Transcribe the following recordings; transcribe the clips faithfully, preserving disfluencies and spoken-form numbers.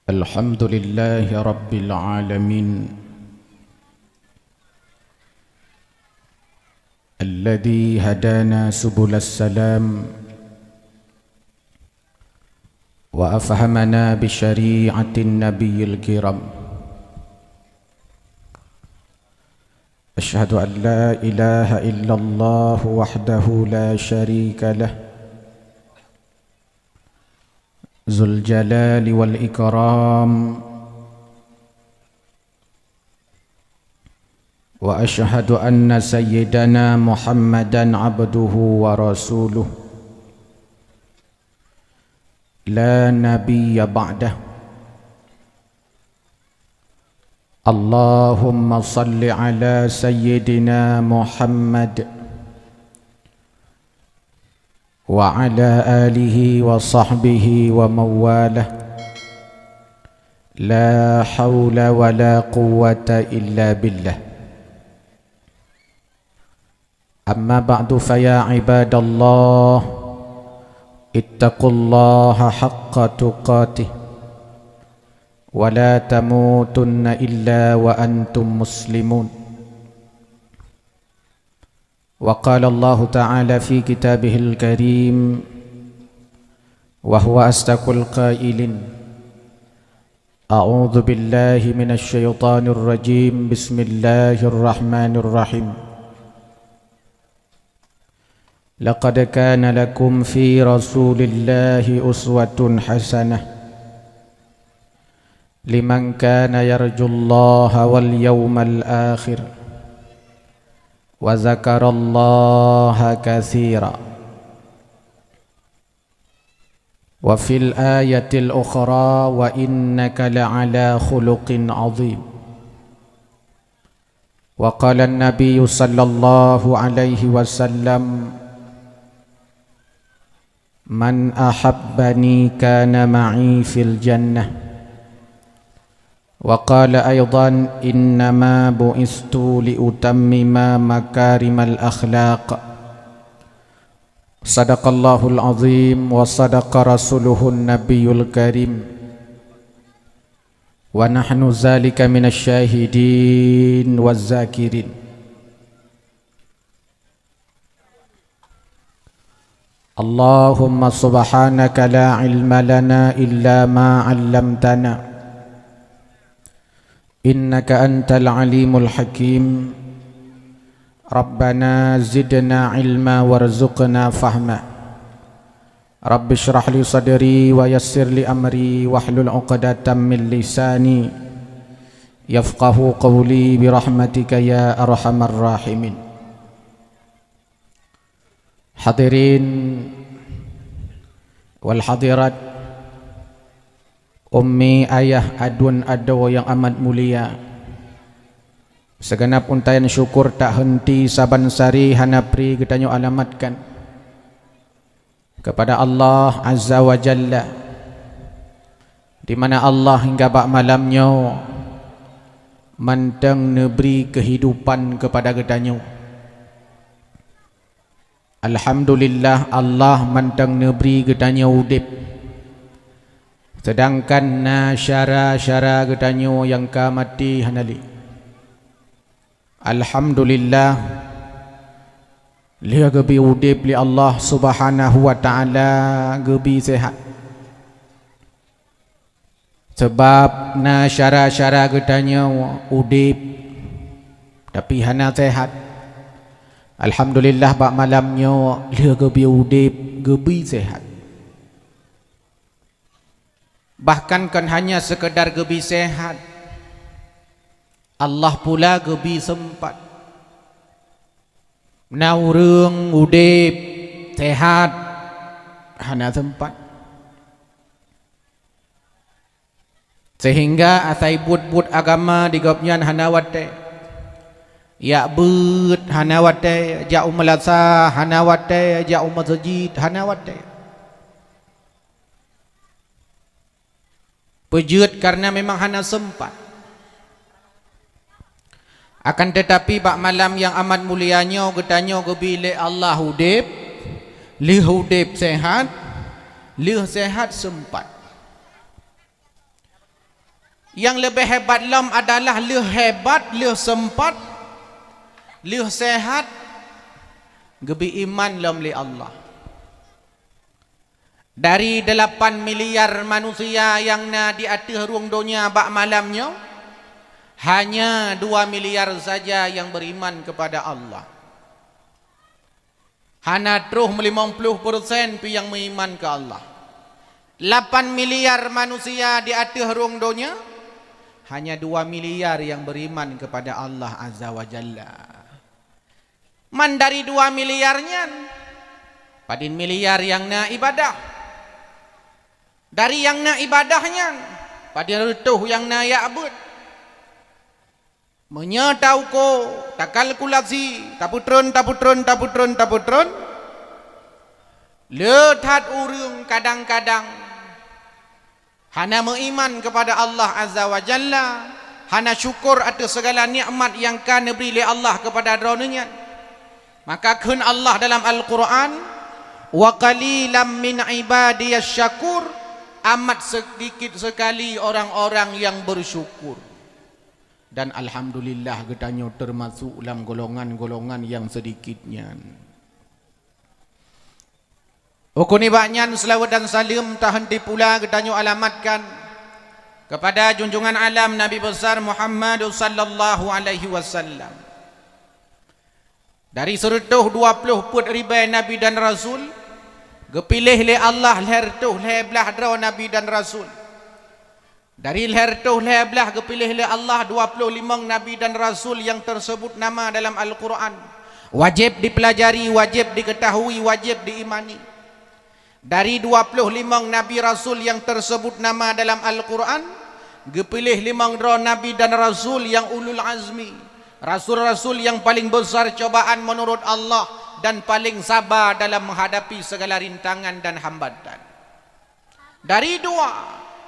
الحمد لله رب العالمين الذي هدانا سبل السلام وأفهمنا بشريعة النبي الكرام. أشهد أن لا إله إلا الله وحده لا شريك له ذو الجلال والإكرام، وأشهد أن سيدنا محمدا عبده ورسوله لا نبي بعده. اللهم صل على سيدنا محمد وعلى آله وصحبه ومن والاه. لا حول ولا قوة إلا بالله. أما بعد، فيا عباد الله، اتقوا الله حق تقاته، ولا تموتن إلا وأنتم مسلمون. وقال الله تعالى في كتابه الكريم، وهو أصدق القائلين: أعوذ بالله من الشيطان الرجيم. بسم الله الرحمن الرحيم. لقد كان لكم في رسول الله أسوة حسنة لمن كان يرجو الله واليوم الآخر وذكر الله كثيرا. وفي الآية الأخرى: وإنك لعلى خلق عظيم. وقال النبي صلى الله عليه وسلم: من أحبني كان معي في الجنة. وقال أيضا: إنما بعثت لأتمم مكارم الأخلاق. صدق الله العظيم وصدق رسوله النبي الكريم، ونحن ذلك من الشاهدين والذاكرين. اللهم سبحانك لا علم لنا إلا ما علمتنا إنك أنت العليم الحكيم. ربنا زدنا علما وارزقنا فهما. رب اشرح لي صدري ويسر لي أمري واحلل عقدة من لساني يفقهوا قولي برحمتك يا أرحم الراحمين. Hadirin wal hadirat, ummi, ayah, aduen, adoe nyang amat mulia, sigeunab untaian syukur tak henti saban sari hana pri geutanyoe alamatkan keupada Allah Azza wa Jalla, di mana Allah hingga bak malam nyoe mantong neubri keuhidupan keupada geutanyoe. Alhamdulillah, Allah mantong neubri geutanyoe udeb, seudangkan na syedara-syedara geutanyoe nyang ka maté hana lé. Alhamdulillah, lheueh geubri udeb lé Allah Subhanahu wa Ta'ala, geubri seuhat. Sabab na syedara-syedara geutanyoe udeb, tapi hana seuhat. Alhamdulillah, bak malam nyoe lheueh geubri udeb, geubri seuhat. Bahkan kon hanya seukeudar geubri seuhat, Allah pula geubri seumpat. Na ureuëng udeb seuhat hana seumpat. Seuhingga asai buet-buet agama di gobnyan hana watée. Jak beuet hana watée, jak u meulasa hana watée, jak u meuseujid hana watée. Peue jeuet? Kareuna memang hana seumpat. Akan teutapi, bak malam nyang amat mulia nyoe geutanyoe geubri lé Allah udeb, lheueh udeb seuhat, lheueh seuhat seumpat. Nyang leubeh hebat lom adalah lheueh hebat, lheueh seumpat, lheueh seuhat, geubri iman lom lé Allah. Dari delapan miliar manusia nyang na di ateueh rhueng donya bak malam nyoe, hanya dua miliar saja nyang beriman kepada Allah. Hana troh meulimong ploh persen pih nyang meuiman keu Allah. Lapan miliar manusia di ateueh rhueng donya, hanya dua miliar nyang beriman kepada Allah Azza wa Jalla. Man dari dua miliar nyan, padum miliar nyang na ibadah? Dari nyang na ibadah nyan, padum reutôh nyang na jak beuet? Meunyoe tauko, takalkulasi, tapeutreun, tapeutreun, tapeutreun, tapeutreun, le that ureuëng kadang-kadang hana meuiman kepada Allah Azza wa Jalla, hana syukur ateueh segala nikmat nyang ka neubri lé Allah kepada droeneuh nyan. Maka kheun Allah dalam Al-Quran, "Wa qalilam min ibadiyasy syakur," amat sedikit sekali orang-orang yang bersyukur. Dan alhamdulillah, geutanyoe teumasok lam golongan-golongan nyang seudikit nyan. Ukeue nibak nyan, seulaweuet dan saleuem taheunti pula geutanyoe alamatkan keupada junjungan alam Nabi Besar Muhammad sallallahu alaihi wasallam. Dari sireutôh dua ploh peuet ribée nabi dan rasul, geupiléh lé Allah lhée reutôh lhée blaih droe nabi dan rasul. Dari lhée reutôh lhée blaih geupiléh lé Allah dua ploh limong nabi dan rasul nyang teuseubut nama dalam Al-Quran. Wajéb dipeulajari, wajéb dikeutahui, wajéb diimani. Dari dua ploh limong nabi rasul nyang teuseubut nama dalam Al-Quran, geupiléh limong droe nabi dan rasul nyang ulul azmi, rasul-rasul nyang paleng beusar cobaan meunurot Allah dan paleng saba dalam meuhadapi segala rintangan dan hambatan. Dari dua,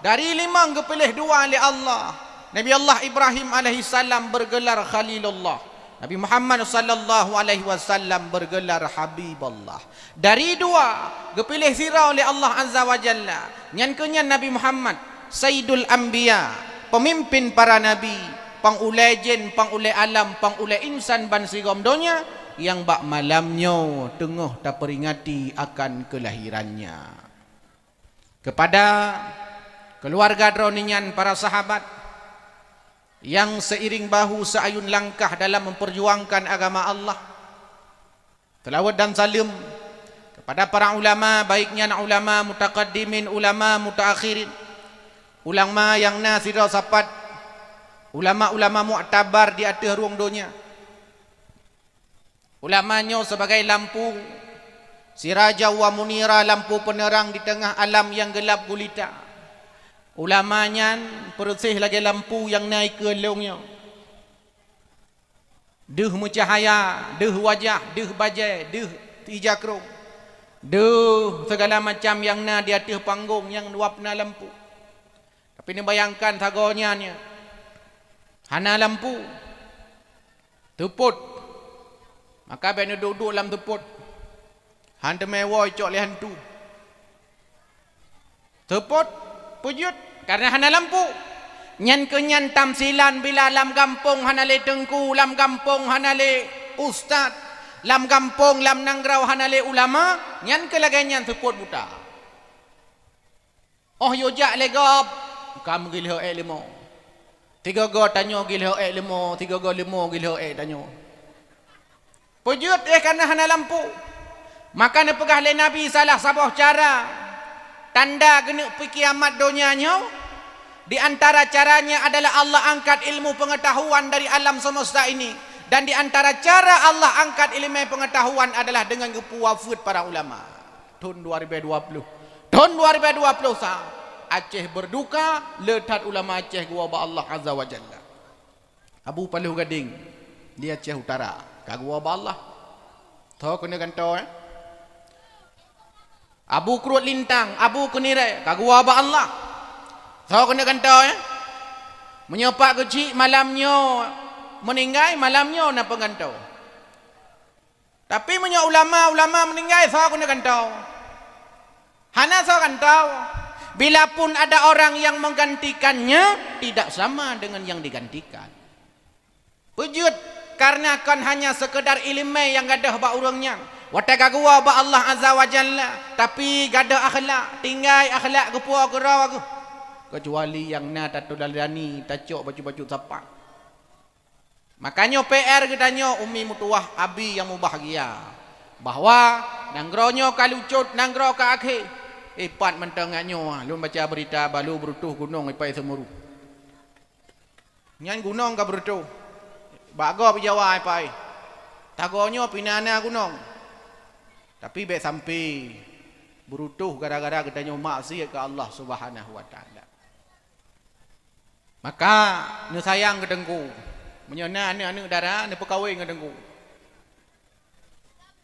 dari limong geupiléh dua lé Allah. Nabi Allah Ibrahim alaihissalam bergelar Khalilullah. Nabi Muhammad sallallahu alaihi wasallam bergelar Habibullah. Dari dua, geupiléh sidroe lé Allah Azza wa Jalla. Nyan keuh nyan Nabi Muhammad, Sayyidul Anbiya, pemimpin para nabi, pangulée jén, pangulée alam, pangulée insan bansigom donya, nyang bak malam nyoe teungoh taperingati akan kelahirannya. Kepada keuluwarga droeneuh nyan, para sahabat, nyang seiring bahu seuayun langkah dalam memperjuangkan agama Allah. Seulaweuet dan saleuem kepada para ulama, baik nyan ulama mutaqaddimin, ulama mutaakhirin, ulama nyang na sidroe sapat, ulama-ulama muktabar di ateueh rhueng donya. Ulama nyoe sibagai lampu, siraja wa munira, lampu peuneurang di teungoh alam nyang geulab gulita. Ulama nyan peureuséh lagée lampu nyang na ikeue lôn nyoe. Deuh meucahya, deuh wajah, deuh bajée, deuh ija krông, deuh sigala macam nyang na di ateueh panggong nyang dua peuena lampu. Tapi neubayangkan sagoe nyan nyoe, hana lampu, teupot, maka bék neuduek-duek lam teupot, han teumé woe icok lé hantu. Teupot, peujeuet, kareuna hana lampu. Nyan keuh nyan tamsilan, bila lam gampông hana lé teungku, lam gampông hana lé ustaz, lam gampông, lam nanggroe hana lé ulama, nyan keuh lagée nyan seupôt buta. Óh yue jak lé gob, ka meugilhô ék leumo. Sigoe-goe tanyoe gilhô ék leumo, sigoe-goe leumo gilhô ék tanyoe. Peujeuet éh kareuna hana lampu. Maka neupeugah lé Nabi salah saboh cara tanda geuneuk peukiamat donya nyoe, di antara caranya adalah Allah angkat ilmu pengetahuan dari alam semesta ini, dan di antara cara Allah angkat ilmu pengetahuan adalah dengan geupeuwafeuet para ulama. Thon dua ribée dua ploh. Thon dua ribée dua ploh sa, Aceh berduka, le that ulama Aceh geuwoe bak Allah Azza wa Jalla. Abu Paloh Gadeng di Aceh Utara, ka geuwoe bak Allah. Tho keuneuk gantoe, eh? Abu Kruet Lintang, Abu Keunirée, ka geuwoe bak Allah. Tho keuneuk gantoe, eh? Meunyoe Pak Geuchik malam nyoe meuninggai, malam nyoe na peugantoe. Tapi meunyoe ulama-ulama meuninggai, soe keuneuk gantoe? Hana soe gantoe. Bilapun ada orang yang menggantikannya, tidak sama dengan yang digantikan. Peue jeuet, karena kon hanya sekedar ileumèe nyang gadôh bak ureuëng nyan. Watèe geuwoe bak Allah Azza wa Jalla, tapi gadôh akhlak, tinggai akhlak geupuwoe keudroe geuh. Keucuali nyang na tateuladani, tacok bacut-bacut sapat. Makajih P R geutanyoe, umi meutuwah, abi nyang mubahgia, bahwa nanggroe nyoe ka lucot, nanggroe ka akhé. Eh, pat mantong nyoe, lôn baca beurita, balo beureutoh gunong ipai Semeru. Nyan gunong ka beureutoh. Bak gob Jawa ipai. Tagoe nyoe pih na gunong. Tapi bèk sampai beureutoh gara-gara geutanyoe maksiat keu Allah Subhanahu wa Taala. Maka neusayang keu teungku. Meunyoe na aneuk-aneuk dara, neupeukawen ngon teungku.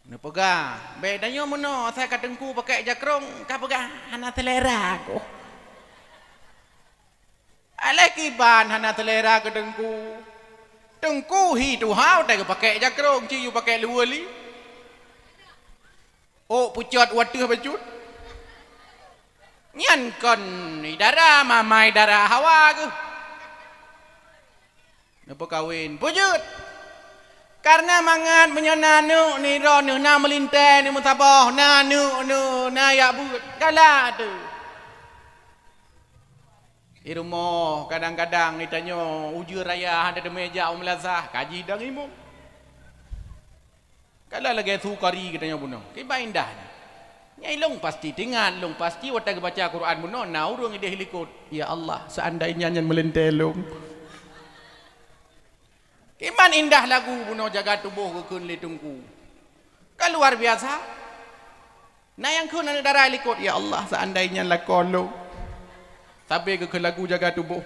Neupeugah, "Bèk tanyoe meunoe, asai ka teungku pakèk jakrong, ka peugah hana seulera goh." Alah kiban hana seulera keu teungku. Teungku hi tuha watèe geupakèk jakrong, ci yue pakèk luweue li. Ôk pucot u ateueh bacut. Nyan kon idara, mama idara hawa geuh. Neupeukawen, peue jeuet? Karena mangat meunyoe na aneuk nidroe neuh na meulintèe, neumeusaboh, na aneuk neuh na jak beuet, galak teuh. Di rumoh kadang-kadang geutanyoe ujeuen raya hana teumé jak u meulasah, kaji dang imum. Ka lagèe su kari geutanyoe bunoe. Kiban indah nyan. Nyan lôn pasti teuingat, lôn pasti watèe geubaca Quran bunoe na ureueng idéh likot. Ya Allah, seandainya nyan meulintèe lôn. Kiban indah lagu bunoe jaga tuboh geukheun lé teungku. Ka luar biasa. Na nyang kheun aneuk dara likot, "Ya Allah, seandainya lakoe lôn." Sabe geukheun lagu jaga tuboh.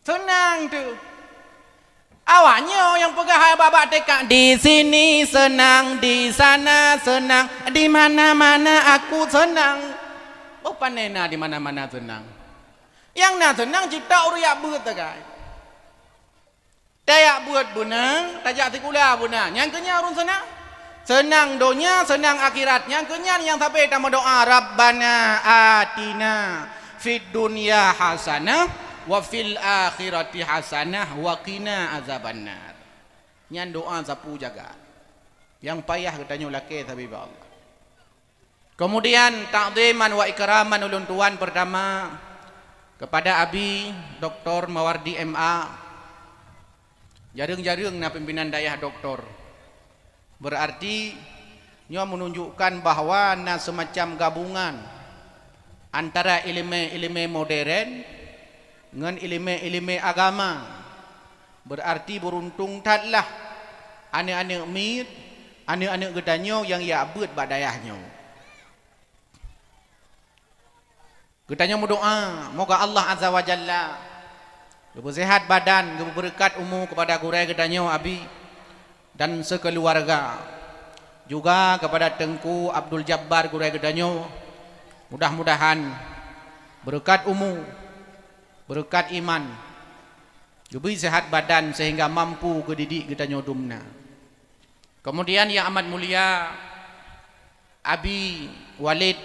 Seunang teuh. Awak nyoe nyang peugah hai bak-bak teuka, "Di sini senang, di sana senang, di mana-mana aku senang." Boh panè na di mana-mana seunang. Nyang na seunang cit ureueng jak beuet sagai. Tajak beuet beunang, tajak sikula beunang. Nyang keu nyan ureueng seunang. Seunang donya, seunang akhirat. Nyang keu nyan nyang sabe tameudoa, "Rabbana atina fid dunya hasanah wa fil akhirati hasanah wa qina azabannar." Nyan doa sapeue jaga. Nyang payah geutanyoe lakèe sabe bak Allah. Kemudian, takziman wa ikraman ulôn tuan pertama kepada Abi Doktor Mawardi M A. Jareueng-jareueng na pimpinan dayah doktor. Berarti, nyoe menunjukkan bahwa na semacam gabungan antara ileumèe-ileumèe modern ngon ileumèe-ileumèe agama. Berarti beuruntung that lah aneuk-aneuk miet, aneuk-aneuk geutanyoe nyang jak beuet bak dayah nyoe. Geutanyoe meudoa, moga Allah Azza wa Jalla geupeuseuhat badan, geupeubeureukat umu kepada gurèe geutanyoe Abi dan sekeluarga. Juga kepada Teungku Abdul Jabbar gurèe geutanyoe, mudah-mudahan beureukat umu, beureukat iman, geubri seuhat badan sehingga mampu geudidik geutanyoe dumna. Kemudian nyang amat mulia, Abi Walid,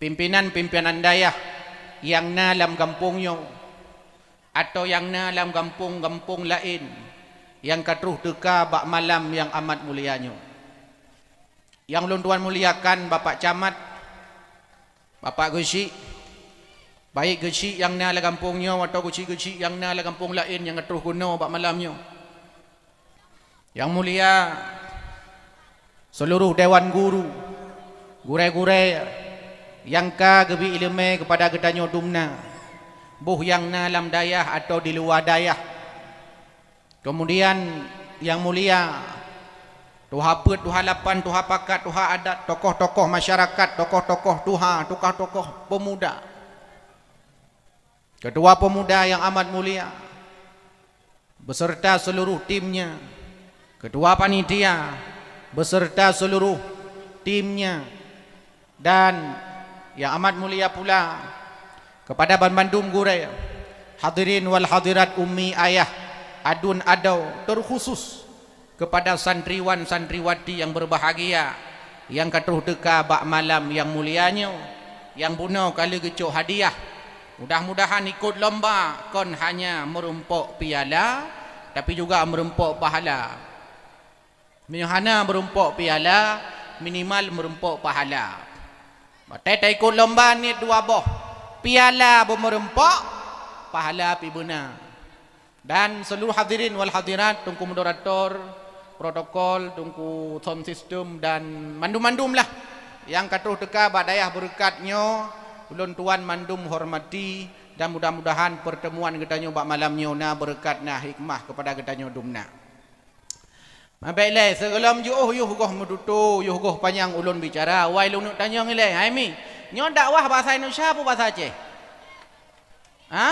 pimpinan-pimpinan dayah nyang na lam gampông nyoe, atau nyang na lam gampông-gampông laén nyang ka troh teuka bak malam nyang amat mulia nyoe. Nyang lôn tuan muliakan Bapak Camat, Bapak Geuchik, baik Geuchik nyang na lam gampông nyoe atawa Geuchik-Geuchik nyang na lam gampông laén nyang ka troh keunoe bak malam nyoe. Nyang mulia seuluruh dewan guru, gurèe-gurèe nyang ka geubri ileumèe keupada geutanyoe dumna, boh nyang na lam dayah atawa di luwa dayah. Kemudian, nyang mulia tuha peuet, tuha lapan, tuha pakat, tuha adat, tokoh-tokoh masyarakat, tokoh-tokoh tuha, tokoh-tokoh pemuda. Ketua pemuda nyang amat mulia, beserta seluruh timnya, ketua panitia beserta seluruh timnya, dan nyang amat mulia pula kepada banmandum gurèe, hadirin wal hadirat, ummi, ayah, aduen, adoe, terkhusus Kepada santriwan-santriwati yang berbahagia, nyang ka troh teuka bak malam nyang mulia nyoe, nyang bunoe ka lheueh geucok hadiah. Mudah-mudahan ikot lomba kon hanya meurumpok piala, tapi juga meurumpok pahala. Meunyoe hana meurumpok piala, minimal meurumpok pahala. Watée taikot lomba niet dua boh, piala beumeurumpok, pahala pih beuna. Dan seluruh hadirin wal hadirat, Teungku Moderator, protokol, Teungku sound system, dan mandum-mandum lah nyang ka troh teuka bak dayah beureukat nyoe, ulôn tuan mandum hormati, dan mudah-mudahan pertemuan geutanyoe bak malam nyoe na beureukat, na hikmah keupada geutanyoe dum na. Mabék lé, sigohlom jiôh yoh goh meututoe, yoh goh panyang ulôn bicara, awai lôn neuk tanyong ilée. Hai Mi, nyoe dakwah basa Indonesia peue basa Aceh? Ha?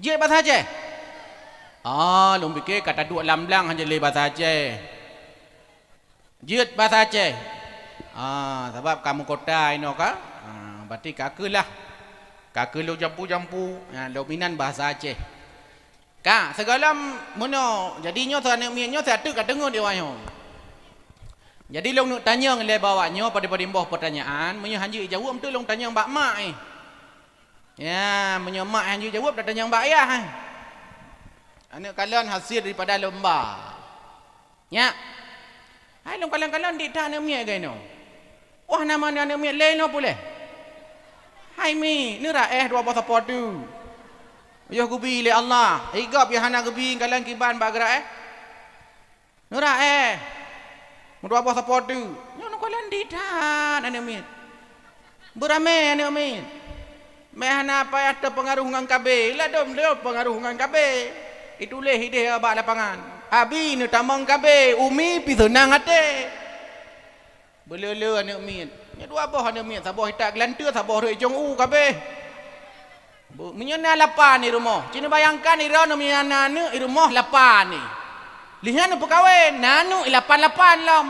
Jeuet basa Aceh? Ah, lôn pike ka taduek lam blang hana lé basa Aceh. Jeuet basa Aceh. Ah, sabab ka meukota inoe ka. Ah, berarti ka keuh lah. Ka keuh lôn jampu-jampu, ah, lôn minan basa Aceh. Ka, sigohlom meunoe. Jadi nyoe si aneuk miet nyoe si ateueh ka teungeut di awak nyoe. Jadi lôn neuk tanyong lé bak awak nyoe padub-padub boh peutanyaan, meunyoe han jeuet jaweueb, teuk lôn tanyong bak mak, eh. Ya, meunyoe mak han jeuet jaweueb, tatanyong bak ayah, eh. Aneuk kalon hasil daripada lomba. Nyak. Hai lôn kalon-kalon dik that aneuk miet keunoe. Wah, nama aneuk miet lé inoe puléh. Hai Mi, neuraéh dua boh sapo teuk. Yoh geubi lé Allah, i gob nyang hana geubi kalon kiban bak geuraéh. Neuraéh. Meudua boh sapo teuk. Nyoe neukalon dik that aneuk miet. Beuramé aneuk miet. Meuhana payah teupeungaruh ngon KB, ladôm lé peungaruh ngon KB. Ituléh idéh bak lapangan. Abi neutamong KB, Umi pih seunang até. Beuleu-leu aneuk miet. Nyoe dua boh aneuk miet, saboh itak geulanteue, saboh rhot icong u kabéh. Bu-, meunyoe na lapan di rumoh, ci neubayangkan droeneuh meunyoe na aneuk di rumoh lapan ni. Lheueh nyan neupeukawen, na aneuk lapan-lapan lom.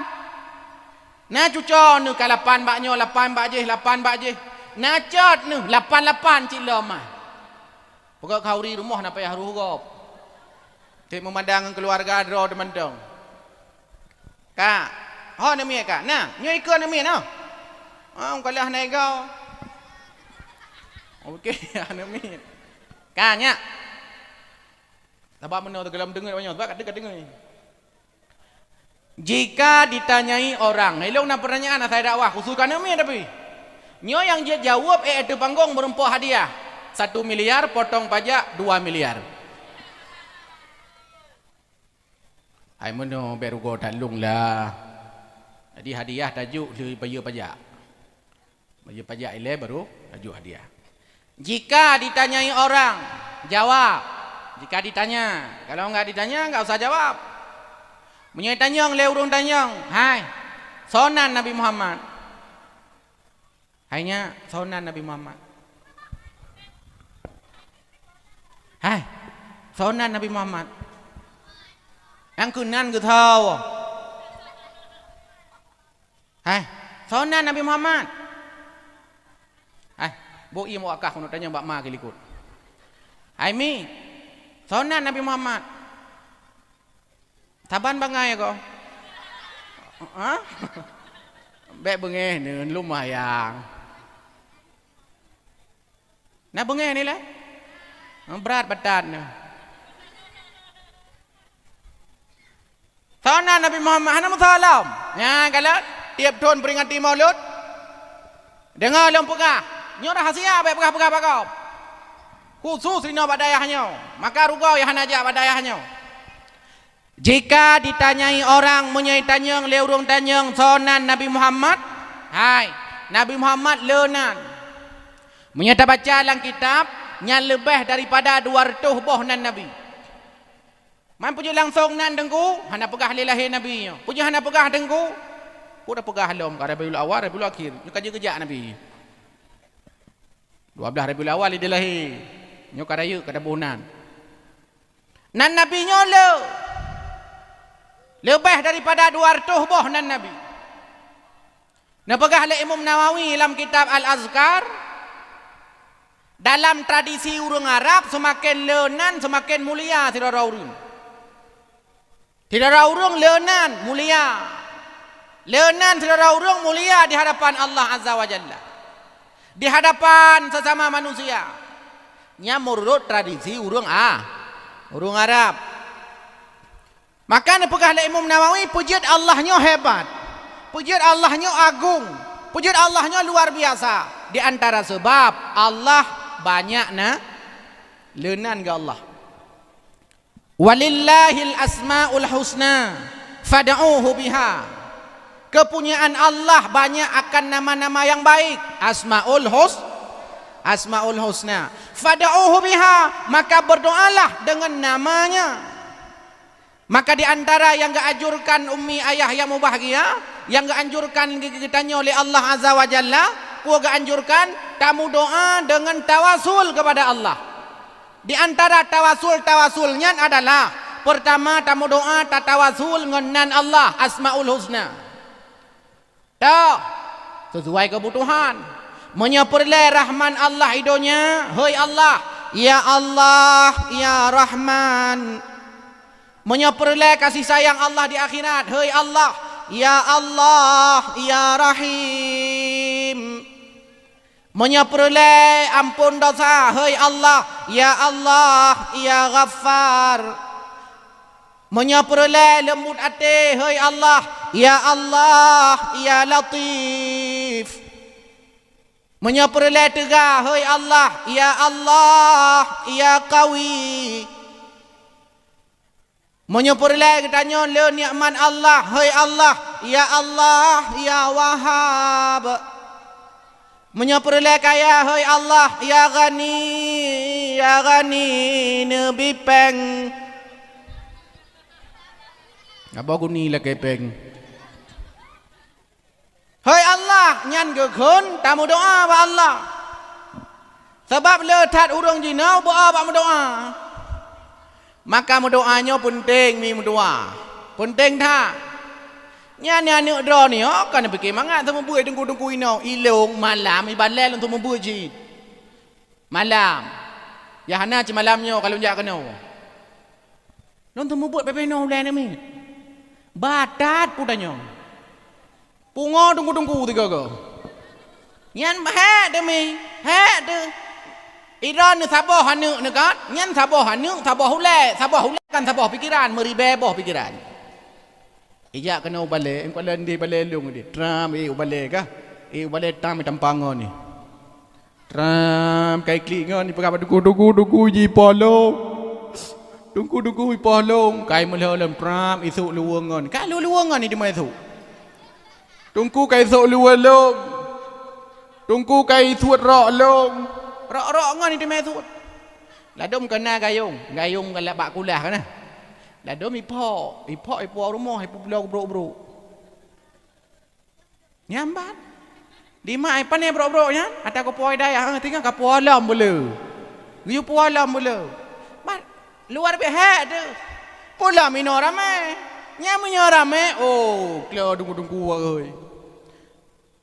Na cuco neuh ka lapan bak nyoe, lapan bak jéh, lapan bak jéh. Na cot neuh lapan-lapan cit lom ah. Peugöt khauri rumoh na payah rôh gob. Teuk meumandang ngon keuluwarga droe teumantong. Ka. Ho aneuk miet ka. Na, nyoe ikeue aneuk miet noh. Ah, kalah na igoe. Oke, aneuk miet. Ka nyak. Sabab meunoe teugohlom deungon nyoe, sabab ka deungon. Jika ditanyai orang, ilong na pertanyaan asai dakwah khusus ka aneuk miet tapi. Nyoe nyang jeuet jaweueb ék ateueh panggong meurumpok hadiah. Satu miliar, potong pajak dua miliar. Hai meunoe bék rugoe that lôn lah. Jadi hadiah tajok lheueh bayeue pajak. Bayeue pajak ilée baru tajok hadiah. Jika ditanyai orang, jawab. Jika ditanya, kalau enggak ditanya enggak usah jawab. Meunyoe tanyong lé ureuëng tanyong, "Hai, soe nan Nabi Muhammad?" Hai nyak, soe nan Nabi Muhammad? Hai, soe nan Nabi Muhammad? Nyang keunan geuthawa. Hai, soe nan Nabi Muhammad? Hai, bôh ie meuwakah keuneuk tanyong bak ma keu likot. Hai mi, soe nan Nabi Muhammad? Saban bangai ko. Ha? Bék beungéh neuen lumayang. Na beungéh ni lé? Brat batat nyoe. Soe nan Nabi Muhammad hana meusalam. Nyan kalon tieb thon peuringati Maulud. Deungoe lôn peugah, nyoe rahsia bék peugah-peugah bak gob. Khusus inoe bak dayah nyoe, maka rugoe nyang hana jak bak dayah nyoe. Jika ditanyai orang, meunyoe tanyong lé ureuëng tanyong soe nan Nabi Muhammad, hai, Nabi Muhammad le nan. Meunyoe tabaca lam kitab, nyan leubeh daripada dua reutôh boh nan nabi. Man peujeuet langsong nan Teungku, hana peugah lé lahé nabi nyoe. Peujeuet hana peugah Teungku? Peue tapeugah lom ka Rabiul Awal, Rabiul Akhir, nyoe ka jeuet geujak nabi. Dua blaih Rabiul Awal idéh lahé, nyoe ka rayeuk ka taboh nan. Nan nabi nyoe le, leubeh daripada dua reutôh boh nan nabi. Neupeugah lé Imam Nawawi lam kitab Al-Azkar, dalam tradisi ureuëng Arab, seumaken le nan seumaken mulia sidroe-droe ureuëng. Syedara ureuëng leunan mulia. Leunan syedara ureuëng mulia di hadapan Allah Azza wa Jalla. Di hadapan sesama manusia. Nyan meunurot tradisi ureuëng, ah, ureuëng Arab. Maka neupeugah lé Imam Nawawi, peujeuet Allah nyoe hebat. Peujeuet Allah nyoe agung. Peujeuet Allah nyoe luar biasa. Di antara sebab Allah banyak na leunan geuh Allah. "Walillahil asmaul husna, fad'uhu biha." Kepunyaan Allah banyak akan nama-nama yang baik. Asmaul hus-, Asmaul Husna. "Fad'uhu biha," maka berdoalah dengan namanya. Maka di antara yang geuanjurkan ummi ayah yang mubahgia, yang geuanjurkan geutanyoe lé Allah Azza wa Jalla, peue geuanjurkan, tamudoa dengan tawasul kepada Allah. Di antara tawasul-tawasul nyan adalah, pertama, tamudoa tatawasul ngon nan Allah, Asmaul Husna. Toh, sesuai kebutuhan. Meunyoe peureulée rahman Allah i donya, hei Allah, ya Allah, ya Rahman. Meunyoe peureulée kasih sayang Allah di akhirat, hei Allah, ya Allah, ya Rahim. Meunyoe peureulée amphon dosa, hei Allah, ya Allah, ya Ghaffar. Meunyoe peureulée leumbut até, hei Allah, ya Allah, ya Latif. Meunyoe peureulée teuga, hei Allah, ya Allah, ya Qawi. Meunyoe peureulée geutanyoe le nikmat Allah, hei Allah, ya Allah, ya Wahhab. Meunyoe peureulée kaya, hei Allah, ya Ghani, ya Ghani, neubi péng. Haba guni lakée péng. Hei Allah, nyan geukheun tameudoa bak Allah. Sabab le that ureuëng jinoe beu-o bak meudoa. Maka meudoa nyoe peunteng mi meudoa. Peunteng that. Nyan aneuëk droeneuh nyoe ka neupike mangat seumeubeuet teungku-teungku inoe, ilong malam ibalée lôn seumeubeuet jih. Malam. Yah hana cit malam nyoe ka lôn jak keunoe. Lôn seumeubeuet pih-pih noe ulée namiet. Batat peue tanyoe. Pungo teungku-teungku tiga-tiga. Nyan hék teuh mi, hék teuh. Droeneuh saboh aneuëk neukat, nyan saboh aneuëk, saboh ulée, saboh ulée kan saboh pikeran, meuribée boh pikeran. Ijak keunoe u balée, engkau lôn di balée lôn di. Tram, eh, u balée kah? Eh, u balée tram tampang ngon ni. Tram, kai klik ngon, ipeugah bak teungku, "Teungku, teungku, ji ipoh lôn. Teungku, teungku, ipoh lôn." Kai meulhô lom, tram, isôk luweue ngon. Kai luweue ngon, ideume isôk. "Teungku, kai isôk luweue lôn. Teungku, kai isuet rok lôn." Rok-rok ngon ideume isuet. Ladôm ka na gayông. Gayông galak bak kulah ka na. Ladôm iphok. Iphok, ipuwoe rumoh, ipubloe brôk-brôk. Nyan ban. Di mak ai pane brôk-brôk nyan, ata geupuwoe dayah, eh, tinggai ka puwoe lom beuleu. Geuyue puwoe lom beuleu. Ban, luar biasa teuh. Peue lom inoe ramé. Nyan meunyoe ramé, oh, klo teungku-teungku, wahai.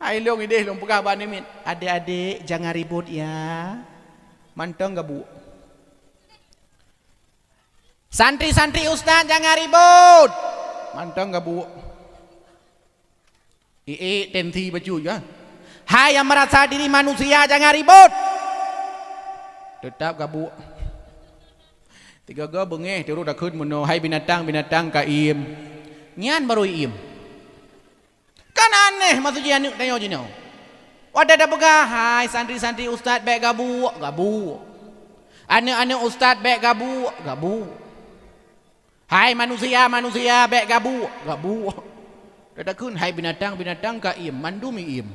Hai lôn ideh lôn peugah bak namiet, "Adik-adik, jangan ribut ya." Mantong gabuk. Santri-santri ustaz jangan ribut. Mantong gabuk. Iék tensi bacut ka. Hai yang merasa diri manusia, jangan ribut. Teutap gabuk. Tiga-tiga beungéh teurôh takheun meunoe, "Hai binatang-binatang, ka iem." Nyan barô iem. Kan aneh maksud jih aneuëk tanyoe jinoe. Watée tapeugah, "Hai santri-santri ustaz, bék gabuk," gabuk. "Aneuëk-aneuëk ustaz, bék gabuk," gabuk. "Hai manusia-manusia, bék gabuk," gabuk. Tatakheun, "Hai binatang-binatang, ka iem," mandum iem.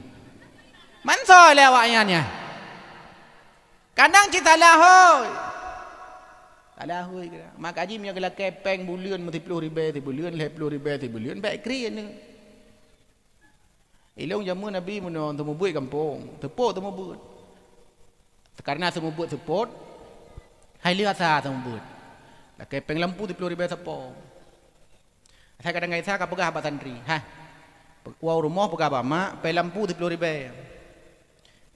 Mansoe lé awaknyan nyan. Kadang cit salah hôi. Salah hôi kira. Maka jih meunyoe geulakée péng buleuen meusiploh ribée sibuleuen, lhée ploh ribée sibuleuen, bék kri aneuëk. Ilong jameun Nabi meunoe seumeubeuet gampông, seupôt seumeubeuet. Karena seumeubeuet seupôt, hai lheueh asa seumeubeuet. Lakée péng lampu siploh ribée sapo. Asai ka tanggai sa ka peugah bak santri, "Hai, woe u rumoh peugah bak mak, péng lampu siploh ribée."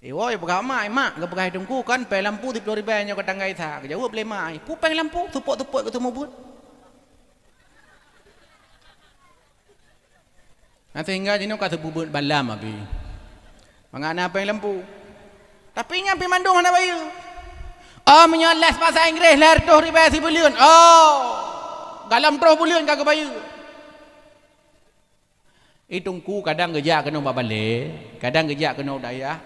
Iwoe peugah bak mak, "Mak, geupeugah teungku kan péng lampu siploh ribée nyoe ka tanggai sa." Geujaweueb lé mak, "Peue péng lampu? Seupôt-seupôt keu seumeubeuet." Nah, sehingga jinoe ka seubeubeuet balam abéh. Mangat na péng lampu. Tapi nyan pih mandum hana bayeue. Oh, meunyoe les basa Inggréh lhèe reutôh ribèe sibuleuen. Oh, galom troh buleuen ka geubayeue. I teungku kadang geujak keunoe bak balè, kadang geujak keunoe dayah,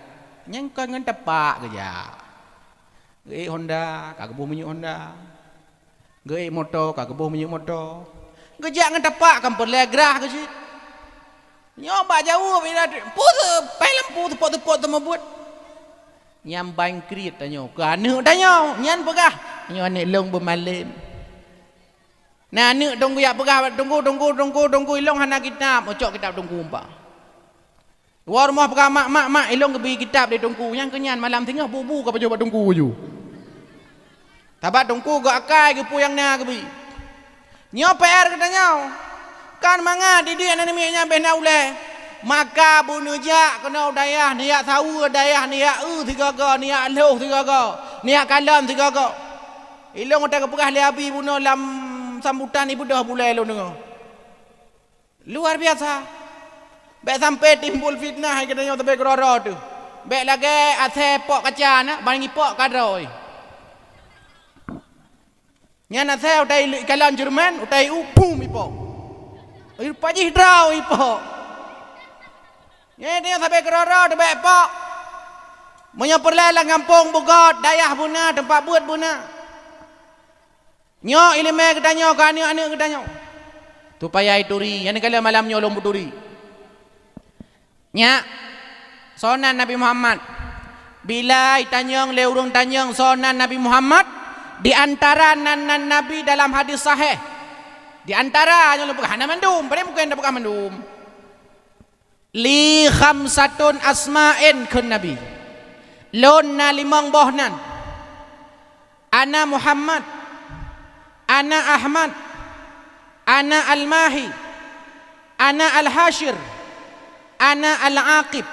nyang ka ngon tapak geujak. Geuék Honda, ka geuboh minyeuk Honda. Geuék moto, ka geuboh minyeuk moto. Geujak ngon tapak kan peureulèe grah keu cit. Nyoe bak jaweueb, ina, peue, péng lampu teupot-teupot teuma buet. Nyan bangkrut tanyoe, keu aneuk tanyoe, nyan peugah, "Nyoe aneuk lôn beumalém." Na aneuk teungku jak peugah, "Teungku, teungku, teungku, teungku, ilôn hana kitab." Ucok kitab teungku umpa. Woe rumoh peugah, "Mak, mak, mak, ilôn geubri kitab di teungku." Nyang keu nyan malam singoh bu-bu ka pajoh bak teungku ju. Sabab teungku geuakai geupeu nyang na geubri. Nyoe P R geutanyoe. Kan mangat didik aneuk miet nyan bèk na ulèe. Maka beuneujak keunoe dayah, neujak saweue dayah, neujak eu sigoe-goe, neujak lhôh sigoe-goe, neujak kalon sigoe-goe. Ilôn watèe geupeugah lé abi bunoe lam sambutan ibeudôh bulèe lôn deungö. Luar biasa. Bèk sampai timbul fitnah hai geutanyoe sabe keudroe-droe teuh. Bèk lagèe asèe pok kaca na, ban ipok ka droe. Nyan asèe utai ikalon Jerman, utai u, pum, ipok. Rupa jih droe ipok. Nyan tanyoe sabe keudroe-droe teuh bèk pok. Meunyoe peureulèe lam gampông beugöt, dayah beuna, teumpat beuet beuna. Nyoe ileumèe geutanyoe keu aneuk-aneuk geutanyoe. Supaya ituri, nyan keuh lé malam nyoe lôn peuturi. Nyak, soe nan Nabi Muhammad. Bila itanyong lé ureueng tanyong soe nan Nabi Muhammad, di antara nan-nan Nabi dalam hadis sahih. Di antara nyoe lôn peugah hana mandum, padahai mungken tapeugah mandum. "Li khamsatun asma'in," kheun Nabi, "Lôn na limong boh nan. Ana Muhammad, ana Ahmad, ana Al-Mahi, ana Al-Hasyir, ana Al-Aqib."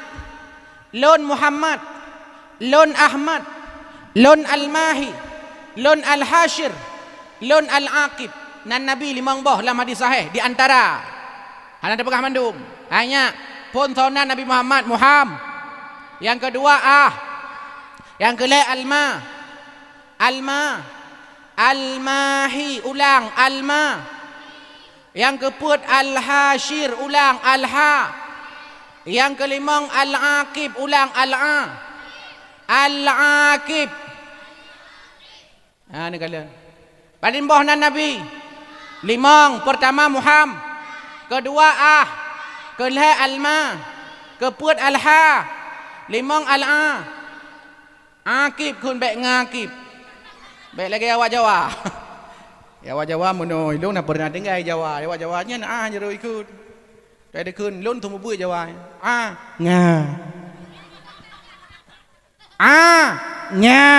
Lôn Muhammad, lôn Ahmad, lôn Al-Mahi, lôn Al-Hasyir, lôn Al-Aqib. Nan Nabi limong boh lam hadis sahih, di antara. Hana tapeugah mandum. Hai nyak, phôn soe nan Nabi Muhammad, Muham. Nyang keudua, ah. Nyang keulhèe, Alma. Alma. Almahi, ulang, Alma. Nyang keupeuet, Al-Hasyir, ulang, Al-Ha. Nyang keulimong, Al-Aqib, ulang, Al-A. Al-Aqib. Ha, neukalon. Padum boh nan Nabi? Limong. Peurtama Muham. Keudua Ah. Keulhèe Alma. Keupeuet Alha. Limong Al-A. Akib kheun, bèk ngakib. Bèk lagèe awak Jawa. Awak Jawa meunoe, lôn na pernah tinggai Jawa. Awak Jawa nyan ah jaro ikut. Tapi dikheun lôn teumeubuet Jawa. Ah, nga. A, nya.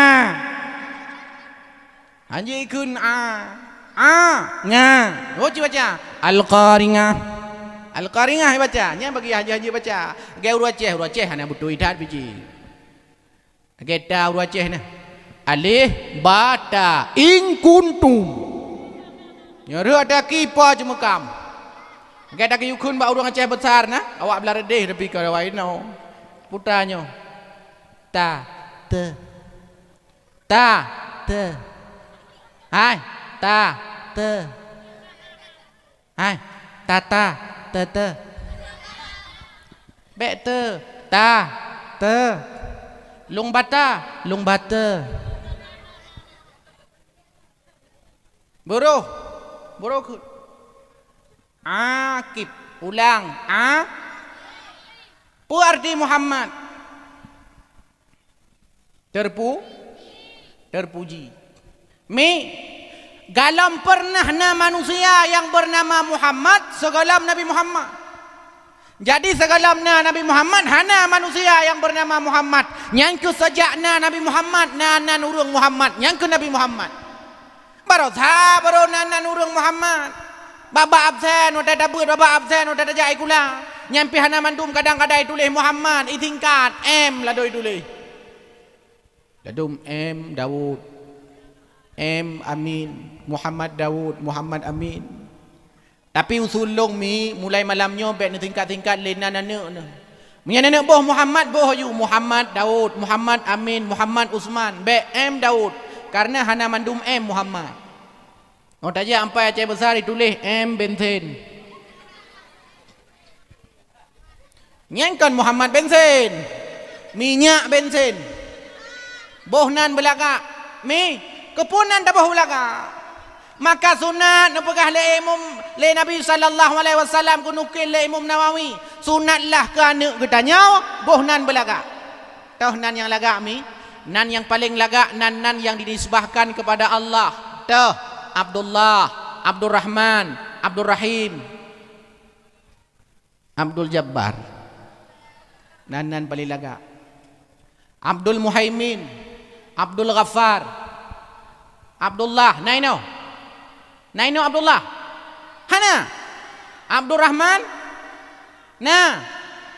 Hanji kheun a. A, nya. Oh, ci baca. Al-Qaringah. Al-Qaringah baca. Nyan bagi hanji-hanji baca. Lagèe ureueng Aceh, ureueng Aceh hana beutôi that biji. Lagèe ta ureueng Aceh nah. Alif, ba, ta. In kuntum. Nyoe rhot taki po ceumeukam. Lagèe taki yukheun bak ureueng Aceh beusar nah. Awak blah reudeh tapi ka awak inoe. Puta nyoe. Ta, te. Ta, te. Hai, ta, te. Hai, ta, ta, te, te. Bèk te, ta, te. Lôn bata, lôn bate. Buroh, buroh kheun. Akib. Ulang. A. Peue arti Muhammad? Terpu-, terpuji. Mi, galom pernah na manusia nyang beunama Muhammad sigohlom Nabi Muhammad. Jadi sigohlom na Nabi Muhammad hana manusia nyang beunama Muhammad. Nyan keuh seujak na Nabi Muhammad, na nan ureueng Muhammad. Nyan keuh Nabi Muhammad. Baroesa baroe nan, nan ureueng Muhammad. Babah absen watèe tabeuet, babah absen watèe tajak sikula. Nyan pih hana mandum, kadang-kadang ituléh Muhammad, isingkat, M ladôm ituléh. Ladôm M Daud, M Amin, Muhammad Daud, Muhammad Amin. Tapi usul lôn mi, mulai malam nyoe bék neusingkat-singkat lé nan aneuk neuh. Meunyoe aneuk boh Muhammad, boh aju Muhammad Daud, Muhammad Amin, Muhammad Usman, bék M Daud, karena hana mandum M Muhammad. Ngon tajak ampai Aceh Besar dituléh M Bensin. Nyan kon Muhammad bensin, minyak bensin. Boh nan beulagak. Mi, keupeue nan taboh beulagak? Maka sunat neupeugah lé imum, lé Nabi sallallahu alaihi wasallam, geunukil lé Imam Nawawi, sunatlah keu aneuk geutanyoe boh nan beulagak. Toh nan nyang lagak mi? Nan nyang paleng lagak nan, nan nyang dinisbahkan keupada Allah. Toh, Abdullah, Abdurrahman, Abdurrahim. Abdul Jabbar. Nan, nan paleng lagak. Abdul Muhaimin, Abdul Ghaffar, Abdullah, na inoe? Na inoe Abdullah? Hana. Abdurrahman? Na.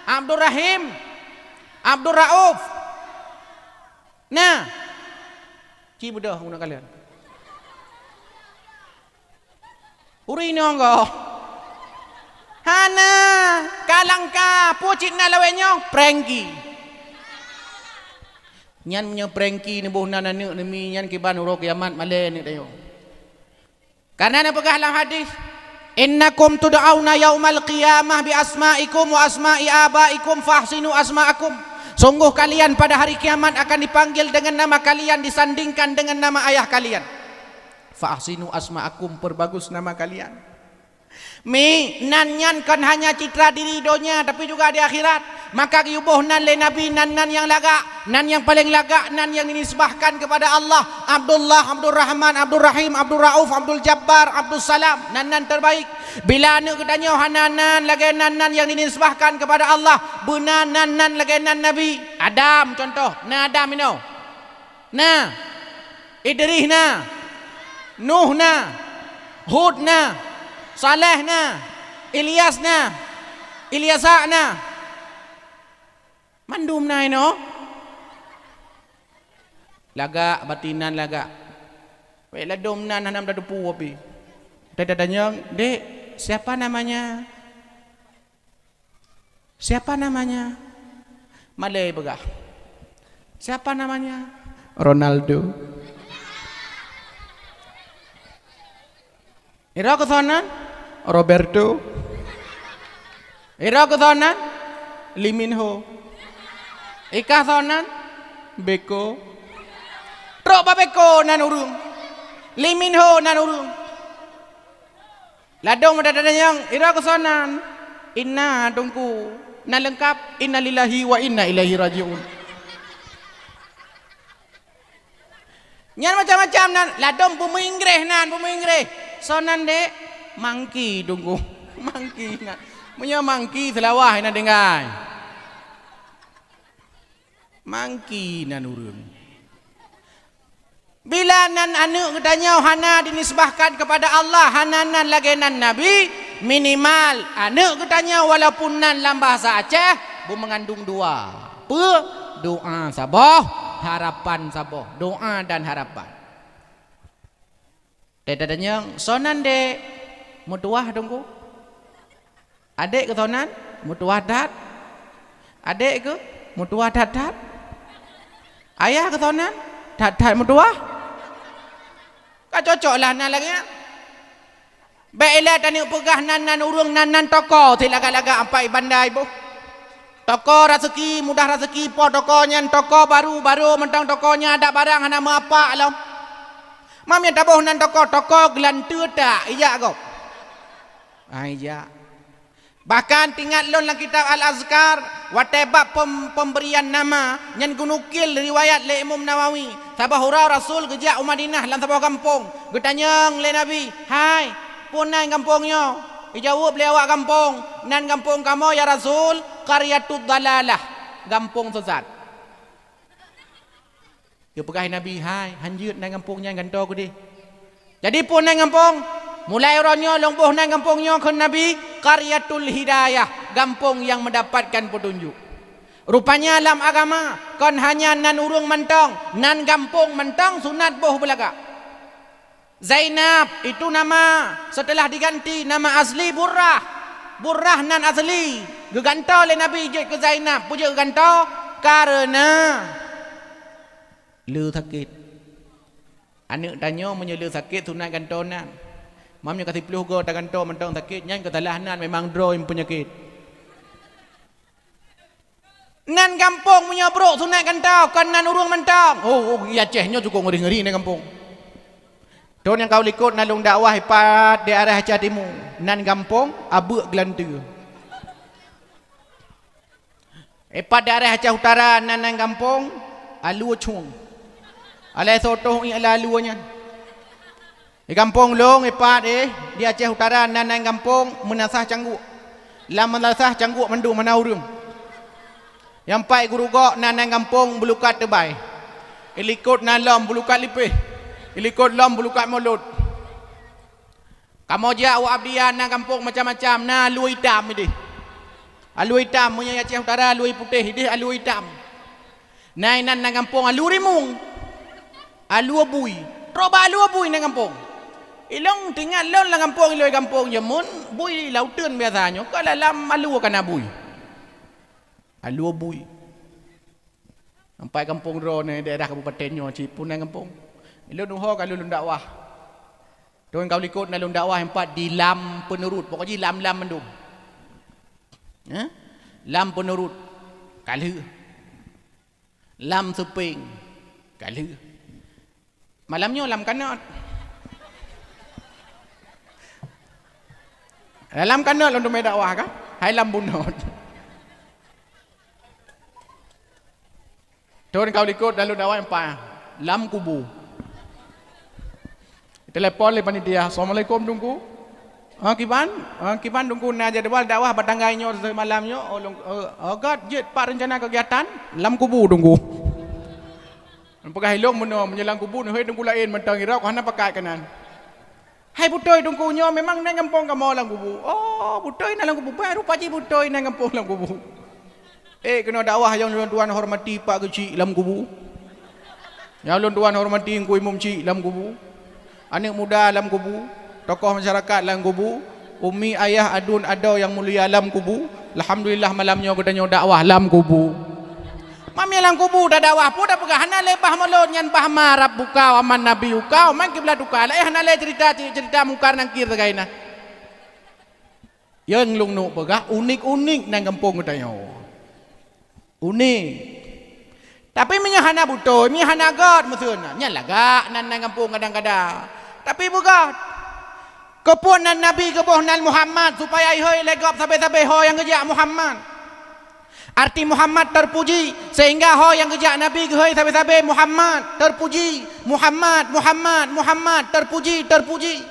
Abdurrahim? Abdurrauf? Na. Ci beudôh guna kalian. Ureueng inong goh. Hana, ka langka, peue cit na lawét nyoe? Prengki. Nyan meunyoe prengki neuboh nan aneuk neumi nyan kiban uroe kiamat malée aneuk tanyoe. Karena neupeugah lam hadis, "Innakum tud'auna yaumal qiyamah bi asma'ikum wa asma'i abaikum fahsinu asma'akum." Sungguh kalian pada hari kiamat akan dipanggil dengan nama kalian, disandingkan dengan nama ayah kalian. Fa ahsinu asma'akum, perbagus nama kalian. Mi, nan nyan kon hanya citra diri donya, tapi juga di akhirat. Maka geuyuboh nan lé Nabi, nan-nan nyang lagak, nan nyang paleng lagak, nan nyang dinisbahkan kepada Allah. Abdullah, Abdurrahman, Abdurrahim, Abdurrauf, Abdul Jabbar, Abdussalam, nan-nan terbaik. Bila aneuk geutanyoe hana nan lagée nan-nan nyang dinisbahkan kepada Allah, beuna nan-nan lagée nan Nabi. Adam contoh, na Adam inoe? Na. Idris na. Nuh na. Hud na. Saleh na. Ilyas na. Ilyasa na. Mandum na inoe. Lagak, batinan lagak. Wék ladom nan hana meutatupeue pih. Tatanyong, "Dek, siapa namanya?" "Siapa namanya?" Malée peugah. "Siapa namanya?" "Ronaldo." "Ira keusonan?" "Roberto." "Ira keusonan?" "Liminho." "Ikah sonan?" "Beko." Trok bak Beko nan ureuëng. Liminho nan ureuëng. Ladom meutatanyong, "Ira keusonan?" "Inna, Teungku." "Na leungkap?" "Innalillahi wa inna ilaihi rajiun." Nyan macam-macam nan, ladom peumeuinggréh nan, peumeuinggréh. "Sonan, Dek?" "Mangki, Teungku." Mangki nan. Meunyoe mangki, Seulawah na tinggai. Mangki nan ureuëng. Bila nan aneuk geutanyoe hana dinisbahkan kepada Allah, hana nan lagée nan Nabi, minimal aneuk geutanyoe walaupun nan lam bahasa Aceh, beumeungandung dua. Peue? Doa saboh, harapan saboh. Doa dan harapan. Teutatanyong, "Sonan, Dek?" "Meutuwah, Teungku." "Adek keusonan?" "Meutuwah that." "Adek keuh?" "Meutuwah that-that." "Ayah keusonan?" "That-that meutuwah." Ka cocok lah na lagée nyan. Bék ilée taneuk peugah nan-nan ureuëng nan-nan toko, si lagak-lagak ampai bandai boh. Toko raseuki, mudah raseuki, po toko nyan toko baru, baru mantong toko nyan adak barang hana meuapak lom. Mam nyang taboh nan toko, toko geulanteue tak, ijak gob. Ah, ijak. Bahkan teuingat lôn lam kitab Al-Azkar, watée bab pem-, pemberian nama, nyan geunukil riwayat lé Imam Nawawi. Saboh uroe Rasul geujak u Madinah lam saboh gampông. Geutanyong lé Nabi, "Hai, peue nan gampông nyoe?" Geujaweueb lé awak gampông, "Nan gampông kamoe, ya Rasul, Qaryatud Dalalah, gampông sesat." Geupeugah Nabi, "Hai, hanjeuet nan gampông nyan gantoe keudeh." Jadi peue nan gampông? Mulai uroe nyoe lôn boh nan gampông nyoe kheun Nabi, Qaryatul Hidayah, gampông nyang meudapatkan peutunjuk. Rupanya lam agama kon hanya nan ureuëng mantong, nan gampông mantong sunat boh beulagak. Zainab itu nama setelah diganti nama asli Burrah. Burrah nan asli geugantoe lé Nabi jeuet keu Zainab. Peue jeuet geugantoe? Karena le sakét. Aneuk tanyoe meunyoe le sakét sunat gantoe nan. Meunyoe ka siplôh goe tagantoe mantong sakét, nyan keu salah nan, memang droe peunyakét. Nan gampông meunyoe brôk sunat gantoe, kon nan ureuëng mantong. Oh, oh, di Aceh nyoe cukup ngeri-ngeri nan gampông. Thôn nyang ka likot na lôn dakwah ipat di arah Aceh Timu. Nan gampông Abeuk Geulanteue. Ipat di arah Aceh Utara nan, nan gampông Alue Cueng. Alai soe toh ingat lé alue nyan. Di gampông lôn ipat, eh, di Aceh Utara nan, nan gampông Meunasah Cangguek. Lam Meunasah Cangguek mandum hana ureuëng. Nyang pat Gurugok nan, nan gampông Bulukat Teubai. Di likot na lom Bulukat Lipéh. Di likot lom Bulukat Molot. Kamoe jak u Abdiya nan gampông macam-macam, na alue itam ideh. Alue itam, meunyoe Aceh Utara alue putéh, ideh alue itam. Na inan nan gampông alue rimueng. Alue bui. Trok bak alue bui nan gampông. Ilôn teuingat lôn lam gampông, ilôn gampông jameun bui lauteun biasa nyoe, ka lam alue ka na bui. Alue bui. Sampai gampông droeneuh daerah kabupaten nyoe cit pun nan gampông. Ilôn uho ka lôn dakwah. Thôn ka likot na lôn dakwah ipat di Lam Peunurut. Pokok jih lam-lam mandum. Eh? Lam Peunurut. Ka lheueh. Lam Seupeng. Ka lheueh. Malam nyoe Lam Kanot. Lam Kanot lôn teumé dakwah kan? Hai Lam Bunot. Thôn ka likot na lôn dakwah ipat Lam Kubu. Telepon lé panitia, "Assalamualaikum, Teungku." "Ah, kiban? Ah, kiban, Teungku, na jadwal dakwah bak tanggai nyoe semalam nyoe?" "Oh, lôn, oh, oh, göt, jeuet, pat reuncana keugiatan?" "Lam Kubu, Teungku." Peugah ilôn meunoe, meunyoe Lam Kubu, neuhôi Teungku laén mantong irok, hana pakat keunan. "Hai beutôi Teungku, nyoe memang nan gampông kamoe Lam Kubu." "Oh, beutôi nan Lam Kubu, bah rupa jih beutôi nan gampông Lam Kubu." Eh, keunoe dakwah nyang lôn tuan hormati Pak Geuchik Lam Kubu. Nyang lôn tuan hormati Teungku Imum Chik Lam Kubu. Aneuk muda Lam Kubu. Tokoh masyarakat Lam Kubu. Umi, ayah, aduen, adoe nyang mulia Lam Kubu. Alhamdulillah malam nyoe geutanyoe dakwah Lam Kubu. Meunyoe Lam Kubu tadakwah, peue tapeugah, hana lé bah mulod nyan, bah ma rabbuka wa man nabiyuka wa man qiblatuk. Laén hana lé cerita, cerita Mungkar Nakir sagai na. Nyang lôn neuk peugah unik-unik nan gampông geutanyoe. Unik. Tapi meunyoe hana beutôi, meunyoe hana göt meuseue na, nyan lagak nan, nan gampông kadang-kadang. Tapi beugöt. Keupeue nan Nabi geuboh nan Muhammad, supaya ihôi lé gob sabe-sabe ho nyang geujak Muhammad. Arti Muhammad terpuji, sehingga ho nyang geujak Nabi geuhôi sabe-sabe Muhammad terpuji, Muhammad, Muhammad, Muhammad terpuji, terpuji.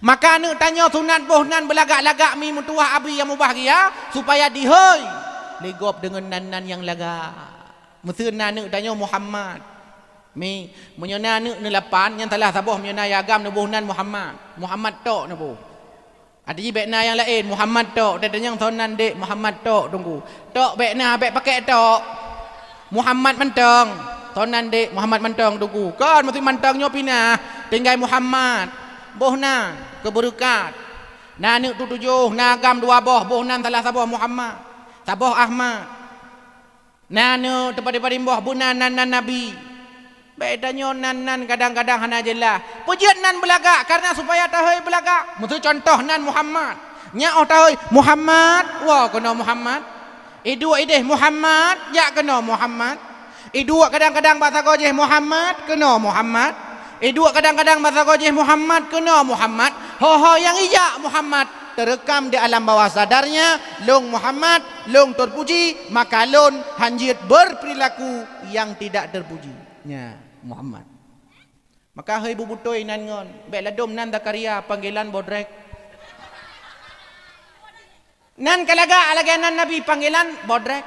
Maka aneuk tanyoe sunat boh nan beulagak-lagak mi meutuwah abi nyang mubahgia, supaya dihôi lé gob deungon nan-nan nyang lagak. Meuseue na aneuk tanyoe Muhammad. Mi, meunyoe na aneuk neulapan, nyan salah saboh, meunyoe na nyang agam neuboh nan Muhammad. Muhammad tok neuboh. Adak jih bék na nyang laén, Muhammad tok. Teuntanyong soe nan dek, Muhammad tok, Teungku. Tok bék na, bék pakék tok. Muhammad mantong. Soe nan dek, Muhammad mantong, Teungku. Kon, meusti mantong nyoe pinah. Tinggai Muhammad. Boh na, keu beureukat. Na aneuk tu tujoh, na agam dua boh, boh nan salah saboh Muhammad. Saboh Ahmad. Na aneuk teupadum-padum boh beuna nan-nan nabi. Bék tanyoe nan-nan kadang-kadang hana jeulaih. Peue jeuet nan beulagak, kareuna supaya tahôi beulagak. Meuseue cuntoh nan Muhammad. Nyan 'oh tahôi, "Muhammad," woe keunoe Muhammad. Iduek ideh, "Muhammad," jak keunoe Muhammad. Iduek kadang-kadang bak sagoe jih, "Muhammad," keunoe Muhammad. Iduek kadang-kadang bak sagoe jih, "Muhammad," keunoe Muhammad. Ho-ho nyang ijak Muhammad teureukam di alam bawah sadarnya, "Lôn Muhammad, lôn terpuji, maka lôn hanjeuet berperilaku yang tidak terpuji." Nya, Muhammad. Maka hei beubeutôi nan ngon, bék ladôm nan Zakaria panggilan bodrek. Nan ka lagak lagée nan Nabi panggilan bodrek.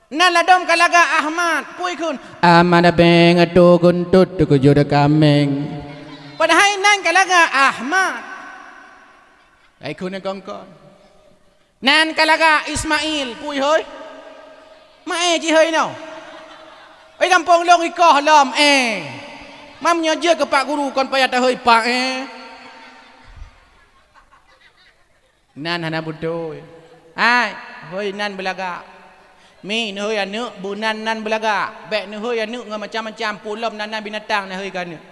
Nan ladôm ka lagak Ahmad, pui kheun, "Ahmad abeng atô guntot teukeujot kaméng." Padahai nan ka lagak Ahmad. Ai kheun kongkon. Nan ka lagak Ismail, pui hôi. Mae jih hôi no. Oi gampông lôn ikoh lom, eh. Mam nyoe jeuet keu Pak Guru kon payah tahôi Pak, eh. Nan hana beutôi. Hai, hôi nan beulagak. Mi neuhôi aneuëk, beunan nan beulagak. Bék neuhôi aneuëk ngon macam-macam, pulom nan-nan binatang neuhôi keu aneuëk.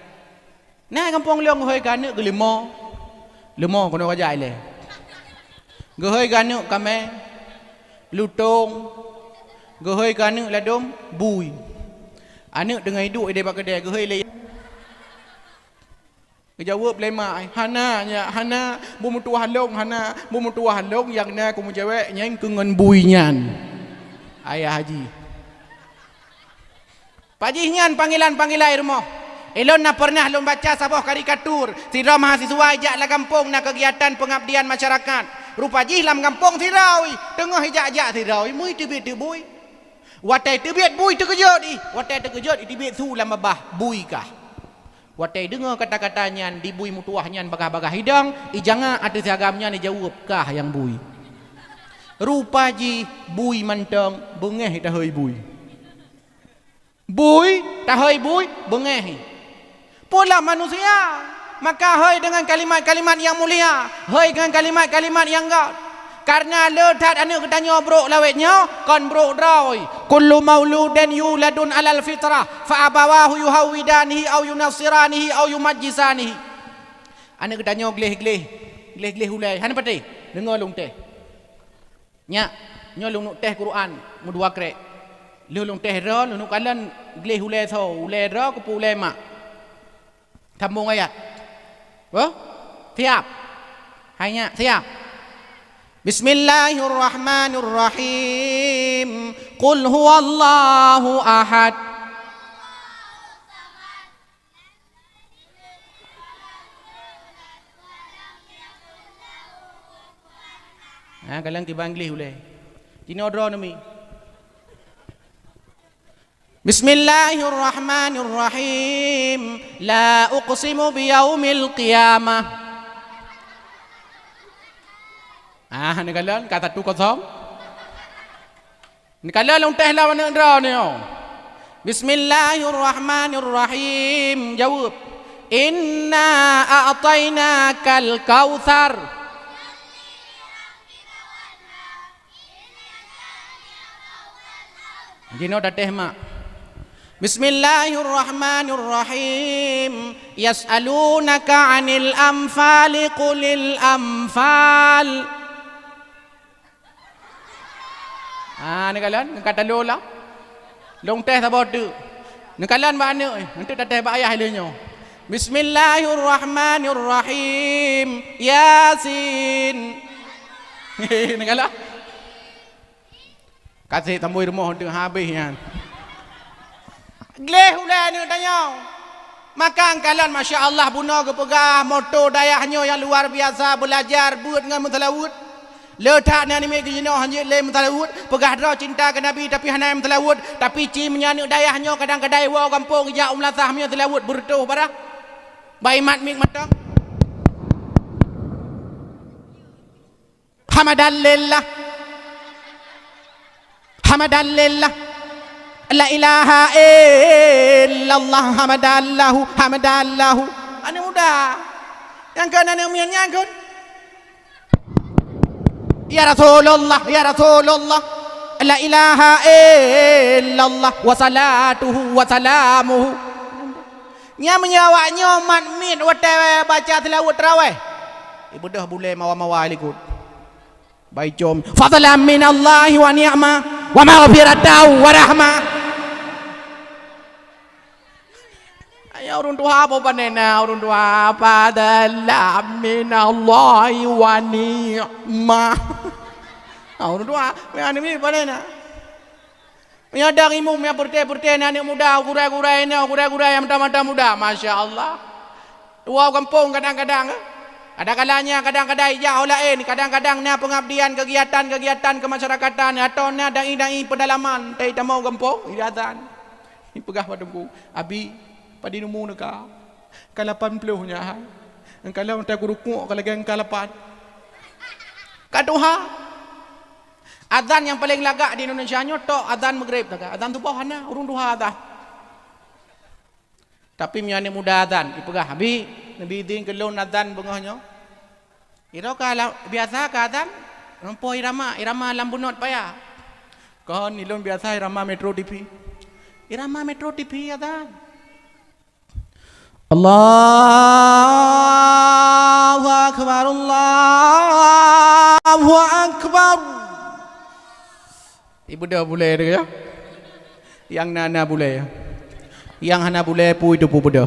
Na gampông lôn geuhôi keu aneuëk geuh leumo. Leumo keunoe raja ilée. Geuhôi keu aneuëk kamé, lutông. Geuhôi keu aneuëk ladôm, bui. Aneuëk teungoh iduek ideh bak keudè, geuhôi lé. Geujaweueb lé mak, "Hana, nyak, hana. Beumeutuwah lôn, hana. Beumeutuwah lôn nyang na kumeucewek nyang keu ngon bui nyan." Ayah Haji. Pak jih nyan panggilan-panggilan rumoh. Ilôn na peureunah lôn baca saboh karikatur. Sidroe mahasiswa ijak lam gampông na keugiatan peungabdian masyarakat. Rupa jih lam gampông sidroe, teungoh ijak-jak sidroe, mui teubiet teuk bui. Watée teubiet bui teukeujot ih, watée teukeujot ih teubiet su lam babah, bui kah. Watée deungoe kata-kata nyan, di bui meutuwah nyan bagaih-bagaih idong, ijangak ateueh si agam nyan ijaweueb, "Kah nyang bui." Rupa jih bui mantong, beungéh tahôi bui. Bui, tahôi bui, beungéh. Pula manusia, maka hôi deungon kalimat-kalimat nyang mulia, hôi deungon kalimat-kalimat nyang göt. Kareuna le that aneuëk geutanyoe brok lawét nyoe kon brok droe. "Kullu mauludin yuladun alal fitrah, fa abawahu yuhawwidanihi au yunassiranihi au yumajjisanihi." Aneuëk geutanyoe gleh-gleh, gleh-gleh ulée, hana patéh. Deungoe lôn teh. Nyak, nyoe lôn neuk teh Quran meudua krek. Lheueh lôn teh droe, lôn neuk kalon gleh ulée soe, ulée droe keupeue ulée mak. Sambong ayat. Boh? Siap? Hai nyak, siap? Bismillahirrahmanirrahim. Qul huwallahu ahad. Ha, kalon kiban gleh ulée. Tinoe droe neumi. Bismillahirrahmanirrahim. La uqsimu biyaumil qiyamah. Ah, neukalon ka satu kosong. Neukalon lôn teh lom aneuëk droe nyoe. Bismillahirrahmanirrahim. Jaweueb. Inna a'tainakal kautsar. Jinoe tateh mak. Bismillahirrahmanirrahim. Yas'alunaka 'anil anfali, qulil anfal. Ah, neukalon, neukalon lôn lah. Lôn teh saboh teuk. Neukalon bak aneuëk, eh, eunteuk tateh bak ayah lé nyoe. Bismillahirrahmanirrahim. Yasin. Neukalon. Kaseh tamboi rumoh eunteuk habéh nyan. Gleh ulée aneuëk tanyoe. Maka kalon, masya Allah, bunoe geupeugah moto dayah nyoe nyang luar biasa, beulajar beuet ngon meuseulaweuet. Le that na namiet geuh jinoe hanjeuet lé meuseulaweuet, peugah droe cinta keu Nabi tapi hana meuseulaweuet, tapi ci meunyoe aneuëk dayah nyoe kadang-kadang woe gampông ijak u meulasah meunyoe seulaweuet beureutoh barah. Bai mat miet mantong. Hamadan lillah. Hamadan lillah. La ilaha illallah hamadan lahu, hamadan lahu. Aneuëk muda. Nyang kheun aneuëk miet nyan kheun. Ya Rasulullah, ya Rasulullah. La ilaha illallah wa salatuhu wa salamuhu. Nyan meunyoe awak nyoe mat miet watée baca seulaweuet tarawéh. Ibeudôh bulée mawa-mawa likot. Bai com, fadlan minallahi wa ni'ma, wa maghfiratan wa rahmah. Ayo ureuëng tuha apa panena, ureuëng tuha, fadlan minallahi wa ni'ma. Ah, ureuëng tuha, meunan mi panena. Meunyoe dang imum nyang peureutée-peureutée na aneuëk muda, gurée-gurée na, gurée-gurée nyang mata-mata muda, masya Allah. Dua gampông kadang-kadang, eh. Kadang-kadang nya, kadang-kadang ijak ho laén, kadang-kadang na peungabdian, keugiatan-keugiatan keumasyarakatan, atau na dai-dai peudalaman, tai tamong gampông, ijazan. Ipeugah bak teungku, "Abi, padum umu neuka?" "Ka lapan ploh nyan, hai. Engka lom ta kurukuk ka lagée engka lapan." Ka tuha. Azan nyang paleng lagak di Indonesia nyoe tok azan Maghrib sagai. Azan suboh hana, ureuëng tuha azan. Tapi meunyoe aneuk muda azan, ipeugah, "Abi, neubi idhin keu lôn azan beungoh nyoe." Iroe ka la-, biasa ka azan, rumpok irama, irama lam bunot paya. Kon ilôn biasa irama Metro T V. Irama Metro T V azan. Allahu akbar, Allahu akbar. Ibeudôh bulée tu ya. Nyang na, na bulée. Nyang hana bulée pui tu peubeudôh.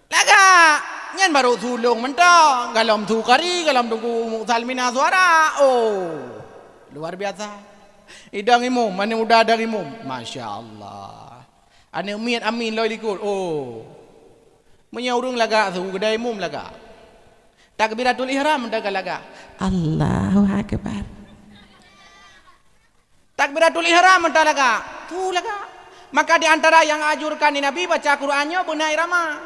Lagak, nyan baru sulong mantong. Galom su kari, galom Teungku Muksalmina suara. Oh, luar biasa. Idang imum, aneuk muda idang imum. Masya Allah. Aneuk miet amin loi likot. Oh. Meunyoe ureuëng lagak su, geudai imum lagak. Takbiratul ihram dah lagak. Allahu akbar. Takbiratul ihram dah lagak. Tu lagak. Maka di antara yang anjurkan di Nabi baca Quran nyoe beuna irama.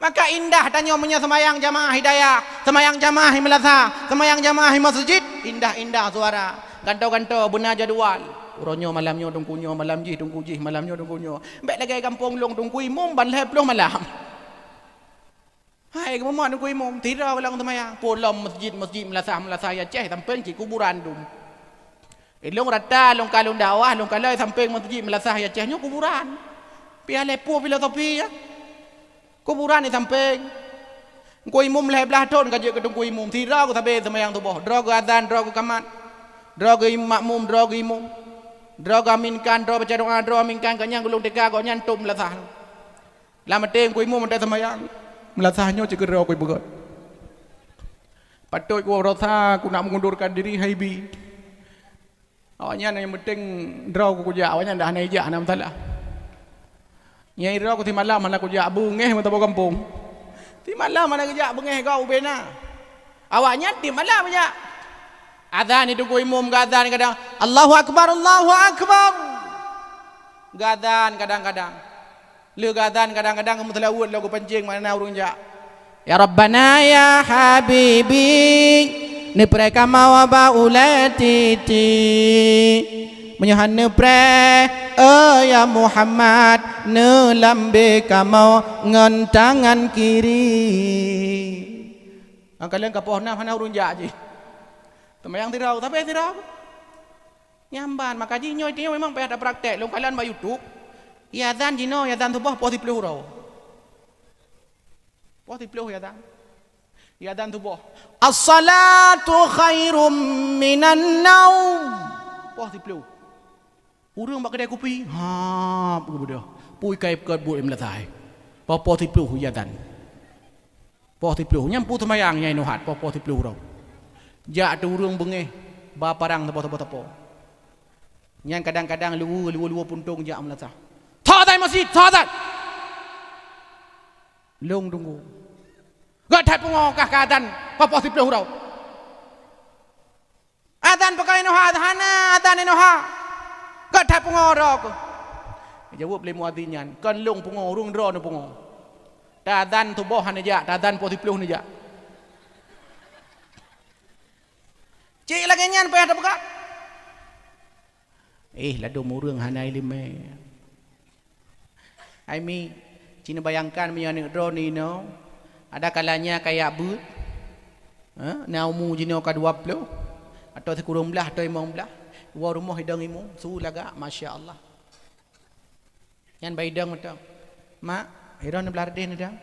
Maka indah tanyoe meunyoe seumayang jamaah hidayah, seumayang jamaah di meulasa, seumayang jamaah di masjid, indah-indah suara. Gantoe-gantoe beuna jadwal. Uroe nyoe malam nyoe Teungku nyoe, malam jih Teungku jih, malam nyoe Teungku nyoe. Bèk lagèe gampông lôn Teungku Imum ban lhèe ploh malam. Hai, geumumat Teungku Imum, sidroe lôn seumayang. Pulom masjid-masjid meulasah-meulasah i Aceh sampéng cit kuburan dum. Ilôn rata lôn ka lôn dakwah, lôn kalon sampéng masjid meulasah i Aceh nyoe kuburan. Pih lhèe ploh filosofi ya. Kuburan di sampéng. Teungku Imum lhèe blaih thôn ka jeuet keu Teungku Imum. Sidroe geuh sabe seumayang suboh. Droe geuh azan, droe geuh kamat. Droe geuh im-, makmum, droe geuh imum. Droe geuh aminkan, droe baca doa, droe aminkan. Gobnyan gulong teuka, gobnyan tôp meulasah. Lam até Teungku Imum mantong seumayang. Meulasah nyoe cit keudroe kupeugöt. Patôt kuwoe baroesa, kunak mengundurkan diri, hai bi. Awaknyan nyang penting droe kujak, awaknyan dah hana ijak, hana masalah. Nyang droe ku simalam hana kujak, beungéh meusaboh gampông. Simalam hana geujak, beungéh gob ubé na. Awaknyan tiep malam jak. Azan di Teungku Imum geuazan kadang, "Allahu Akbar, Allahu Akbar." Geuazan kadang-kadang. Lheueh geuazan kadang-kadang geumeuseulaweuet lom geupancéng mana ureuëng jak. Ya Rabbana ya Habibi, neupreh kamoe bak ulée titi. Meunyoe hana neupreh, oh ya Muhammad, neulambé kamoe ngon tangan kiri. Nyang kalon ka poh nam hana ureuëng jak jih. Seumayang sidroe, sabe sidroe. Nyan ban, maka jih nyoe, nyoe memang payah tapraktek. Lôn kalon bak YouTube. Iazan jinoe, iazan suboh poh siplôh uroe. Poh siplôh iazan. Iazan suboh. As-salatu khairum minan naum. Poh siplôh. Ureuëng bak keudai kupi, hab geubeudôh. Pui kai peukat buet meulasai. Poh-poh siplôh iazan. Poh siplôh, nyan peue seumayang nyang inong hat, poh-poh siplôh uroe. Jak teu ureuëng beungéh, ba parang sapo-sapo-sapo. Nyan kadang-kadang luweue, luweue-luweue puntông jak meulasah. Tho azan masjid, tho azan! Lôn tunggu. Gét that pungo kah ka azan, poh-poh siplôh uroe. Azan pakon inoe ha, hana azan inoe ha. Gét that pungo droe keuh. Jaweueb lé muazin nyan, kon lôn pungo, ureuëng droe neupungo. Taazan suboh hana jak, taazan poh siplôh neujak. Cit lagée nyan payah tapeugah. Eh, ladôm ureuëng hana iéleumé. Hai mi, ci neubayangkan meunyoe aneuëk droeneuh inoe, ada kalanya kajak beuet, eh, na umu jinoe ka dua ploh, atau sikureueng blaih atau limong blaih, woe rumoh idong imum, su lagak, masya Allah. Nyan bak idong mantong. Mak, idong neublah reudeh neudong.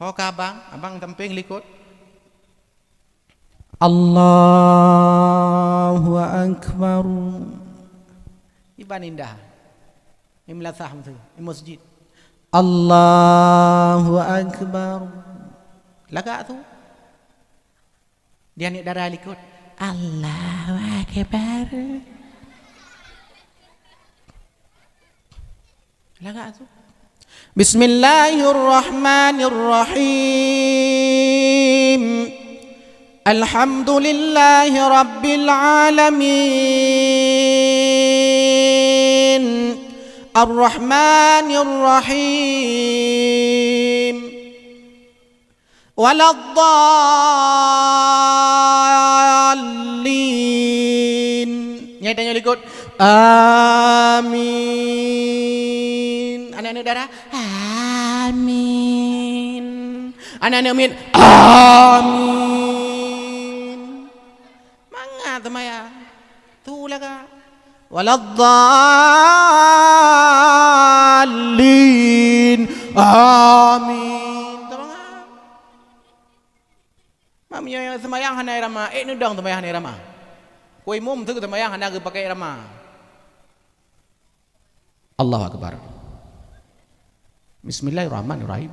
Ho ka abang, abang sampéng likot. Allahu Akbar. Iban indah. Imlasah meusu, i masjid. Allahu Akbar. Lagak su. Di aneuëk dara likot. Allahu Akbar. Lagak su. Bismillahirrahmanirrahim. Alhamdulillahi rabbil alamin. Arrahmanirrahim. Waladdallin. Nyai tanyoe likot. Amin. Aneuk Aneuk dara, "Amin." Aneuk-aneuk miet, "Amin." Mangat seumayang. Tu lagak. "Waladdallin. Amin." Teumangat. Mak, meunyoe seumayang hana irama, ék neudong seumayang hana irama. Ku imum teuk seumayang hana geupakai irama. Allahu Akbar. Bismillahirrahmanirrahim.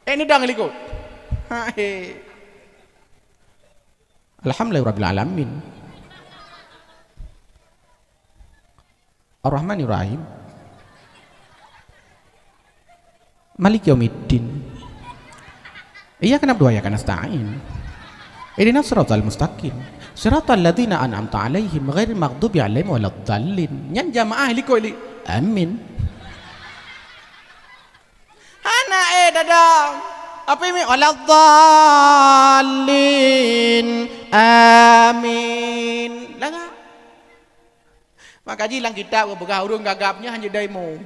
Ék neudong likot. Ha, he. Alhamdulillahirabbil alamin. Ar-Rahmanirrahim. Maliki yaumiddin. Iyyaka na'budu wa iyyaka nasta'in. Ihdinas siratal mustaqim. Siratal ladzina an'amta 'alaihim ghairil maghdubi 'alaihim waladdallin. Nyan jamaah likot li. Amin. Hana, eh, dadang. Apa mi? Waladdallin. Amin. Lagak. Maka jih lam kitab geupeugah ureuëng gagap nyan hanjeuet dong imum.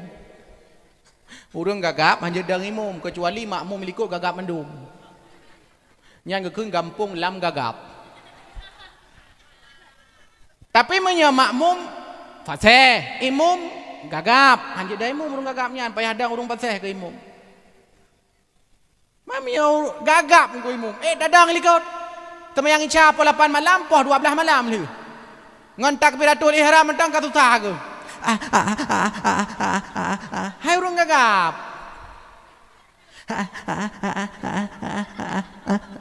Ureuëng gagap hanjeuet dong imum, keucuali makmum likot gagap mandum. Nyan geukheun gampông lam gagap. Tapi meunyoe makmum faséh, imum gagap, hanjeuet dong imum ureuëng gagap nyan, payah dong ureuëng faséh keu imum. Meunyoe gagap ngon imum, eh, dadang likot. Seumayang Isya poh lapan malam, poh dua blaih malam lheueh. Ngon takbiratul ihram mantong ka susah keuh. Ah, ah, ah. Hai ureuëng gagap.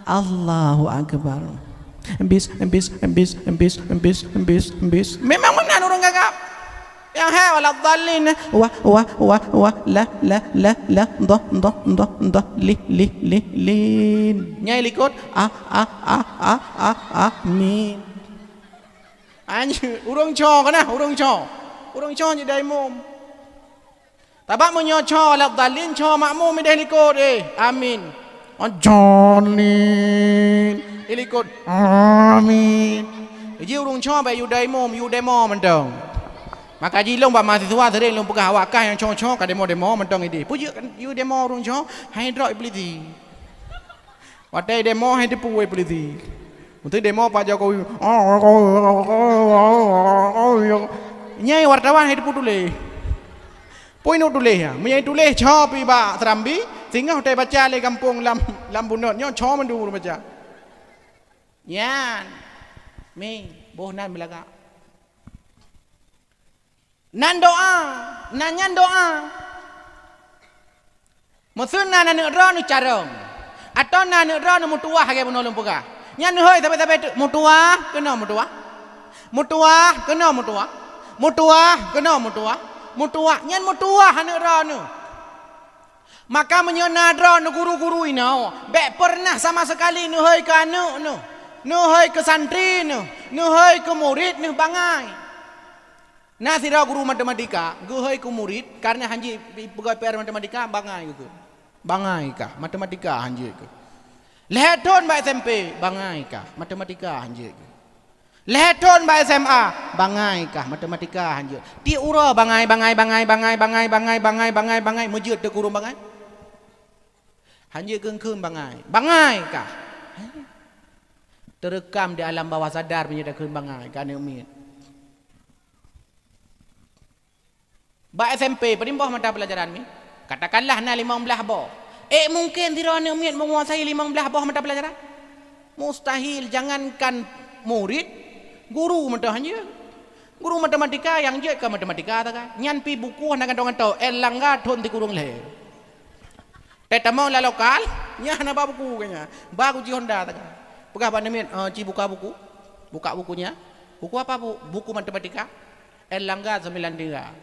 Allahu Akbar. Bis, bis, bis. Memang meunan ureuëng gagap. Nyang hai waladdallin. Wah, wah, wah, wah. La, la, la, la. Doh, doh, doh, doh. Lih, lih, lih, lin. Nyai likot. Ah, ah, ah, ah, ah, ah. Min. Anjir, ureuëng co keunan, ureuëng co. Ureuëng co jeuet dong imum. Sabab meunyoe co waladdallin, co makmum ideh likot, eh, amin. Amin. Ilikot, amin. Ji ureuëng co bak yue dong imum, yue demo mantong. Maka jih lôn bak mahasiswa sering lôn peugah awak kah nyang co-co ka demo-demo mantong ideh. Peue jeuet yue demo ureuëng co, hai droe iblih. Watée demo hai teupeu polisi. Untuk demo Pak Jokowi. Nyai wartawan hai teupeu tuléh. Peue inok tuléh ya? Meunyoe tuléh co pi bak Serambi, singoh watée baca lé gampông lam, lam bunot nyoe co mandum ureuëng baca. Nyan. Mi, boh nan beulagak. Nan doa, nan nyan doa. Meuseue na aneuk droeneuh carông, atawa na aneuk droeneuh meutuwah lagée bunoe lôn peugah. Nyan neuhôi sabe-sabe teuk, meutuwah, keunoe meutuwah. Meutuwah, keunoe meutuwah. Meutuwah, keunoe meutuwah. Meutuwah, nyan meutuwah aneuk droeneuh. Maka meunyoe na droeneuh guru-guru inoe, bék peureunah sama seukali neuhôi keu aneuk neuh, neuhôi keu santri neuh, neuhôi keu murit neuh bangai. Na sidroe guru matematika geuhôi keu murit kareuna hanjeuet peugah P R matematika, bangai geukheun. Bangai kah, matematika hanjeuet keuh. Lhée thon bak S M P, bangai kah, matematika hanjeuet keuh. Lhée thon bak S M A, bangai kah, matematika hanjeuet. Tiep uroe bangai, bangai, meujeuet teuk ureuëng bangai. Hanjeuet kheun-kheun bangai. Bangai kah. Teureukam di alam bawah sadar meunyoe takheun bangai keu aneuk miet. Bak S M P, padum boh mata pelajaran mi? Katakanlah na limong blaih boh. Eh, mungken sidroe aneuk miet menguasai limong blaih boh mata pelajaran? Mustahil, jangankan murit, guru mantong hanjeuet. Guru matematika nyang jeuet keu matematika sagai. Nyan pi buku hana gantoe-gantoe, Erlangga thon sikureueng lhée. Teutamong lam lokal, nyan hana ba buku keu nyan. Ba guci Honda sagai. Peugah bak aneuk miet, "Eh, ci buka buku." Buka buku nyan. "Buku apa, Bu?" "Buku matematika." "Erlangga sembilan tiga."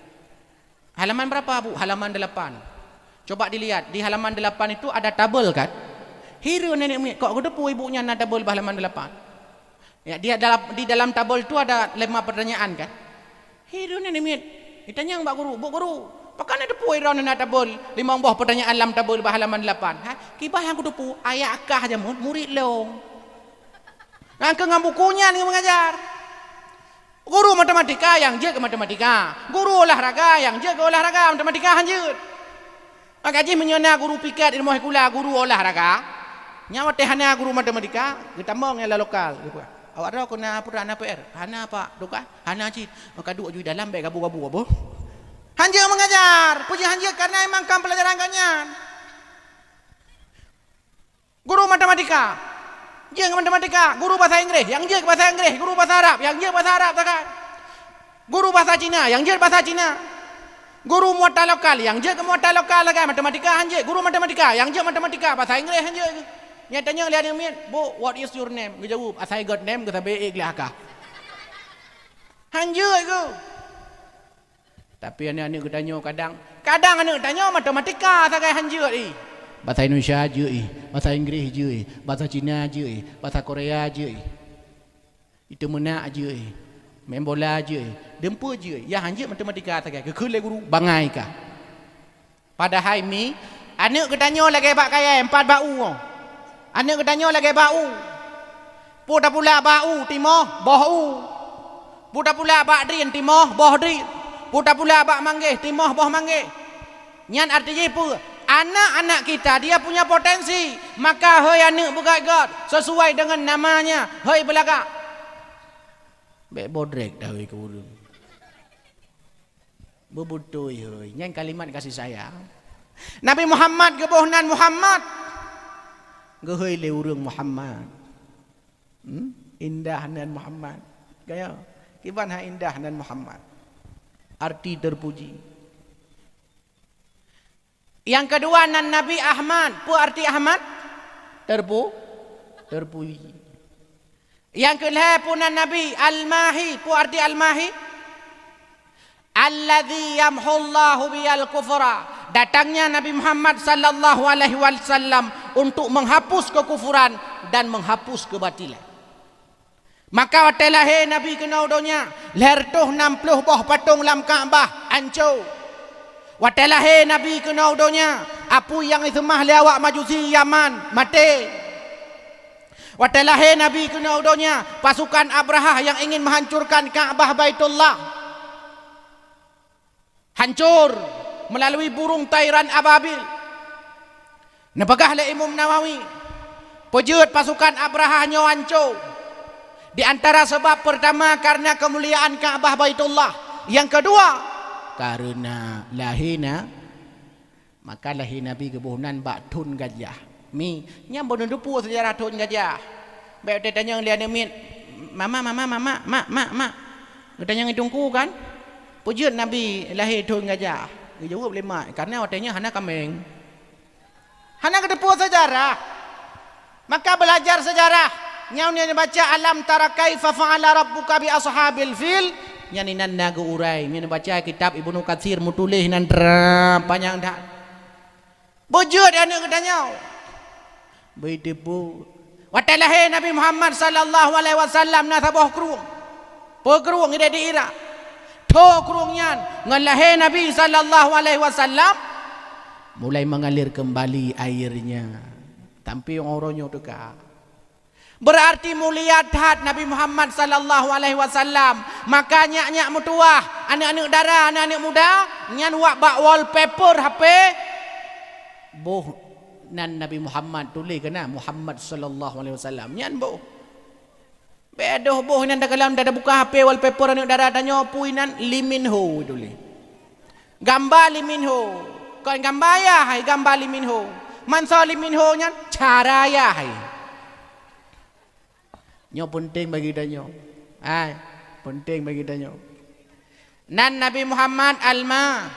"Halaman berapa, Bu?" "Halaman delapan." "Coba dilihat, di halaman delapan itu ada tabel, kan?" Hireuen aneuk miet, "Kok geuteupeue ibu nyan na tabel bak halaman delapan?" Ya, di dalam, di dalam tabel tu ada lima pertanyaan, kan? Hireuen aneuk miet. Itanyong bak guru, "Bu guru, pakon na teupeue droeneuh na tabel limong boh pertanyaan lam tabel bak halaman delapan?" "Ha, kiban han kuteupeue, ayah kah jameun murit lôn." Nyan keuh ngon buku nyan ngon mengajar. Guru matematika nyang jeuet keu matematika, guru olahraga nyang jeuet keu olahraga, matematika han jeuet. Maka jih meunyoe na guru piket ilmu sikula, guru olahraga, nyan watèe hana guru matematika, geutamong nyang lam lokal, geupeugah, "Awak droe keu na peue, na P R?" "Hana, Pak." "Tugaih?" "Hana cit." "Maka duek ju dalam, bèk gabu-gabu, boh." Han jeuet mengajar, peue jih han jeuet, karena memang kan pelajaran gobnyan. Guru matematika, jeuet keu matematika, guru bahasa Inggréh, nyang jeuet keu bahasa Inggréh, guru bahasa Arab, nyang jeuet bahasa Arab sagai. Guru bahasa Cina, nyang jeuet bahasa Cina. Guru muatal lokal, nyang jeuet keu muatal lokal sagai, matematika han jeuet. Guru matematika, nyang jeuet matematika, bahasa Inggréh han jeuet. Nyan tanyong lé aneuk miet, "Bu, what is your name?" Geujaweueb, "Asai God name," geusabé ék lé haka. Han jeuet geuh. Tapi aneuk-aneuk geutanyoe kadang, kadang aneuk tanyoe matematika sagai han jeuet, ih. Bahasa Indonesia jeuet, ih. Bahasa Inggréh jeuet, ih. Bahasa Cina jeuet, ih. Bahasa Korea jeuet, ih. Itu meunak jeuet, ih. Main bola jeuet, ih. Deumpeue jeuet, ih. Nyang han jeuet matematika sagai. Geukheun lé guru, bangai kah. Padahai mi, aneuk geutanyoe lagèe bak kayèe, empat bak u. Aneuk geutanyoe lagèe bak u. Peue tapula bak u, timoh, boh u. Peue tapula bak drien, timoh, boh drien. Peue tapula bak manggéh, timoh, boh manggéh. Nyan arti jih peue? Anak-anak kita, dia punya potensi. Maka, hei aneuk beugèt-gèt, sesuai dengan namanya, hei beulagak. Bèk bodrek dah, hei, keu ureueng. Beubeutôi, hei. Nyan kalimat kasih sayang. Nabi Muhammad geuboh nan Muhammad. Geuhôi lé ureueng Muhammad. Hmm? Indah nan Muhammad. Gaya. Kiban han indah nan Muhammad. Arti terpuji. Nyang keudua nan Nabi Ahmad. Peue arti Ahmad? Terpu-, terpuji. Nyang keulhèe peue nan Nabi Al-Mahi. Peue arti Al-Mahi? Alladzi yamhullahu bihil kufra. Datangnya Nabi Muhammad sallallahu alaihi wasallam untuk menghapus kekufuran dan menghapus kebatilan. Maka watèe lahé Nabi keunoe donya, lhèe reutôh nam ploh boh patong lam Ka'bah anco. Watèe lahé Nabi keunoe donya, apui nyang jiseumah lé awak Majusi Yaman maté. Watèe lahé Nabi keunoe donya, pasukan Abrahah nyang ingin menghancurkan Ka'bah Baitullah hancur meulalu burung tairan ababil. Neupeugah lé Imam Nawawi, peue jeuet pasukan Abrahah nyoe anco? Di antara sabab peurtama, kareuna keumuliaan Ka'bah Baitullah. Nyang keudua, kareuna lahé na-, maka lahé Nabi geuboh nan bak thôn gajah. Mi, nyan boh neuteupeue seujarah thôn gajah. Bèk watèe tanyong lé aneuk miet, "Mama, mama, mama, mak, mak, mak." Geutanyong i teungku kan, "Peue jeuet Nabi lahé thôn gajah?" Geujaweueb lé mak, "Kareuna watèe nyan hana kaméng." Hana geuteupeue seujarah. Maka beulajar seujarah. Nyoe neubaca, "Alam tara kaifa fa'ala rabbuka bi ashabil fil." Nyan inan na geuurai. Nyoe neubaca kitab Ibnu Katsir meutuléh nan tra panyang that. Beujeuet aneuk geutanyoe. Beuteupeue. Watèe lahé Nabi Muhammad sallallahu alaihi wasallam na saboh krueng. Peue krueng idéh di Irak. Tho krueng nyan ngon lahé Nabi sallallahu alaihi wasallam mulai mengalir kembali airnya. Sampai uroe nyoe teuka. Beurarti mulia that Nabi Muhammad sallallahu alaihi wasallam. Maka nyak-nyak meutuwah, aneuk-aneuk dara, aneuk-aneuk muda, nyan wak bak wallpaper H P, boh nan Nabi Muhammad tuléh keunan, Muhammad sallallahu alaihi wasallam. Nyan boh. Bèk adoh boh nyan, dalam tabuka H P wallpaper aneuk dara tanyoe peue nan, Lee Min Ho tuléh. Gamba Lee Min Ho. Kon gamba ayah hai gamba Lee Min Ho. Mansoe Lee Min Ho nyan cara ayah hai. Nyoe peunteng bagi tanyoe. Hai, peunteng bagi tanyoe. Nan Nabi Muhammad Alma-,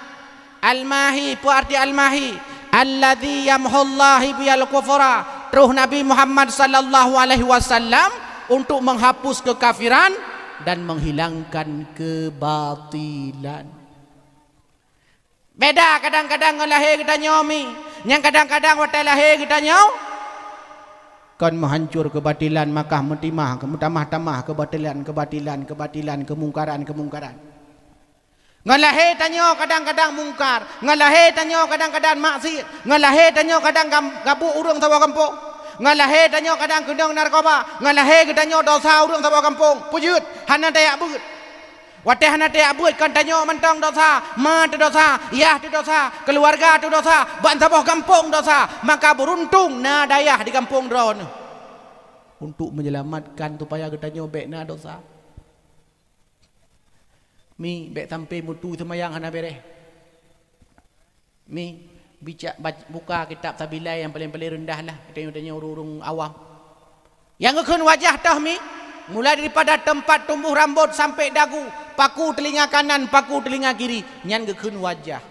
Almahi, peue arti Almahi? Alladzi yamhullahu bihil kufra. Troh Nabi Muhammad sallallahu alaihi wasallam untuk menghapus kekafiran dan menghilangkan kebatilan. Beda kadang-kadang ngon lahé geutanyoe mi. Nyang kadang-kadang watèe lahé geutanyoe kon meuhancor keubatilan, maka meutimah, meutamah-tamah keubatilan, keubatilan, keubatilan, keumungkaran, keumungkaran. Ngon lahé tanyoe kadang-kadang mungkar, ngon lahé tanyoe kadang-kadang maksiet, ngon lahé tanyoe kadang gam-, gabuek ureueng saboh gampông, ngon lahé tanyoe kadang keunong narkoba, ngon lahé geutanyoe dosa ureueng saboh gampông. Peue jeuet, hana tajak beuet. Watée hana tajak beuet kon tanyoe mantong desya, ma teudosa, yah teudosa, keuluwarga teudosa, bansaboh gampông desya, maka beuruntung na dayah di gampông droeneuh. Untuk menyelamatkan supaya geutanyoe bék na desya. Mi, bék sampai mutu seumayang hana béréh. Mi, bicak bac-, buka kitab Sabilai nyang paleng-paleng reundah lah, tanyoe-tanyoe ureuëng-ureuëng awam. Nyang geukheun wajah toh mi, mulai daripada teumpat tumboh rambot sampai dagu, paku teulinga kanan, paku teulinga kiri, nyan geukheun wajah.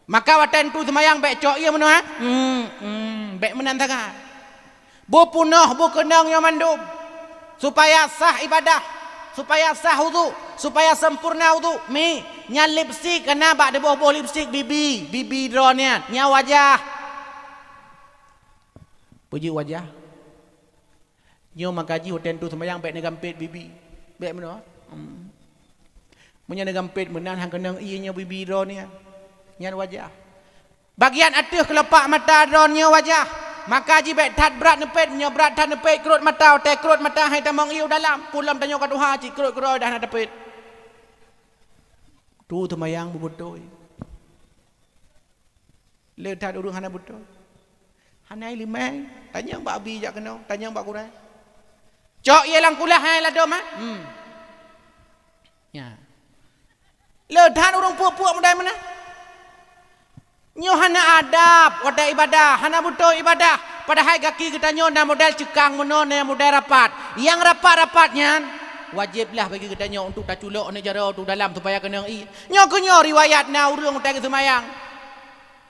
Maka watée tu seumayang bék cok ié meunoe, ha? Hmm, hmm, bék meunan sangat. Beupunoh beukeunong nyoe mandum, supaya sah ibadah, supaya sah udhu, supaya sempurna udhu. Mi, nyan lipstik kana bak deuboh-boh lipstik bibi, bibi droeneuh nyan, nyan wajah. Peujeuet wajah. Nyoe maka jih watée tu seumayang bék neugampét bibi. Bék meunoe. Hmm. Meunyoe neugampét meunan han keunong ié nyoe bibi droeneuh nyan. Nyan wajah. Bagian ateueh keulopak mata droeneuh nyoe wajah, maka jih bék that brat neupét, meunyoe brat that neupét krot mata, watée krot mata hai tamong ié u dalam, peue lom tanyoe ka tuha cit krot keudroe dah na tapét. Tu teumayang beubeutôi. Le that ureuëng hana beutôi. Hana ileumé, tanyong bak abi jak keunoe, tanyong bak gurée. Cok ié lam kulah hai ladom ha. Hmm. Nya. Le that ureuëng puek-puek mudai meunan. Nyoe hana adab watée ibadah, hana beutôi ibadah. Padahai gaki geutanyoe na model ceukang meunoe na model rapat. Nyang rapat-rapat nyan wajéb lah bagi geutanyoe untuk taculok aneuk jaroe tu dalam supaya keunong ié. Nyoe keuh nyoe riwayat na ureuëng watée geuseumayang.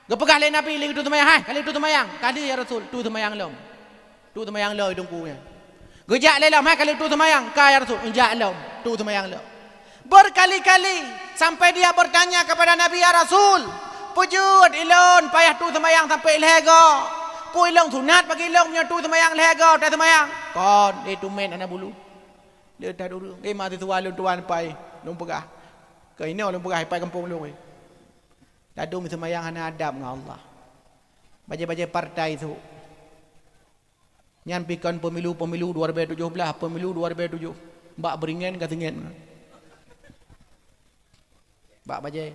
Geupeugah lé Nabi lé geutu seumayang, "Hai, ka lheueh tu seumayang." "Ka lheueh ya Rasul, tu seumayang lom." Tu seumayang lom i teungku nyan. Geujak lé lom, "Hai, ka lheueh tu seumayang." "Ka ya Rasul." "Geujak lom, tu seumayang lom." Berkali-kali sampai dia bertanya kepada Nabi, "Ya Rasul, peue jeuet ilôn payah tu seumayang sampai lhée go? Peue ilôn sunat bagi ilôn meunyoe tu seumayang lhée go, watée seumayang?" Kon, lé tumen hana bulu. Lé that ureuëng, "Eh, mahasiswa lôn tuan pai, lôn peugah. Keu inoe lôn peugah pai gampông lôn, eh." Ladom seumayang hana adab ngon Allah. Bajée-bajée partai su. Nyan pi kon pemilu-pemilu dua ribu tujuh belas, pemilu dua ribu tujuh. Bak beuringan ka singet. Bak bajée.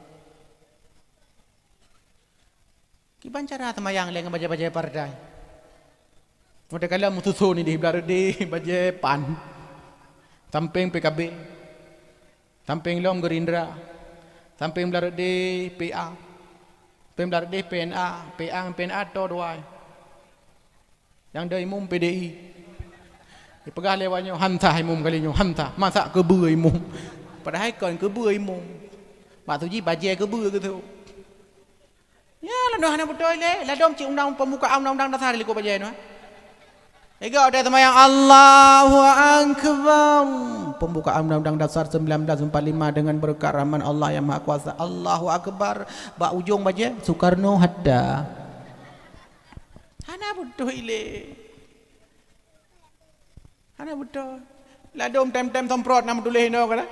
Kiban cara seumayang lé ngon bajée-bajée partai. Watée kalon meususon idéh blah reudéh bajée pan. Sampéng P K B. Sampéng lom Gerindra, sampéng blah reudéh P A, sampéng blah reudéh P N A, P A ngon P N A toe dua. Nyang dua imum P D I. Jipeugah lé awak nyoe, "Han sah imum kali nyoe, han sah. Masak keubeue imum." Padahai kon keubeue imum. Maksud jih bajée keubeue keutu. Ya, ladom hana beutôi lé. Ladom cit undang pembukaan undang-undang dasar likot bajée nyoe. Tiga udah seumayang, Allahu Akbar. Pembukaan Undang-Undang Dasar sembilan belas empat lima dengan berkat rahmat Allah yang Maha Kuasa. Allahu Akbar. Bak ujong bajée, Soekarno Hatta. Hana beutôi lé. Hana beutôi. Ladom tem-tem semprot na meutuléh inoe kana.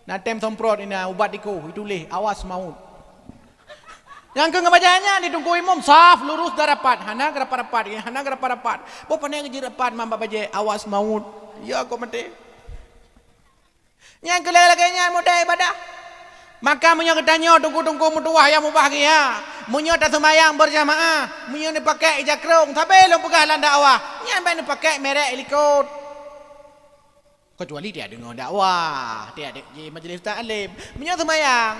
Na tem semprot ina ubat tikus, ituléh, "Awas maut." Nyang keu ngeubajée nyan di teungku imum, saf, lurus dan rapat. Hana geurapat-rapat, hana geurapat-rapat. Boh pane geujeuet rapat man bak bajée, "Awas maut." Ya kok maté. Nyang keu lagée-lagée nyan model ibadah. Maka meunyoe geutanyoe teungku-teungku meutuwah nyang mubahgia, meunyoe taseumayang beurjamaah, meunyoe neupakée ija krông, sabe lôn peugah lam dakwah, nyan bék neupakée merek likot. Keucuali tieb deungoe dakwah, tieb di majlis taklim. Meunyoe seumayang,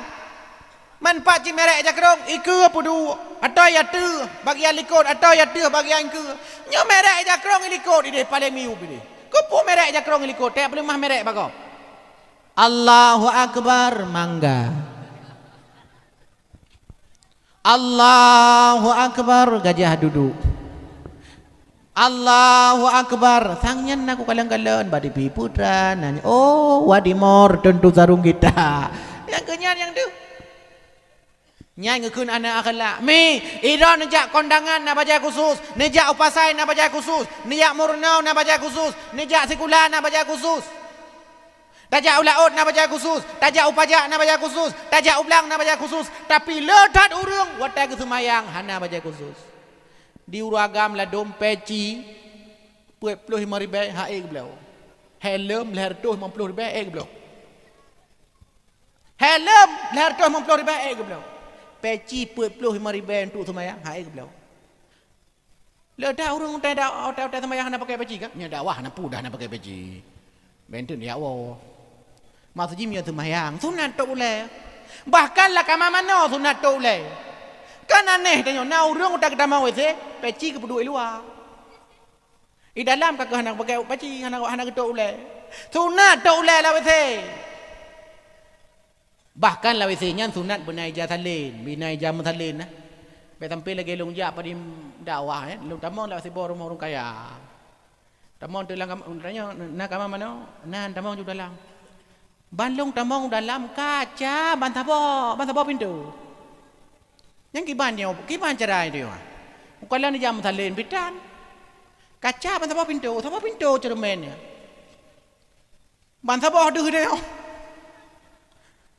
man pat cit merek ija krông, ikeue peuduek, atawa ija teuh bagian likot, atawa ija teuh bagian keue. Nyoe merek ija krông i likot idéh paleng miyueb idéh. Keupeue merek ija krông i likot, tieb peuleumah merek bagoe. Allahu Akbar, mangga. Allahu Akbar, gajah duduk. Allahu Akbar, sang nyan na kukalon-kalon, bak T V Putra, nanya, "Oh, Wadi Mor, tentu sarung kita." Nyang keu nyan nyang deuh. Nyan geukheun aneuk akhlak. Mi, idroe neujak kondangan na bajée khusus, neujak u pasai na bajée khusus, neujak meurunoe na bajée khusus, neujak sikula na bajée khusus. Tajak u laôt na bajée khusus, tajak u pajak na bajée khusus, tajak u blang na bajée khusus, tapi le that ureuëng watée geuseumayang hana bajée khusus. Di ureuëng agam ladom peci peuet ploh limong ribée hana geubloe. Helm lhée reutôh limong ploh ribée hana geubloe. Helm lhèe reutôh limong ploh ribèe, ék geubloe. Peci peuet ploh limong ribèe untuk seumayang, han ék geubloe. Le that ureueng utai da-, utai, utai seumayang hana pakai peci kan? Nyan dakwah hana peue dah hana pakai peci. Bèk teuk jak woe. Maksud jih meunyoe seumayang, sunat tôp ulèe. Bahkan lam kama manoe sunat tôp ulèe. Kan aneh tanyoe, na ureueng utai geutamong W C, peci geupeuduek i luwa. I dalam ka keuh hana pakai peci, hana, hana geutôp ulèe. Sunat tôp ulèe lam W C. Bahkan lam W C nyan sunat beuna ija salin, beuna ija meusalin, nah. Bèk sampai lagèe lôn jak padum dakwah, eh. Lôn tamong lam siboh rumoh ureueng kaya. Tamong teuk lam kam-, tanyong, "Na kama manoe?" "Na, tamong ju dalam." Ban lôn tamong dalam, kaca ban saboh, ban saboh pintoe. Nyan kiban nyoe, kiban cara nyoe. Meukalon ija meusalin pih tan. Kaca ban saboh pintoe, saboh pintoe ceureumen nyan. Ban saboh deuh tanyoe.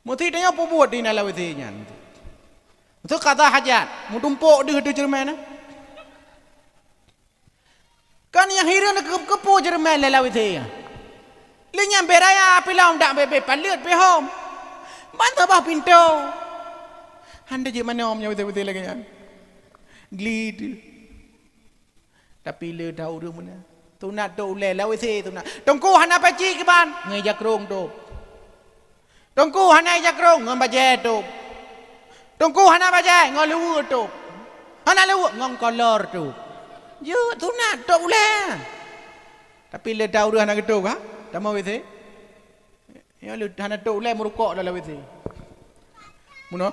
Meusti tanyoe peubuet di dalam W C nyan. Meusti qadha hajat, meutumpôk deuh, deuh ceureumen nyan. Kan nyang hireuen keu-, keupeue ceureumen lé lam W C nyan. Lé nyan bèk raya pih lom dak bèk-bèk paleuet pih hom. Ban saboh pintoe. Han teujeuet manoe meunyoe W C-W C lagèe nyan. Gli deuh. Tapi le that ureueng meunan. Sunat tôp ulèe lam W C sunat. Teungku hana peci kiban, ngon ija krông tôp. Teungku hana ija krông, ngon bajèe tôp. Teungku hana bajèe, ngon luweue tôp. Hana luweue, ngon kolor tôp. Jeuet sunat tôp ulèe. Tapi le that ureueng hana geutôp ka? Tamong W C. Nyoe le hana tôp ulèe meurukok dalam W C. Meunoe.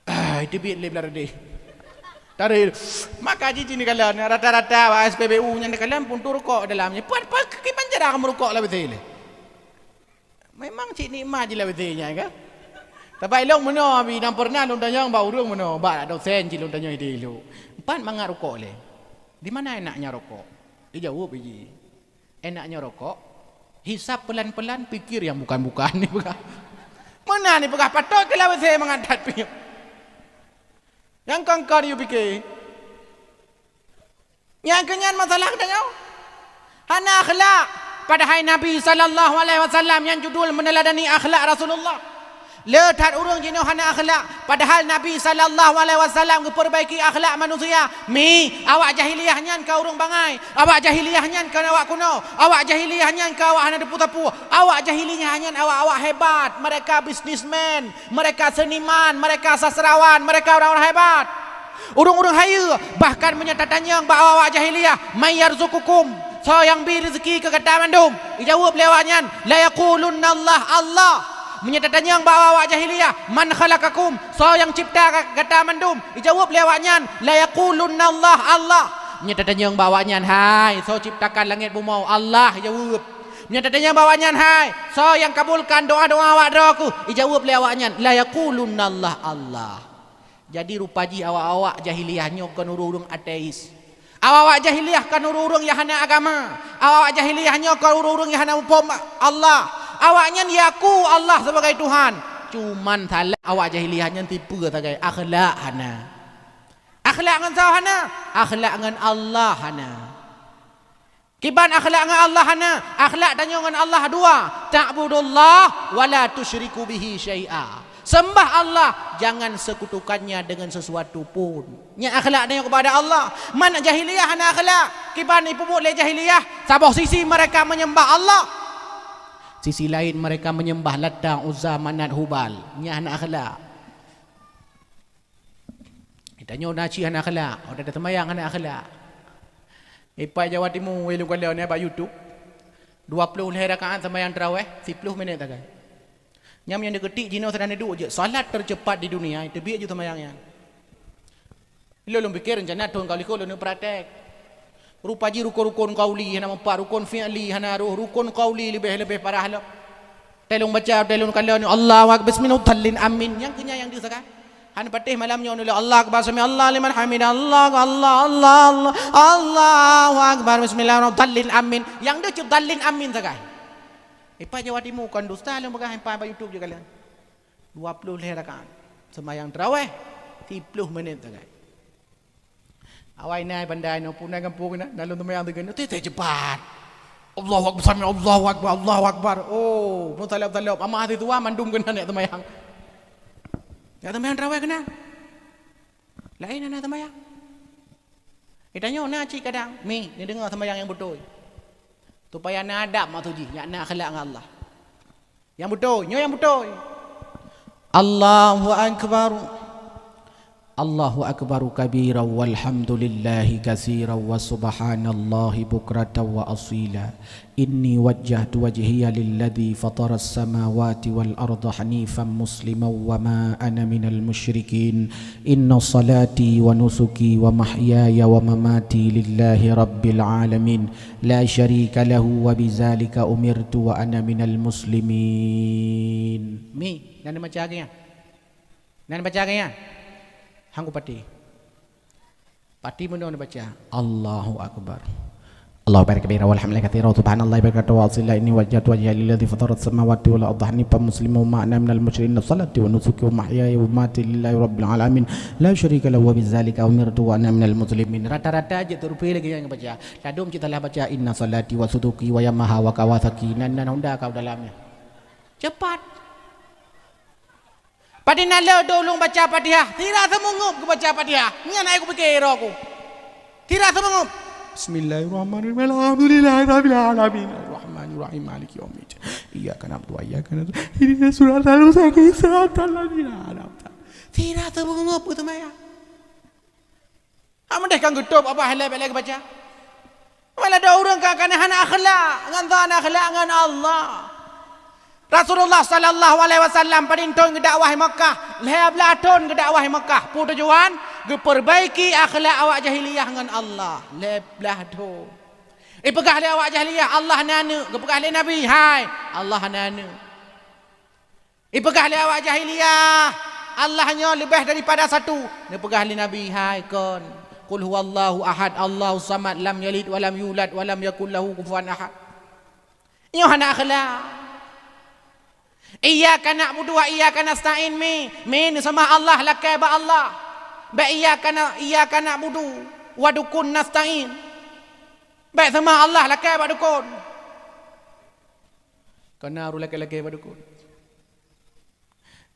Ah, itu biet lé blah deh. Tarik. Maka jih cit neukalon, rata-rata bak S P B U nyan neukalon pun tu rukok dalam nyan. Pat, pat, kiban cara meurukok lam W C lé. Memang cit nikmat jih lam W C nyan kan. Tapi lôn meunoe, abi, nyang pernah lôn tanyong bak ureueng meunoe, bak dosen cit lôn tanyong idéh lôn. Pat mangat rukok lé. Di mana enaknya rokok? Dijaweueb jih. Enaknya rokok, hisab pelan-pelan, pikir yang bukan-bukan, ipeugah. Meunan ipeugah, patot keu lam W C mangat that pih. Nyang kon-kon yue pike. Nyang keu nyan masalah geutanyoe. Hana akhlak. Padahai Nabi sallallahu alaihi wasallam nyang judul meneladani akhlak Rasulullah. Le that ureueng jinoe hana akhlak, padahal Nabi sallallahu alaihi wasallam geupeubaiki akhlak manusia. Mi, awak jahiliyah nyan ka ureueng bangai, awak jahiliyah nyan ka awak kuno, awak jahiliyah nyan ka awak hana teupeue-teupeue, awak jahiliyah nyan awak-awak hebat, mereka bisnismen, mereka seniman, mereka sastrawan, mereka orang-orang hebat. Ureueng-ureueng hayeue, bahkan meunyoe tatanyong bak awak-awak jahiliyah, "Man yarzuqukum?" Soe nyang bri rezeki keu gata mandum? Ijaweueb lé awaknyan, "La yaqulunna Allah, Allah." Meunyoe tatanyong bak awak-awak jahiliyah, "Man khalaqakum?" Soe nyang cipta ga-, gata mandum? Ijaweueb lé awaknyan, "La yaqulunna Allah, Allah." Meunyoe tatanyong bak awaknyan, "Hai, soe ciptakan langét bumoe?" "Allah," ijaweueb. Meunyoe tatanyong bak awaknyan, "Hai, soe nyang kabulkan doa-doa awak droe kheueh?" Ijaweueb lé awaknyan, "La yaqulunna Allah, Allah." Jadi rupa jih awak-awak jahiliyah nyoe kon ureueng-ureueng ateis. Awak-awak jahiliyah kon ureueng-ureueng nyang hana agama. Awak-awak jahiliyah nyoe kon ureueng-ureueng nyang hana muphom Allah. Awaknyan yaku Allah sebagai Tuhan. Cuman salah awak jahiliyah nyan tipe sagai, akhlak hana. Akhlak ngon soe hana? Akhlak ngon Allah hana. Kiban akhlak ngon Allah hana? Akhlak tanyoe ngon Allah dua, "Ta'budullah wa la tusyriku bihi syai'a." Sembah Allah, jangan sekutukannya dengan sesuatu pun. Nyan akhlak tanyoe kepada Allah. Man jahiliyah hana akhlak. Kiban ipeubuet lé jahiliyah, saboh sisi mereka menyembah Allah, sisi lain mereka menyembah Lata, Uzza, Manat, Hubal. Nyan hana akhlak. Tanyoe na cit hana akhlak, watèe taseumayang hana akhlak. Ipat Jawa Timu, wéh lôn kalon nyan bak YouTube. Dua ploh lhèe rakaat seumayang tarawèh, siplôh minèt sagai. Nyan nyang diketik jinoe sedang duek jeuet, salat tercepat di dunia, teubiet ju seumayang nyan. Lôn, lôn pikir rencana thôn ka likot lôn praktek. Rupa jih rukon-rukon qauli hana meupat, rukon fi'li hana roh, rukon qauli leubeh-leubeh parah lom. Teuh lôn baca, teuh lôn kalon, Allahu Akbar, bismillah, dhallin, amin. Nyang keu nyan nyang deuh sagai. Hana patéh malam nyoe neulo, Allahu Akbar, sami Allah liman hamidah, Allah, Allah, Allah, Allah, Allahu Akbar, bismillah, dhallin, amin. Nyang deuh cit dhallin, amin sagai. Ipat Jawa Timu kon dusta lôn peugah, ipat bak YouTube jeuet kalon. Dua ploh lhèe rakaat. Seumayang tarawèh, siplôh minèt sagai. Awai na pandai nyoe, puna gampông na, na lôn seumayang teuk nyoe, teuh, teuh, cepat. Allahu Akbar, sami Allahu Akbar, Allahu Akbar. Oh, meutalab-talab. Amah hati tuan mandum keunan jak seumayang. Jak seumayang tarawih keunan. Laén hana seumayang. Geutanyoe na cit kadang, "Mi, neudeungoe seumayang nyang beutôi." Supaya na adab maksud jih, nyak na akhlak ngon Allah. Nyang beutôi, nyoe nyang beutôi. Allahu Akbar. Allahu Akbar kabira walhamdulillahi katsira wa subhanallahi bukratan wa asila. Inni wajjahtu wajhiya lilladzi fataras samawati wal arda hanifan musliman wa ma ana minal musyrikin. Inna salati wa nusuki wa mahyaya wa mamati lillahi rabbil alamin. La syarika lahu wa bizalika umirtu wa ana minal muslimin. Mi, nan baca lagèe nyan. Nan baca lagèe nyan. Hang kupatéh. Patéh meunoe baca. Allahu Akbar. Allahu Akbar kabira walhamdulillahi katsira, subhanallahi bukratan wa asila. Inni wajjahtu wajhiya lilladzi fataras samawati wal arda hanifan musliman wa ma ana minal musyrikin. Inna salati wa nusuki wa mahyaya wa mamati lillahi rabbil alamin. La syarika lahu wa bizalika umirtu wa ana minal muslimin. Rata-rata jeuet teurupée lagèe nyang baca. Ladôm cit salah baca, "Inna salati wa sutuki wa Yamaha wa Kawasaki." Nan, nan Honda ka dalam nyan. Cepat. Padahai na lheueh dua ulôn baca Fatihah, sira seumeungeup geubaca Fatihah. Nyan hana kupike droe ku. Sira seumeungeup. Bismillahirrahmanirrahim. Alhamdulillahirabbil alamin. Arrahmanirrahim. Maliki yaumiddin. Iyyaka na'budu wa iyyaka nasta'in. Ihdinas siratal mustaqim. Siratal ladzina an'amta 'alaihim. Sira seumeungeup geuseumayang. Hana meudeh kan geutôb, apa hai lé bèk lé geubaca. Malah ada ureueng ka, ka hana akhlak ngon zat, akhlak ngon Allah. Rasulullah sallallahu alaihi wasallam padum thon geudakwah di Makkah, lhèe blah thon geudakwah di Makkah. Peue tujuan? Geupeubaiki akhlak awak jahiliyah ngon Allah. Lhèe blah thon. Ipeugah lé awak jahiliyah, "Allah na aneuk." Geupeugah lé Nabi, "Hai, Allah na aneuk." Ipeugah lé awak jahiliyah, Allah nyoe leubeh daripada satu. Neupeugah lé Nabi, "Hai kon, qul huwallahu ahad, Allahus samad, lam yalid walam yulad, walam yakul lahu kufuwan ahad." Nyoe hana akhlak. Iyyaka na'budu wa iyyaka nasta'in, mi. Mi neuseumah Allah lakèe bak Allah. Bèk iyyaka na-, iyyaka na'budu wa dukun nasta'in. Bèk seumah Allah lakèe bak dukun. Kana ureueng lakèe-lakèe bak dukun.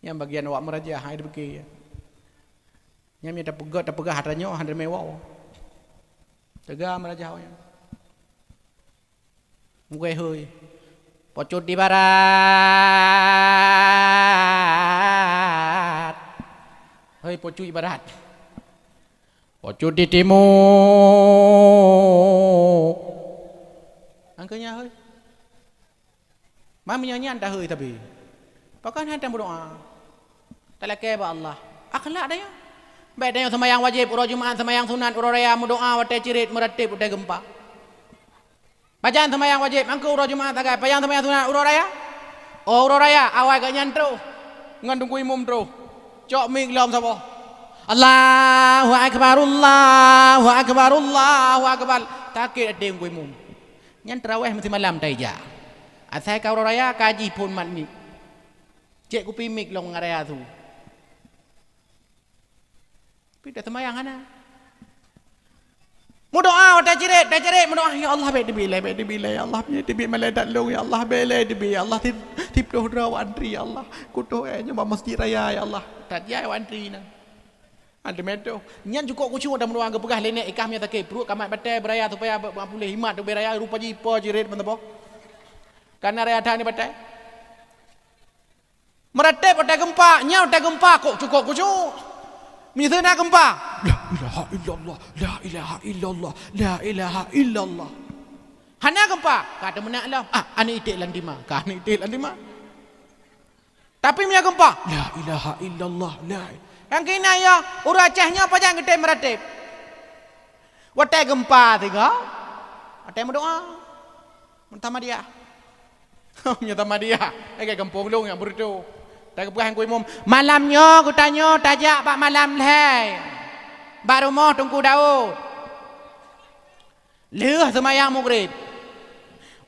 Nyang bagian awak meuraja hai dipike. Nyang mita peugah, tapeugah atra nyoe hana meuwoe. Teuga meuraja awak nyan. Mugèe hôi. Pocut di barat. Hôi, pocut di barat. Pocut di timu. Angkanya hôi. Meunyoe nyan tahôi tapi. Pakon han tameudoa. Talakèe bak Allah. Akhlak daya. Bèk tanyoe seumayang wajéb, uroe Jumat, seumayang sunat, uroe raya, meudoa watèe cirét, meuratéb watèe geumpa. Pajan seumayang wajéb, angkeu uroe Jumat sagai, pajan seumayang sunat, uroe raya. Oh, uroe raya, awai geuh nyan troh. Ngon teungku imum troh. Cok mik lom saboh. Allahu Akbar, Allahu Akbar, Allahu Akbar. Takét até teungku imum. Nyan tarawèh meusimalam taija. Asai ka uroe raya ka jiphôn mat mik. Cék kupi mik lom ngon raya su. Tapi dah seumayang hana. Meudoa watèe cirét, watèe cirét meudoa, "Ya Allah, bèk teubiet lé, bèk teubiet lé, ya Allah, bèk teubiet malaikat lôn, ya Allah, bèk lé teubiet, ya Allah, sip-, siploh droe awak antri, ya Allah, kutoh, eh, nyoe bak masjid raya, ya Allah." Tajak awak antri na. Ada meudoa. Nyan cukôp khusyuk dan meudoa geupeugah lé nèk ikah meunyoe sakét pruet ka mat batèe beuraya supaya ba-, ba-, puléh imat tu beuraya rupa jih po jiret meuteupah. Kana raya that ni batèe. Meuratéb watèe geumpa, nyan watèe geumpa kok cukôp khusyuk. Meunyoe na geumpa, "La ilaha illallah, la ilaha illallah, la ilaha illallah." Hana geumpa, ka teumeunak lom. Ah, aneuk iték lam tima, ka aneuk iték lam tima. Tapi meunyoe geumpa, "La ilaha illallah, la i-" Nyang keunan nyoe, ureueng Aceh nyoe pajan geutem meuratéb. Watèe geumpa sigoe, watèe meudoa. Meutamadiah. Meunyoe tamadiah, eh, lagèe gampông lôn nyang beureutoh. Tapeugah ngon imum, "Malam nyoe geutanyoe tajak bak malam lhèe. Bak rumoh Teungku Daud." Lheueh seumayang Maghrib.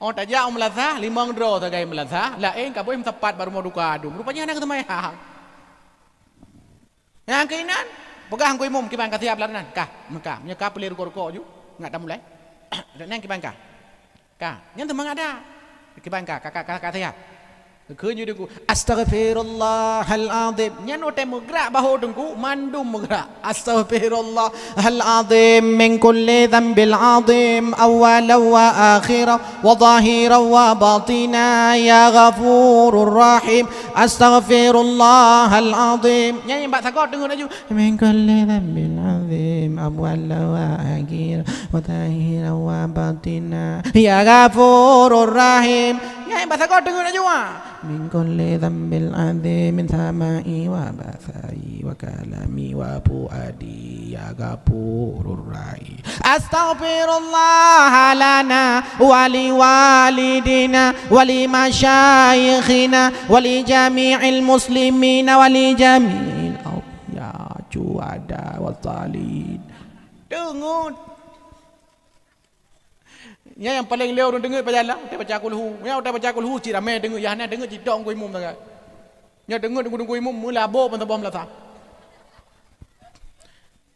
Oh, tajak u meulasah, limong droe sagai meulasah, laén ka boh meusapat bak rumoh duka adum. Rupajih hana geuseumayang. Nyang keuinan, peugah ngon imum, "Kiban ka siap lam nan?" "Ka, meuka." Meunyoe ka peulé rukok-rukok ju, ngat tamulai. Nyan kiban ka. Ka, nyan teumangat that. Kiban ka, ka, ka, ka, ka siap. Keu nyoe Teungku, "Astaghfirullahal azim." Nyan watèe meugrak bahô Teungku, mandum meugrak. "Astaghfirullahal azim min kulli dzambil azim, awwalan wa akhiran wa zahiran wa batina, ya Ghafurur Rahim. Astaghfirullahal azim." Nyan bak sagoe deungon laju. "Min kulli dzambil azim, awwalan wa akhiran wa zahiran wa batina, ya Ghafurur Rahim." Nyan bak sagoe deungon laju, ah. "Min kulli dzambil azim, min sama'i wa basari wa kalami wa fuadi, ya Ghafurur Rahim. Astaghfirullah lana wa li walidina wa li masyaikhina wa li jami'il muslimina wa li jami'il awliya syuhada wa salihin." Deungon. Nyan nyang paleng lé ureueng deungon pajan lah, watèe baca kulhu. Nyan watèe baca kulhu cit ramè deungon, nyang hana deungon cit dong ku imum sagai. Nyan deungon deungon-deungon imum meulabô ban saboh meulasah.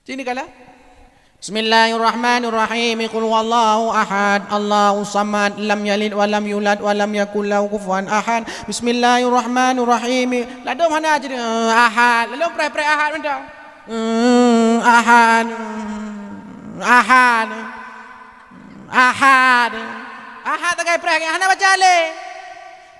Sini kala. Bismillahirrahmanirrahim. Qul huwallahu ahad, Allahus samad, lam yalid wa lam yulad wa lam yakul lahu kufuwan ahad. Bismillahirrahmanirrahim. Ladôm hana cit, eh, ahad. Ladôm preh-preh ahad mantong. Hmm, ahad. Hmm, ahad. Ahad. Ahad tagai preh, hana baca lé.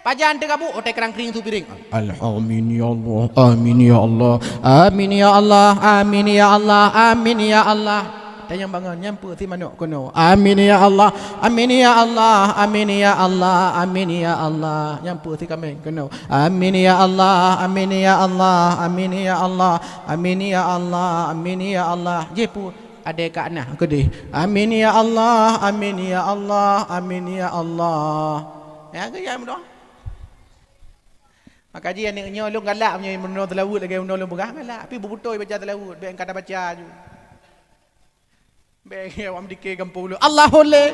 Pajan teugabu, otai kerang kring su piring. Alhamdulillah, amin ya Allah, amin ya Allah, amin ya Allah, amin ya Allah. Tanyong bangon, nyang peue si manok keunoe. Amin ya Allah, amin ya Allah, amin ya Allah, amin ya Allah. Nyang peue si kameng keunoe. Amin ya Allah, amin ya Allah, amin ya Allah, amin ya Allah, amin ya Allah. Jih peue? Adé ka na keudeh. Amin ya Allah, amin ya Allah, amin ya Allah. Ya ke ya mudah? Maka jih aneuk nyoe lôn galak meunyoe meurunoe seulaweuet lagèe meurunoe lôn peugah galak. Tapi beutôi baca seulaweuet, bèk ka tabaca aju. Bèk awak meudike gampông lôn. Allahu le.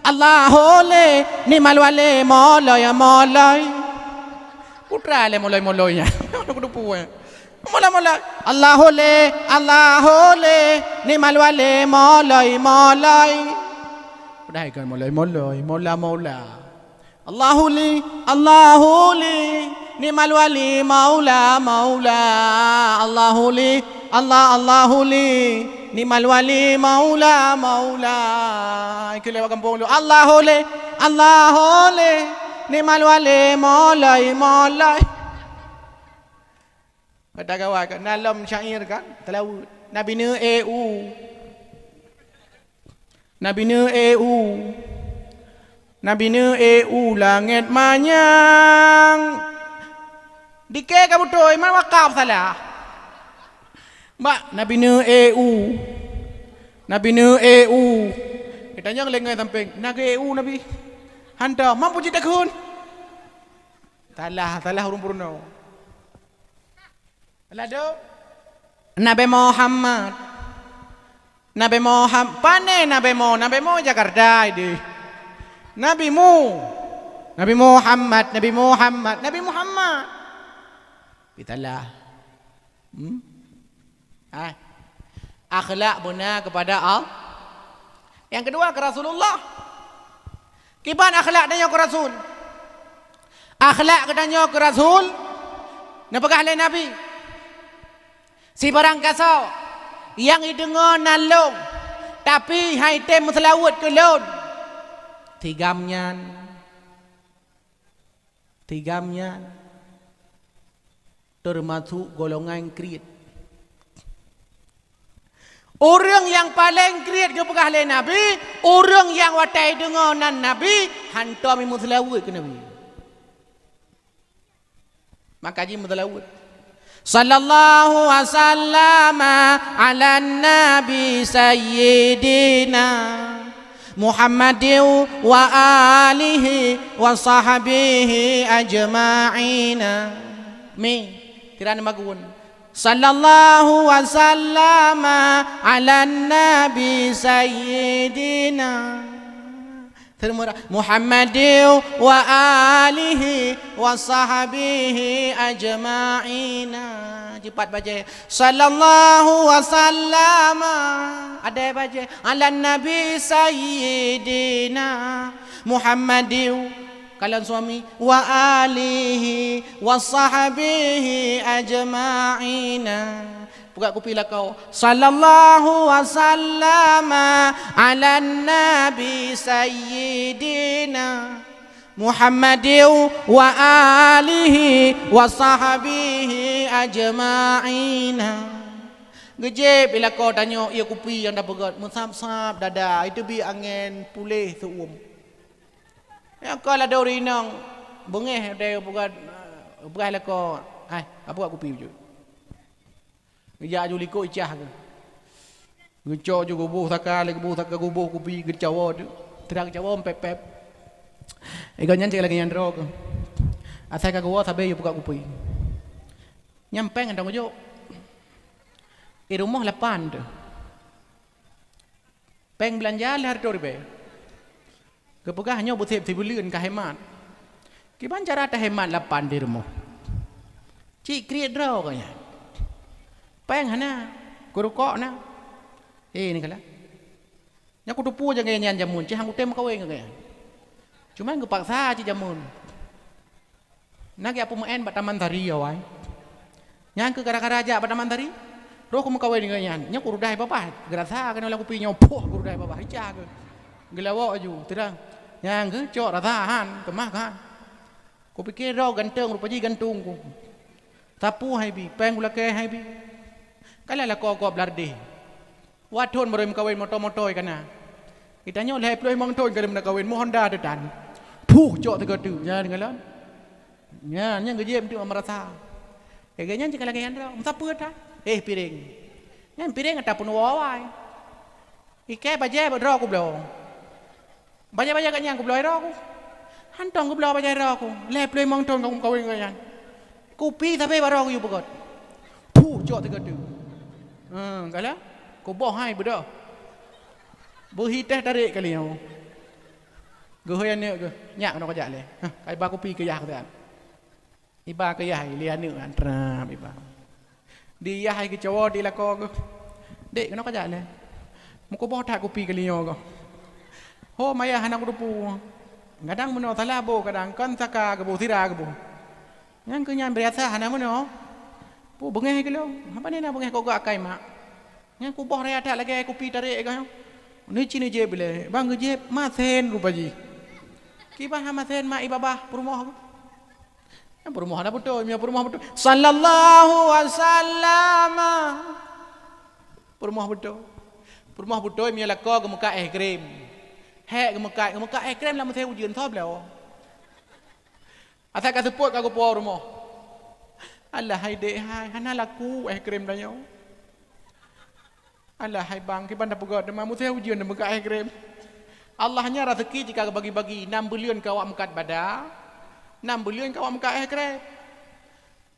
Allahu le. Ni'mal wali maulaya maulai. Putra le maulai-maulai nyan. Kudu puai. Maulai-maulai. Allahu le. Allahu le. Ni'mal wali maulai maulai. Padahai kan maulai-maulai, maula-maula. Allahu li, Allahu li, ni'mal wali, maula, maula. Allahu li, Allah, Allahu li, ni'mal wali, maula, maula. Ikeu lewat gampông tu. Allahu li, Allahu li, ni'mal wali, maulai, maulai. Kata kawan, na lom syair kan, seulaweuet. Nabi neu e u. Nabi neu e u. Nabi neu e u langét manyang. Dike ka beutôi, man wakaf salah. Bak Nabi neu e u. Nabi neu e u. Geutanyong lé ngon sampéng, na geu e u Nabi? Hantom, man peue jeuet takheun? Salah, salah ureueng peurunoe. Lado Nabi Muhammad. Nabi Muham-, pane Nabi Mo-, Nabi Mo Jakarta ideh. Nabi Mu. Nabi Muhammad, Nabi Muhammad, Nabi Muhammad. Pitalah. Hmm? Ah. Akhlak beuna kepada Allah. Nyang keudua keu Rasulullah. Kiban akhlak tanyoe keu Rasul? Akhlak geutanyoe keu Rasul neupeugah lé Nabi, "Sibarang gasoe nyang jideungoe nan lôn, tapi han jitem meuseulaweuet keu lôn, sigam nyan, sigam nyan." Teumasok golongan kriet. Ureuëng nyang paleng kriet geupeugah lé Nabi, ureuëng nyang watée deungoe nan Nabi, hantom meuseulaweuet keu Nabi. Maka jih meuseulaweuet. Sallallahu wasallama ala nabi sayyidina Muhammadin wa alihi wa sahbihi ajma'ina. Mi, tiran magun. Sallallahu wasallama ala nabi sayyidina. Muhammadin wa alihi wa sahbihi ajma'ina. Jipat bajée. Sallallahu wasallama. Ada bajée. Ala nabi sayyidina Muhammadin, kalon suami, wa alihi wa sahbihi ajma'ina. Peugah kupi lakoe, sallallahu wa sallama ala nabi sayyidina Muhammadin wa alihi wa sahbihi ajma'ina. Geujép i lakoe tanyoe ié kupi nyang tapeugét, meusab-sab dada, iteubiet angén puléh seu-uem. Nyang ka ladôm rinong, beungéh dai peugah, peugah lakoe, "Hai, ka peugah kupi bacut." Geujak aju likot icah geuh. Geucok ju geuboh saka, lé geuboh saka geuboh kupi geucawoe tu. Teudah geucawoe pép-pép. Iga nyan cit lagée nyan droe geuh. Asai ka geuwoe sabe yue peugah kupi. Nyang péng hana geujok. I rumoh lapan tu. Péng beulanja lhèe reutôh ribèe. Geupeugah nyoe beusép sibuleuen ka hemat. Kiban cara tahemat lapan di rumoh? Cit kriet droe geuh nyan. Péng hana, keurukok na. Eh, ni kala. Nyan kuteupeue nyang gaya nyan jameun, cit han kutem meukawen ngon gaya nyan. Cuma geupaksa cit jameun. Na geujak peumeu'en bak Taman Sari awai. Nyan keuh gara-gara jak bak Taman Sari, roh kumeukawen deungon nyan. Nyoe kurudah babah, geurasa keunoe lam kupi nyoe, poh, kurudah babah, icah keuh. Geulawok aju, teudah. Nyan keuh cok rasa han, keumah kan. Kupike droe ganteng, rupa jih gantung ku. Sapeue hai bi, péng kulakée hai bi. Kalon lakoe gob lardeh. Wak thon barô meukawen moto-moto ka na. Geutanyoe lhèe ploh limong thon ka lheueh meukawen, meu Honda teuh tan. Puh, cok teuka teuk, nyan deungon lôn. Nyan, nyan geujép teuk meurasa. Lagèe nyan cit ka lagèe nyan droe, meusapeue that. Eh, piréng. Nyan piréng ata peunoh awai. Ikei bajèe bak droe kubloe. Bajèe-bajèe gobnyan kubloe droe ku. Hantom kubloe bajèe droe ku. Lhèe ploh limong thon ka kumeukawen ngon nyan. Kupi sabe bak droe ku yue peugöt. Puh, cok teuka teuk. Hmm, kala? Kuboh hai beudôh. Beuhi teh tarék kali nyoe. Geuhôi aneuk geuh, "Nyak, keunoe kajak lé. Hah, ka iba kupi keu yah keutan." Iba keu yah, lé aneuk nyan, tram iba. Di yah hai geucok di lakoe geuh. "Dek, keunoe kajak lé. Meukuboh that kupi kali nyoe geuh." Ho, mayah hana kuteupeue. Kadang meunoe salah boh, kadang kon saka geuboh, sira geuboh. Nyan keuh nyan biasa hana meunoe. Peue beungéh keu lôn? Haba nina beungéh kok geuakai mak? Nyan kuboh raya that lagèe kupi tarék geuh nyoe. Neuci neujép ilèe, ban geujép masén rupa jih. Kiban hana masén mak i babah peurumoh geuh. Nyan peurumoh hana beutôi, meunyoe peurumoh beutôi. Sallallahu wasallama. Peurumoh beutôi. Peurumoh beutôi meunyoe lakoe geumeukat es krem. Hék geumeukat, geumeukat es krem lam musém ujeuen soe bloe. Asai ka seupôt ka geupuwoe u rumoh. Alah hai dek hai, hana laku es krem tanyoe. Alah hai bang, kiban tapeugöt teuma musém ujeuen neumeukat es krem. Allah nyan raseuki jika geubagi-bagi, nam buleuen ka awak meukat bada, nam buleuen ka awak meukat es krem.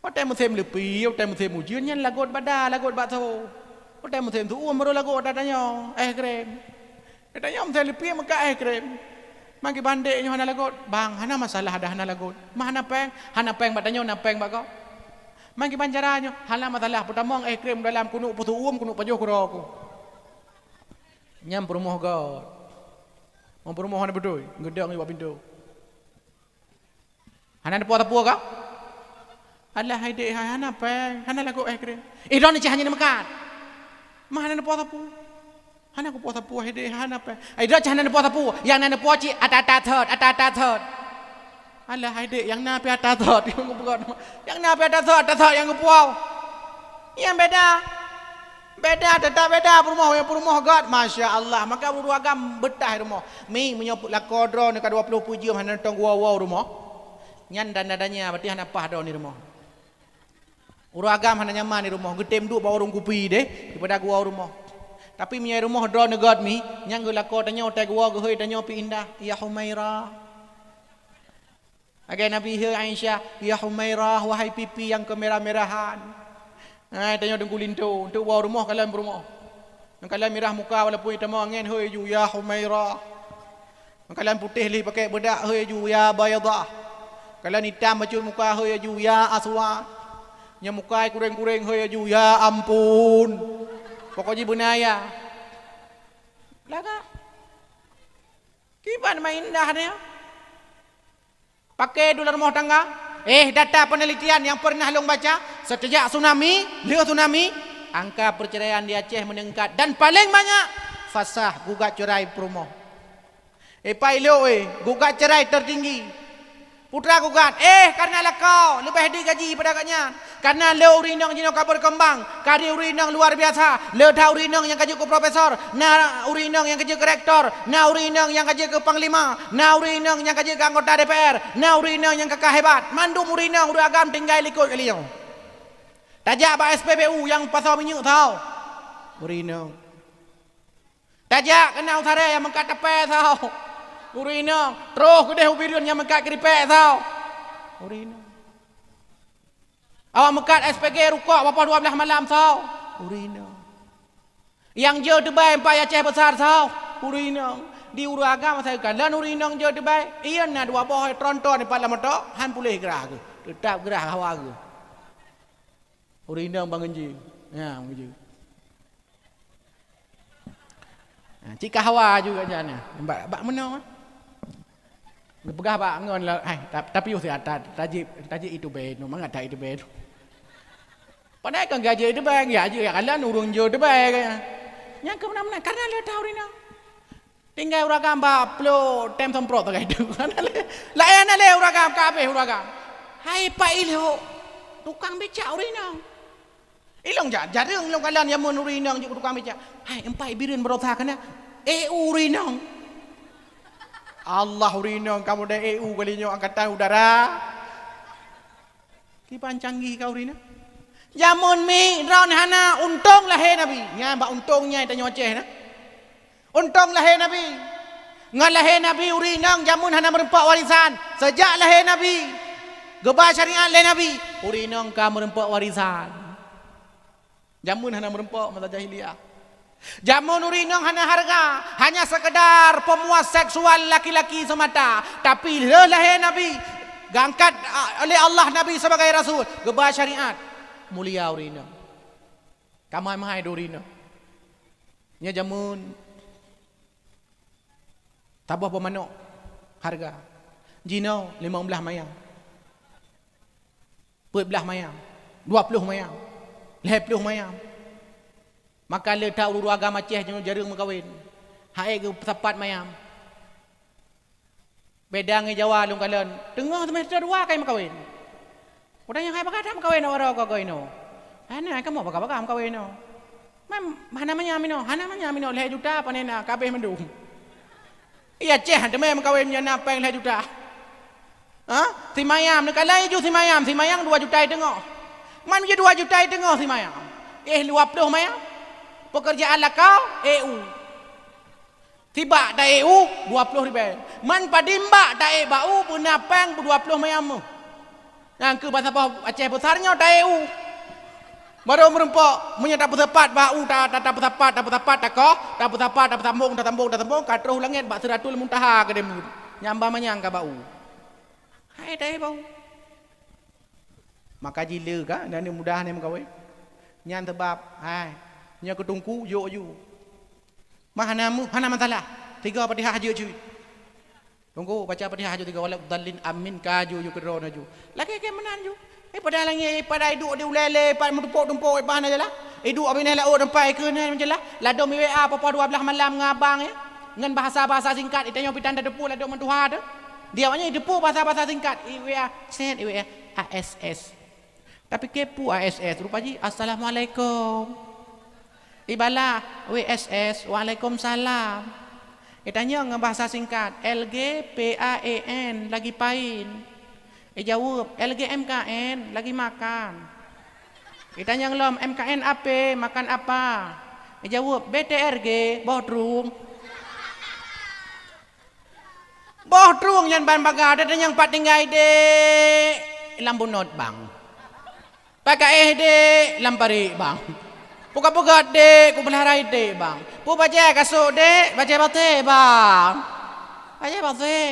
Watèe musém leupie, watèe musém ujeuen nyan lagot bada, lagot bakso. Watèe musém seu-uem baru lagot ata tanyoe es krem. Geutanyoe meusé leupie meukat es krem. Man kiban dek nyoe hana lagot, bang, hana masalah dah hana lagot. Man hana péng, hana péng bak tanyoe, na péng bak gob. Man kiban cara nyoe, hana masalah, peutamong es krem dalam keuneuk peuseu-uem, keuneuk pajoh keudroe ku. Nyan peurumoh göt. Nyan peurumoh hana beutôi, geudong bak pintoe. Hana neupo sapeue kah? Alah hai dek hai, hana péng, hana lagot es krem. Eh, droeneuh cit hana neumeukat. Man hana neupo sapeue. Hana kupo sapeue hai dek hai, hana péng. Eh, droeneuh cit hana neupo sapeue. Nyang na neupo cit ata-ata thot, ata-ata thot. Alah hai dek, nyang na pih ata thot. Nyang na pih ata thot, ata thot nyang geupo. Nyang beda. Beda, teutap beda peurumoh, peurumoh göt, masya Allah. Maka ureueng agam beutah i rumoh. Mi, meunyoe lakoe droeneuh ka dua ploh peuet jeuem hana neutong geuwoe-woe u rumoh, nyan tanda-tanda berarti hana paih droeneuh i rumoh. Ureueng agam hana nyaman i rumoh, geutem duek bak warong kupi deh, daripada geuwoe u rumoh. Tapi meunyoe i rumoh droeneuh göt mi, nyan geuh lakoe tanyoe, watèe geuwoe geuhôi tanyoe pih indah, "Ya Humaira." Lagèe Nabi, "Hai Aisyah, ya Humairah, wahai pipi nyang kemerah-merahan." Hai, tanyoe teungku linto, enteuk woe u rumoh kalon peurumoh. Nyang kalon mirah muka walaupun itamong angén, hôi aju, "Ya Humairah." Nyang kalon putéh lé pakèk beudak, hôi aju, "Ya Baidah." Kalon itam bacut muka, hôi aju, "Ya Aswad." Nyang muka kureng-kureng, hôi aju, "Ya ampun." Pokok jih beuna ya. Lagak. Kiban ma indah nyoe. Pakai dua lam rumoh tangga. Eh, data penelitian nyang pernah lôn baca, seuteujak tsunami, lheueh tsunami, angka perceraian di Aceh meningkat dan paling banyak fasah, gugat cerai peurumoh. Eh, Pak Ilok, eh, gugat cerai tertinggi. Putra gugat, eh, karena lakoe leubeh di gaji pada gobnyan. Karena le ureueng inong jinoe ka berkembang, kari ureueng inong luar biasa. Le that ureueng inong nyang ka jeuet keu profesor, na ureueng inong nyang ka jeuet keu rektor, na ureueng inong nyang ka jeuet keu panglima, na ureueng inong nyang ka jeuet keu anggota D P R, na ureueng inong nyang ka, ka hebat. Mandum ureueng inong ureueng agam tinggai likot kali nyoe. Tajak bak S P B U nyang pasoe minyeuk soe? Ureueng inong. Tajak keunan u Saree nyang meukat tapè soe? Ureueng inong. Troh keudeh u Bireuen nyang meukat keuripèk soe? Ureueng inong. Awak meukat S P G rukok bak poh dua blaih malam soe? Ureueng inong. Nyang jeuet teubèe empat Aceh Besar soe? Ureueng inong. Di ureueng agam asai kalon ureueng inong jeuet teubèe. Iya na dua boh tronton pat lam moto, han puléh grah geuh. Teutap grah hawa geuh. Ureueng inong bangon jih. Ya, bangon jih. Ha, cit ka hawa juga jan nyan. Bak, bak meunoe. Geupeugah bak ngon la-, hai, ta-, tapi usia ta-, tajib, tajib itu be, no mangat tak itu be. Padahai kan gaji itu be, gaji ya kalan urung jo itu be. Nyang keu meunan-meunan, karena le tahu dina. Tinggai uragam bak ploh tem semprot tagai tu. Laén na le uragam, ka habéh uragam. Hai Pak Ilok, tukang becak ureueng inong. Ilong ja-, jareueng lôn kalon jameun ureueng inong jeuet keu tukang becak. Hai, empat Bireuen barosa kana. Eh, ureueng inong. Allah, ureueng inong kamoe dai E U kali nyoe angkatan udara. Kiban canggih ka ureueng inong. Jameun mi droen hana untông lahé Nabi. Nyan bak untông nyan tanyoe Aceh na. Untông lahé Nabi. Ngon lahé Nabi ureueng inong jameun hana meureumpok warisan. Seujak lahé Nabi, geuba syariat lé Nabi, ureueng inong ka meureumpok warisan. Jameun hana meureumpok masa jahiliyah. Jameun ureueng inong hana hareuga, hanya sekedar pemuas seksual laki-laki semata. Tapi lheueh lahé Nabi, geuangkat, a, oleh Allah Nabi sebagai rasul, geuba syariat, mulia ureueng inong. Ka meuhai-meuhai di ureueng inong. Nyoe jameun saboh boh manok hareuga. Jinoe limong blaih mayam. Peuet blaih mayam. Dua ploh mayam. Lhèe ploh mayam. Maka le that ureueng agam Aceh jinoe jareueng meukawen. Hai geusapat mayam. Beda ngon Jawa lôn kalon, teungoh semester dua ka meukawen. Watèe nyan hai bagah that meukawen, awak droe goe-goe inoe. Hana, kamoe bagah-bagah meukawen inoe. Mem, hana manyam inoe, hana manyam inoe, lhèe juta pane na, ka habéh mandum. Iya Aceh, teuma meukawen nyan na péng lhèe juta. Ha? Simayam, neukalon ju simayam, simayang dua juta teungoh. Man ju dua juta teungoh simayam. Eh, dua ploh mayam. Pekerjaan lakoe, E U. Sibak taék u, dua ploh ribèe. Man padum bak taék bak u, beuna péng dua ploh mayam méuh. Nyang keu bansaboh Aceh Besar nyoe taék u. Barô meureumpok, meunyoe tapeusapat bak u, ta, ta, tapeusapat, tapeusapat, takoh, tapeusapat, tapeusapat, tapeusapat, tapeusapat, ka troh langèt bak Sidratul Muntaha keudéh meuet. Nyang ba manyang ka bak u. Hai taék bak u. Maka jih le ka, dan mudah nyan meukawen. Nyan sabab, hai, nyoe keu teungku, jok ju. Mah hana mu-, hana masalah. Tiga Fatihah jeuet ju. Teungku baca Fatihah ju tiga, wala dhallin, amin, ka ju, ju keudroe ju. Lagèe keu meunan ju. Eh, padahai langèt, eh, padahai iduek di ulèe lé, pat meutumpôk-tumpôk, eh, bah na jalan. Iduek abéh nyan laôt teumpat, eh, keu nyan jalan. Ladôm i W A poh-poh dua blaih malam ngon abang, eh. Ngon bahasa-bahasa singkat, itanyoe pitan tateupeue ladôm meutuha teuh. Di awaknyan iteupeue bahasa-bahasa singkat, i W A, set, i W A, A S S. Tapi keu peue A S S, rupa jih, "Assalamualaikum." Ibalah, W S S, "Waalaikumsalam." Itanyong ngon bahasa singkat, "L G P A E N, lagi pain." Ijaweueb, "L G M K N, lagi makan." Itanyong lom, "M K N ape, makan apa?" Ijaweueb, "B T R G, boh trueng." Boh trueng nyan ban bagah, teunyang pat tinggai, Dek, lam bunot, Bang. Pat ka éh, Dek, lam parit, Bang. Peugöt-peugöt, Dek, ku blah rai, Dek, Bang. Peue bajèe kasôk, Dek? Bajèe batèe, Bang. Bajèe batèe.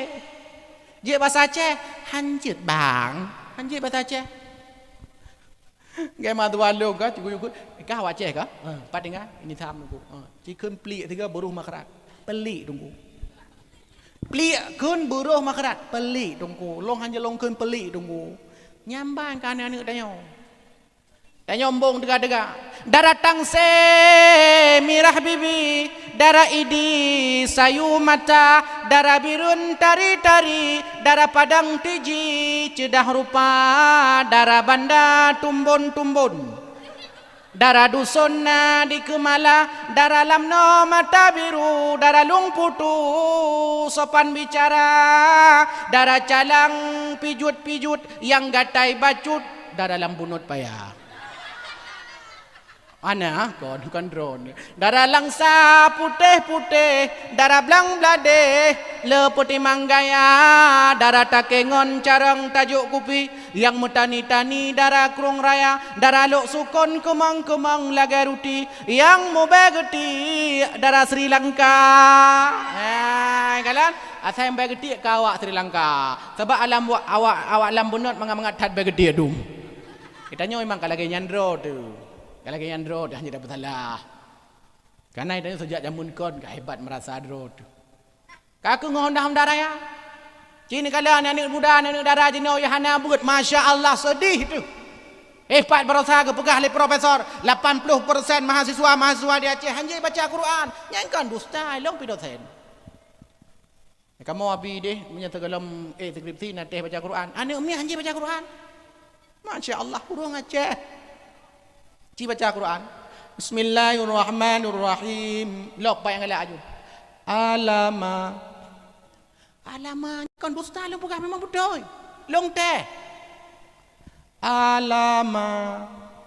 Jeuet basa Aceh, hanjeuet, Bang. Hanjeuet basa Aceh. Gema dua lôn ka, cikgu yukut. Ka awak Aceh ka? Ha, pat tinggai, ini tham teungku. Ha, cikheun pelik tiga baru makrat. Pelik teungku. Pliek kheun beurôh makrat, pelik Teungku. Lôn hana lôn kheun pelik Teungku. Nyambang keu aneuk-aneuk tanyoe. Tanyoe embong teuga-teuga. Dara tangse mirah bibi, dara idi sayu mata, dara bireuen tari-tari, dara padang tiji ceudah rupa, dara banda tumbon-tumbon. Dara duson na di Keumala, dara lam noe mata biru, dara lueng putu sopan bicara, dara calang pijut-pijut nyang gatai bacut, dara lam bunot paya. Ana kon, kon droeneuh. Dara langsa putéh-putéh, dara blang bladéh le peutimang gaya, dara takengon carông tajok kupi, nyang meutani-tani dara krueng raya, dara lok sukon keumang-keumang lagée ruti, nyang mubée geuti dara Sri Lanka. Hai, kalon, asai mubée geuti ka awak Sri Lanka. Sabab alam wa-, awak, awak lam bunot mangat-mangat that bée geuti dum. Geutanyoe memang ka lagée nyan droe teuh. Ka lagée nyan droe teuh, hana tapeusalah. Kareuna geutanyoe sejak jameun kon ka hebat meurasa droe teuh. Ka keuh ngon honda-honda raya. Ci neukala aneuk muda, aneuk dara jinoe nyang hana beuet, masya Allah, seudeh teuh. Eh, pat baroesa geupeugah lé profesor, lapan ploh persen mahasiswa-mahasiswa di Aceh hana jibaca Quran. Nyan kon dusta, ilong pih dosen. Kamoe abi deh, meunyoe teugohlom, eh, skripsi na teh baca Quran. Aneuk miet hana jibaca Quran. Masya Allah, ureueng Aceh. Ci baca Quran. Bismillahirrahmanirrahim. Lok, baik nyang galak aju. Alama. Alama, kon dusta lôn peugah, memang beutôi. Lôn teh. Alama.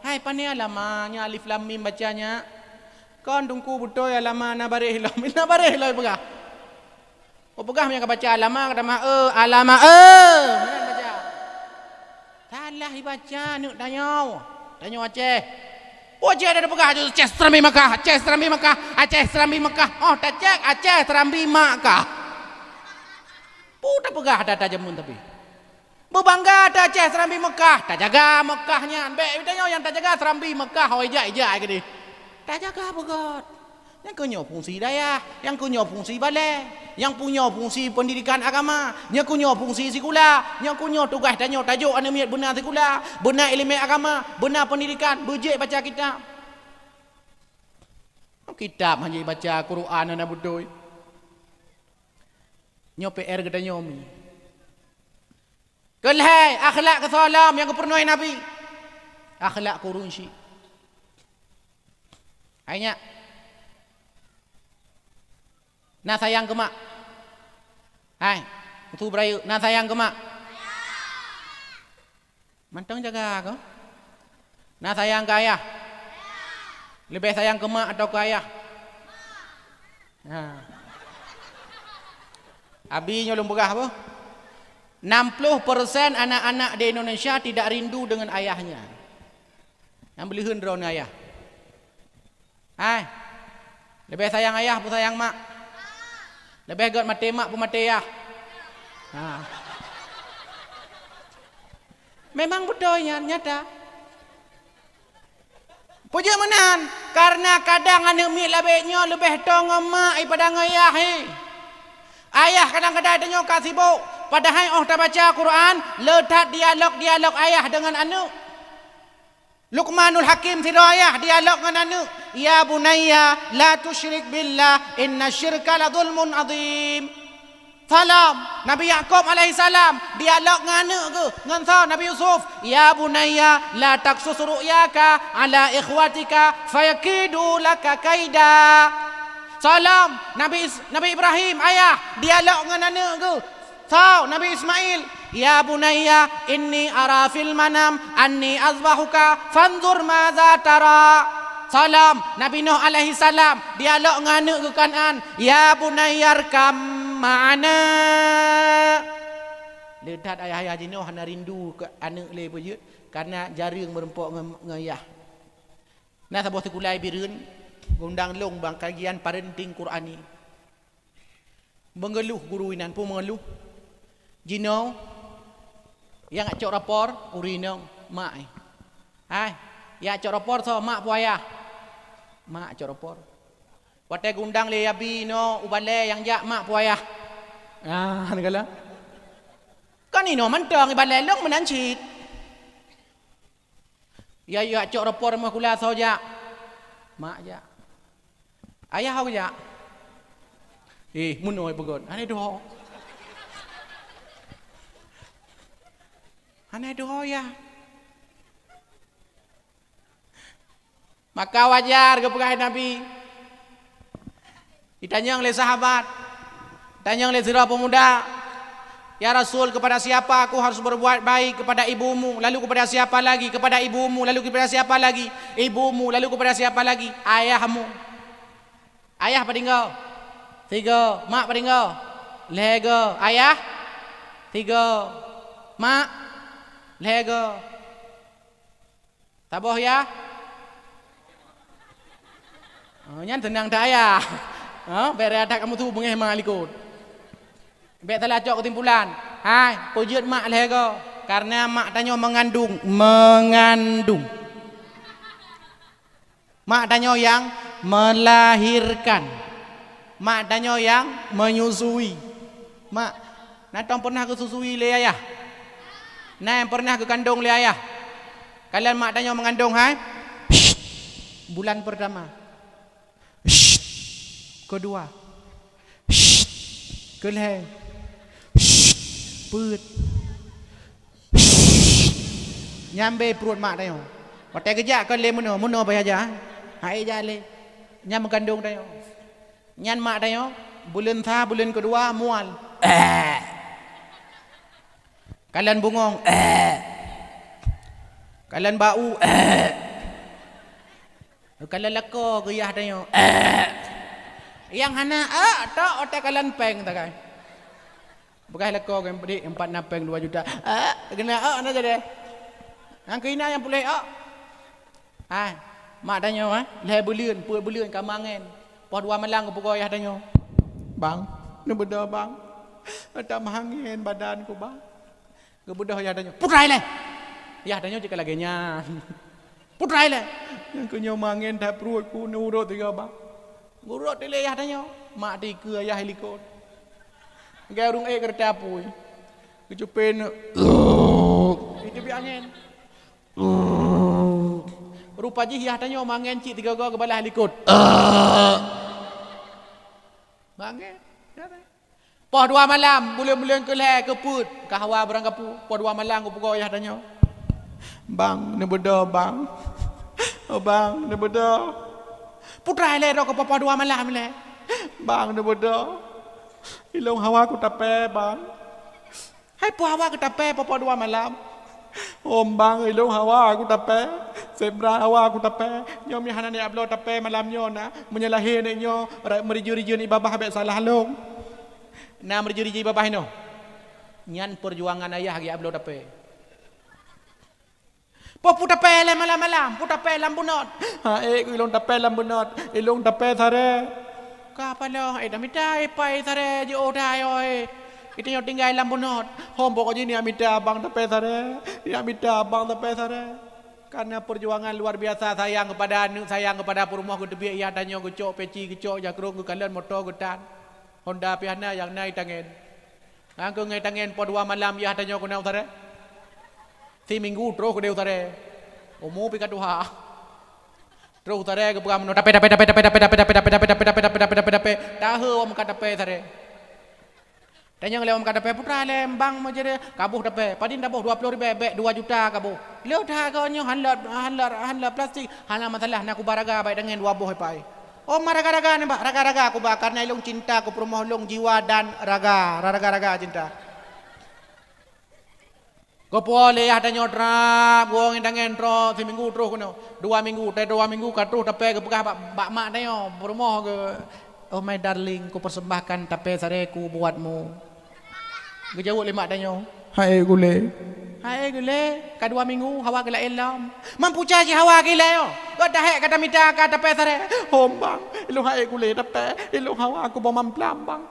Hai, pane alama, nyoe alif lam mim bacanya. Kon Teungku beutôi alama, na baréh lom. Na baréh lom peugah. Oh, peugah meunyoe ka baca alama, ka tamah e, alama e. Meunan baca. Salah ibaca aneuk tanyoe. Tanyoe Aceh. Oh, Aceh ada peugah Aceh Serambi Mekah, Aceh Serambi Mekah, Aceh Serambi Mekah. Oh, tacek Aceh Serambi Mekah. Pu tapeugah ata-ata jameun tapi. Beubangga ata Aceh Serambi Mekah, tajaga Mekah nyan. Bék tanyoe nyang tajaga Serambi Mekah, oh, ijak-ijak keudeh. Tajaga beugöt. Nyang keu nyoe fungsi dayah, nyang keu nyoe fungsi balée, nyang keu nyoe fungsi peundidekan agama, nyang keu nyoe fungsi sikula, nyang keu nyoe tugaih tanyoe tajok aneuk miet beuna sikula, beuna iéleumé agama, beuna peundidekan, beujeuet baca kitab. Kitab hana jibaca, Quran hana beutôi. Nyoe P R geutanyoe mi. Keu lhée, akhlak keu salam nyang geupeurunoe Nabi. Akhlak keu ureueng syik. Hai nyak. Na sayang keu mak. Hai, su beurayeuk, na sayang keu mak. Mantong jaga keu. Na sayang keu ayah. Leubeh sayang keu mak atau keu ayah? Ha. Abi nyoe lôn peugah apa? Enam puluh persen anak-anak di Indonesia tidak rindu dengan ayahnya. Nyang beuleuheun droeneuh ayah. Hai. Leubeh sayang ayah peue sayang mak. Leubeh göt maté mak peue maté ayah. Ha. Memang beutôi nyan, nyata. Peue jeuet meunan? Karena kadang aneuk miet labée nyoe leubeh toe ngon mak daripada ngon ayah, he. Ayah kadang-kadang tanyoe ka sibok, padahai óh tabaca Quran, le that dialog-dialog ayah dengan aneuk. Luqmanul Hakim sidroe ayah dialog ngon aneuk, "Ya bunayya la tusyrik billah, inna syirka la zulmun azim." Salam, Nabi Yakub alaihissalam dialog ngon aneuk geuh, ngon soe? Nabi Yusuf, "Ya bunayya la taqsus ru'yaka ala ikhwatika fayakidu laka kaida." Salam, Nabi Is-, Nabi Ibrahim ayah dialog ngon aneuk geuh, soe? Nabi Ismail, "Ya bunayya inni ara fil manam anni azbahuka fanzur madza tara." Salam, Nabi Nuh alaihissalam dialog ngon aneuk geuh Kan'an, "Ya bunayya rkam ma'ana." Le that ayah-ayah jinoe hana rindu keu aneuk lé peue jeuet, karena jareueng meureumpok ngon, ngon ayah. Na saboh sikula i Bireuen, geuundang lôn bak kajian parenting Qurani. Meungeuluh guru inan, peue meungeuluh? Jinoe nyang cok rapor, ureueng inong, mak, eh. Hai, nyang cok rapor soe, mak peue ayah? Mak cok rapor. Watée geuundang lé abi inoe u balée nyang jak, mak peue ayah? Ah, neugala. Kan inoe mantong ibalai lôn meunan cit. Ya, ya, cok ropor mah kula soe jak. Mak jak. Ayah ho jak. Eh, munoe peugöt. Hana doh. Hana doh ya. Maka wajar geupeugah Nabi. Ditanyong lé sahabat, ditanyong lé sidroe pemuda, "Ya Rasul, kepada siapa aku harus berbuat baik? Kepada ibumu, lalu kepada siapa lagi? Kepada ibumu, lalu kepada siapa lagi? Ibumu, lalu kepada siapa lagi? Ayahmu." Ayah padinggo? Tigo. Mak padinggo? Lhèe go. Ayah? Tigo. Mak? Lhèe go. Saboh ya? Oh, nyan seunang that ayah. Ha, bèk raya that kamoe su beungéh ma likot. Bèk salah cok keusimpulan. Hai, peujeuet mak lhèe go. Karena mak tanyoe mengandung, mengandung. Mak tanyoe nyang melahirkan. Mak tanyoe nyang menyusui. Mak, na tom pernah geususui lé ayah? Na nyang pernah geukandong lé ayah? Kalon mak tanyoe meungandong, hai? Shh. Bulan pertama. Shh. Kedua. Shh. Keulhèe. Shh. Peuet. Shh. Nyang bèe pruet mak tanyoe. Watèe geujak kon lé meunoe, meunoe bèe aja. Hai jak lé. Nyang meukandong tanyoe. Nyan mak tanyoe, buleuen sa, buleuen keudua, mual. Eh. Kalon bungong, eh. Kalon bak u, eh. Kalon lakoe keu yah tanyoe, eh. Nyang hana, eh, tok otak kalon pèng takai. Beukah lakoe keu peudik empat na pèng dua juta. Eh, keuneuk, eh, na jadi. Nyang keu inan nyang puléh, eh. Hai, mak tanyoe, eh, lhèe buleuen, peuet buleuen ka meuangén. Poh dua malam geupeugoe yah tanyoe. "Bang, neubeudôh, Bang. Ata meuangén badan ku, Bang." Geubeudôh yah tanyoe. "Putra ilèe!" Yah tanyoe cit ka lagèe nyan. "Putra ilèe!" "Nyang keu nyoe meuangén that pruet ku, neuurot tiga, Bang." Geurot ilèe yah tanyoe. Mak tikeue yah i likot. Gaya ureueng ék keureuta apui. Geucupé neu-, itu bi angén. Rupa jih yah tanyoe mangén cit tiga goe geubalah likot. Mangén. Poh dua malam, buleuen-buleuen keulhèe keupeuet, ka hawa barang kapeue. Poh dua malam geupeugoe yah tanyoe. "Bang, neubeudôh, Bang. Oh, Bang, neubeudôh." "Putra ilèe droe keu poh dua malam ilèe." "Bang, neubeudôh. Ilôn hawa kutapè, Bang." "Hai peue hawa kutapè poh dua malam?" "Hom bang, ilôn hawa kutapè. Seb brat hawa kutapè. Nyoe meuhana neujak bloe tapè malam nyoe na. Meunyoe lahé nyoe, ra-, meurijeu-rijeu i babah bèk salah lôn." Na meurijeu-rijeu i babah inoe. Nyan peujuangan ayah geujak bloe tapè. "Poh peue tapè lé malam-malam, peue tapè lam beunôt?" "Hai, ilôn tapè lam beunôt, ilôn tapè saré." "Ka paloh, eh, dah mita, eh, pai saré jiôh dah, eh. Geutanyoe tinggai lam beunôt." "Hom pokok jih neujak mita abang tapè saré, neujak mita abang tapè saré." Karena perjuangan luar biasa sayang kepada aneuk, sayang kepada peurumoh, geuteubiet yah tanyoe, geucok peci, geucok jakrong, geukalon moto, geutan. Honda pih hana, nyang na i tangen. Nyang keu ngon i tangen poh dua malam yah tanyoe keunoe u saré. Siminggu troh keudéh u saré. Umu pih ka tuha. Troh u saré geupeugah meunoe, "Tapè, tapè, tapè." Tahe awak meukat tapè saré. Tanyong lé awak meukat tapè, "Putra lé bang meujeureh." "Kaboh tapè." "Padum taboh?" "Dua ploh ribèe." "Bèk dua juta kaboh." "Lheueh that keu nyoe han lôt, han lôt, han lôt plastik." "Hana masalah, na kuba raga bak i tangen dua boh ipai." "Oh, ma raga-raga nibak?" "Raga-raga kuba, karena ilôn cinta keu peurumoh lôn jiwa dan raga, raga-raga cinta." Geupuwoe lé yah tanyoe trap, geuwoe ngon i tangen trok, siminggu troh keunoe. Dua minggu, teuh dua minggu ka troh tapè geupeugah bak, bak mak tanyoe, peurumoh geuh, "Oh my darling, kupersembahkan tapè saré ku buatmu." Geujaweueb lé mak tanyoe, "Hai gulé." "Hai gulé, ka dua minggu hawa geulaén lom." "Mampu cah jih hawa geulaén nyoe? Gata hék ka tamita ka tapè saré?" "Hom bang, ilôn hai gulé tapè, ilôn hawa kuboh mamplam bang."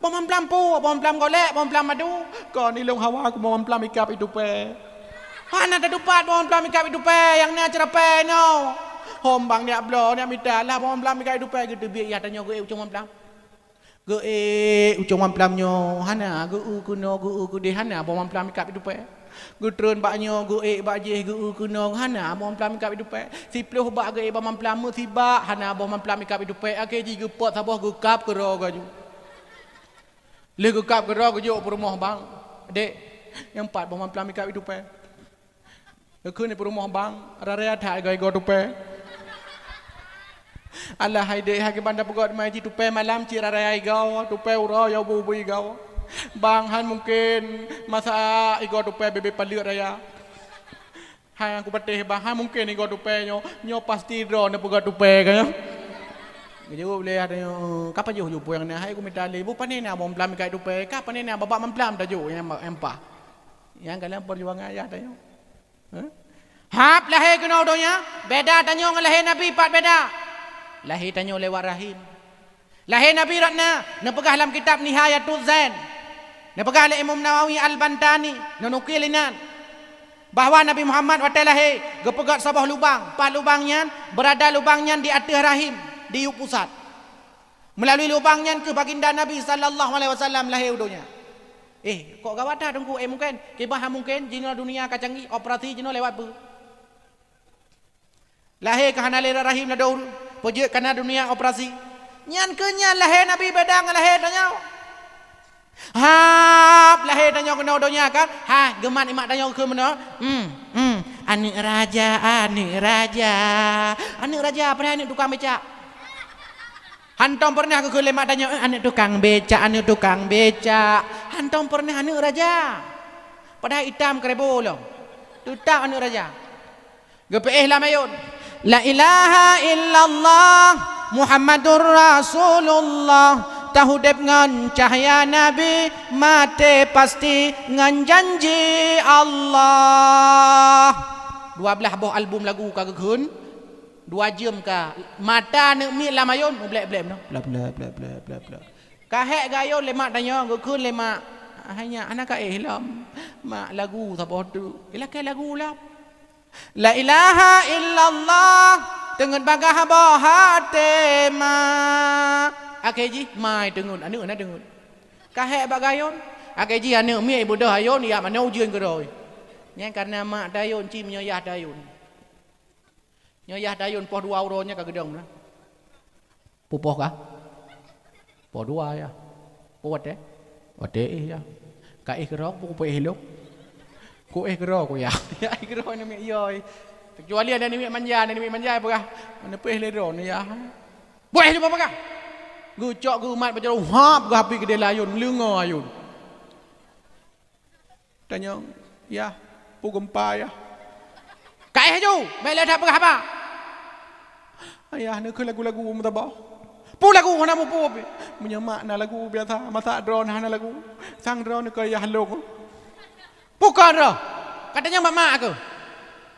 "Boh mamplam peue? Boh mamplam golek, boh mamplam madu?" "Kon, ilôn hawa kuboh mamplam ikab itupè." "Hana tatupat boh mamplam ikab itupè, nyang na ceurapè nyoe." "Hom bang, neujak bloe, neujak mita lah boh mamplam ikab itupè." Geuteubiet yah tanyoe geuék u cong mamplam. Geuék ucong mamplam nyoe, hana, geu-eu keunoe, geu-eu keudeh, hana boh mamplam ikab di tupée. Geutreun bak nyoe, geuék bak jéh, geu-eu keunoe, hana boh mamplam ikab di tupée. Siploh bak geuék bak mamplam, meusibak, hana boh mamplam ikab di tupée. Akhé jih geupot saboh, geukab keudroe geuh aju. Lheueh geukab keudroe geujok peurumoh bang, "Dek, nyoe pat boh mamplam ikab di tupée." Geukheun di peurumoh bang, "Raya-raya that igoe-igoe tupée." "Alah hai dek, hai kiban tapeugét mai jih tupée malam cit raya-raya igoe, tupée uroe yoh bu-bu igoe." "Bang, han mungken, masa igoe tupée bebe paleuet raya." "Hai nyang kupatéh bang, han mungken igoe tupée nyoe, nyoe pasti droe neupeugét tupée ka nyoe." Geujaweueb lé ayah tanyoe, "Ka pajoh ju peue nyang na, hai kumita lé, boh pané na boh mamplam ikab di tupée, ka pané na babah mamplam tajok nyang, nyang paih." Nyang ka lam peujuangan ayah tanyoe. Hah? Hab lahé keunoe donya, beda tanyoe ngon lahé Nabi, pat beda. Lahé tanyoe lewat rahim. Lahé Nabi rot na, neupeugah lam kitab Nihayatuz Zain. Neupeugah lé Imam Nawawi Al-Bantani, neunukil inan, bahwa Nabi Muhammad watée lahé geupeugét saboh lubang, pat lubang nyan, beurada lubang nyan di ateueh rahim, di yup pusat. Meulalui lubang nyan kheueh baginda Nabi sallallahu alaihi wasallam lahé u donya. Eh, kok gawat that Teungku, eh mungken? Kiban han mungken, jinoe dunia ka canggih, operasi jinoe lewat peue? Lahé ka hana lé rahim ladôm ureuëng, peujeuet kana dunia operasi. Nyan kheueh nyan lahé Nabi beda ngon lahé tanyoe. Hab lahé tanyoe keunoe donya kan? Ha, geumat imak tanyoe keu meunoe. Hmm, hmm. Aneuk raja, aneuk raja. Aneuk raja, padahai aneuk tukang becak. Hantom peureunah geukheun lé mak tanyoe, "Eh, aneuk tukang becak, aneuk tukang becak." Hantom peureunah aneuk raja. Padahai itam keureubo lom. Teutap aneuk raja. Geupeuéh lam ayôn, "La ilaha illallah Muhammadur Rasulullah." Taudeb ngon cahya Nabi, maté pasti ngon janji Allah. Dua blaih boh album lagu ka geukheun, dua jeuem ka mata aneuk miet lam ayôn, mublek-blek meunoe. Blek, blek, blek, blek, blek, blek. Ka hék geuayôn lé mak tanyoe, geukheun lé mak, "Hai nyak, hana ka éh lom, mak, lagu saboh teuk." Ilakée lagu lom. "La ilaha illallah, teungeut bagah boh até ma." Akhé jih ma teungeut, aneuk na teungeut. Ka hék bak geuayôn, akhé jih aneuk miet beudôh ayôn, yak manoe ujeuen keudroe. Nyan kareuna mak tayôn cit meunyoe yah tayôn. Nyoe yah tayôn poh dua uroe nyoe ka geudong na. Peue poh kah? Poh dua yah. Peue watée? Watée éh yah. Ka éh keudroe, peue kupeuéh lôn? Ku éh keudroe ku yah. Yah éh keudroe aneuk miet yôi. Keucuali aneuk miet manja, aneuk miet manja peugah, "Mana peuéh lé droeneuh yah?" "Beuéh lôn peugah." Geucok geumat bak jaroe, hab geuhapi keudeh lam ayôn, leungoe ayôn. Tanyong, "Yah, peue geumpa yah?" "Ka éh ju, bék lé that peugah haba." "Ayah, neukheun lagu-lagu meusaboh." "Peue lagu hana mupeue pih?" "Meunyoe mak na lagu biasa, masa droeneuh hana lagu, sang droeneuh keu yah lôn." "Peue kon droe?" "Ka tanyong bak mak keuh."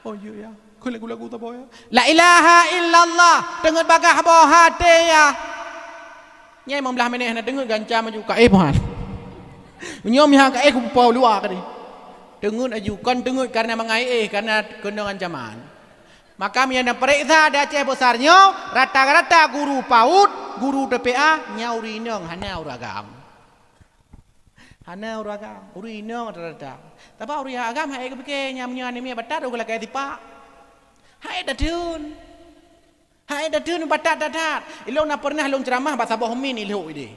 "Oh, jeuet yah, kheun lagu-lagu saboh yah." "La ilaha illallah, teungeut bagah boh até yah." Nyan limong blaih menit hana teungeut, geuancam aju, "Ka éh pih han." Nyoe meuhai ka éh kupupo luwa tadi. Teungeut aju, kon teungeut kareuna mangat éh, kareuna keunong ancaman. Maka meunyoe neupareksa di Aceh Besar nyoe, rata-rata guru paut, guru T P A, nyan ureueng inong, hana ureueng agam. Hana ureueng agam, ureueng inong rata-rata. Tapi ureueng agam han ék geupike, nyan meunyoe aneuk miet batat, ureueng lakée sipak. Han ék tatheun. Han ék tatheun batat that-that. Ilong na peureunah lôn ceuramah bak saboh min ilhok ideh.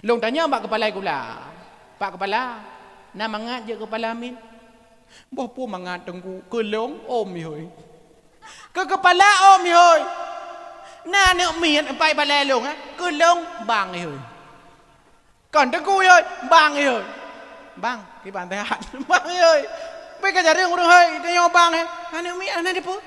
Lôn tanyong bak keupala sikula, "Pak Keupala, na mangat jeuet keupala min?" "Boh peue mangat Teungku, keu lôn ôm ihôi." "Keu keupala ôm ihôi? Na aneuk miet pat balée lôn, eh? Keu lôn bang ihôi." "Kon Teungku ihôi, bang ihôi." "Bang, kiban that?" "Bang ihôi. Bèk ka jareueng ureueng hôi tanyoe bang, eh. Aneuk miet hana dipeue."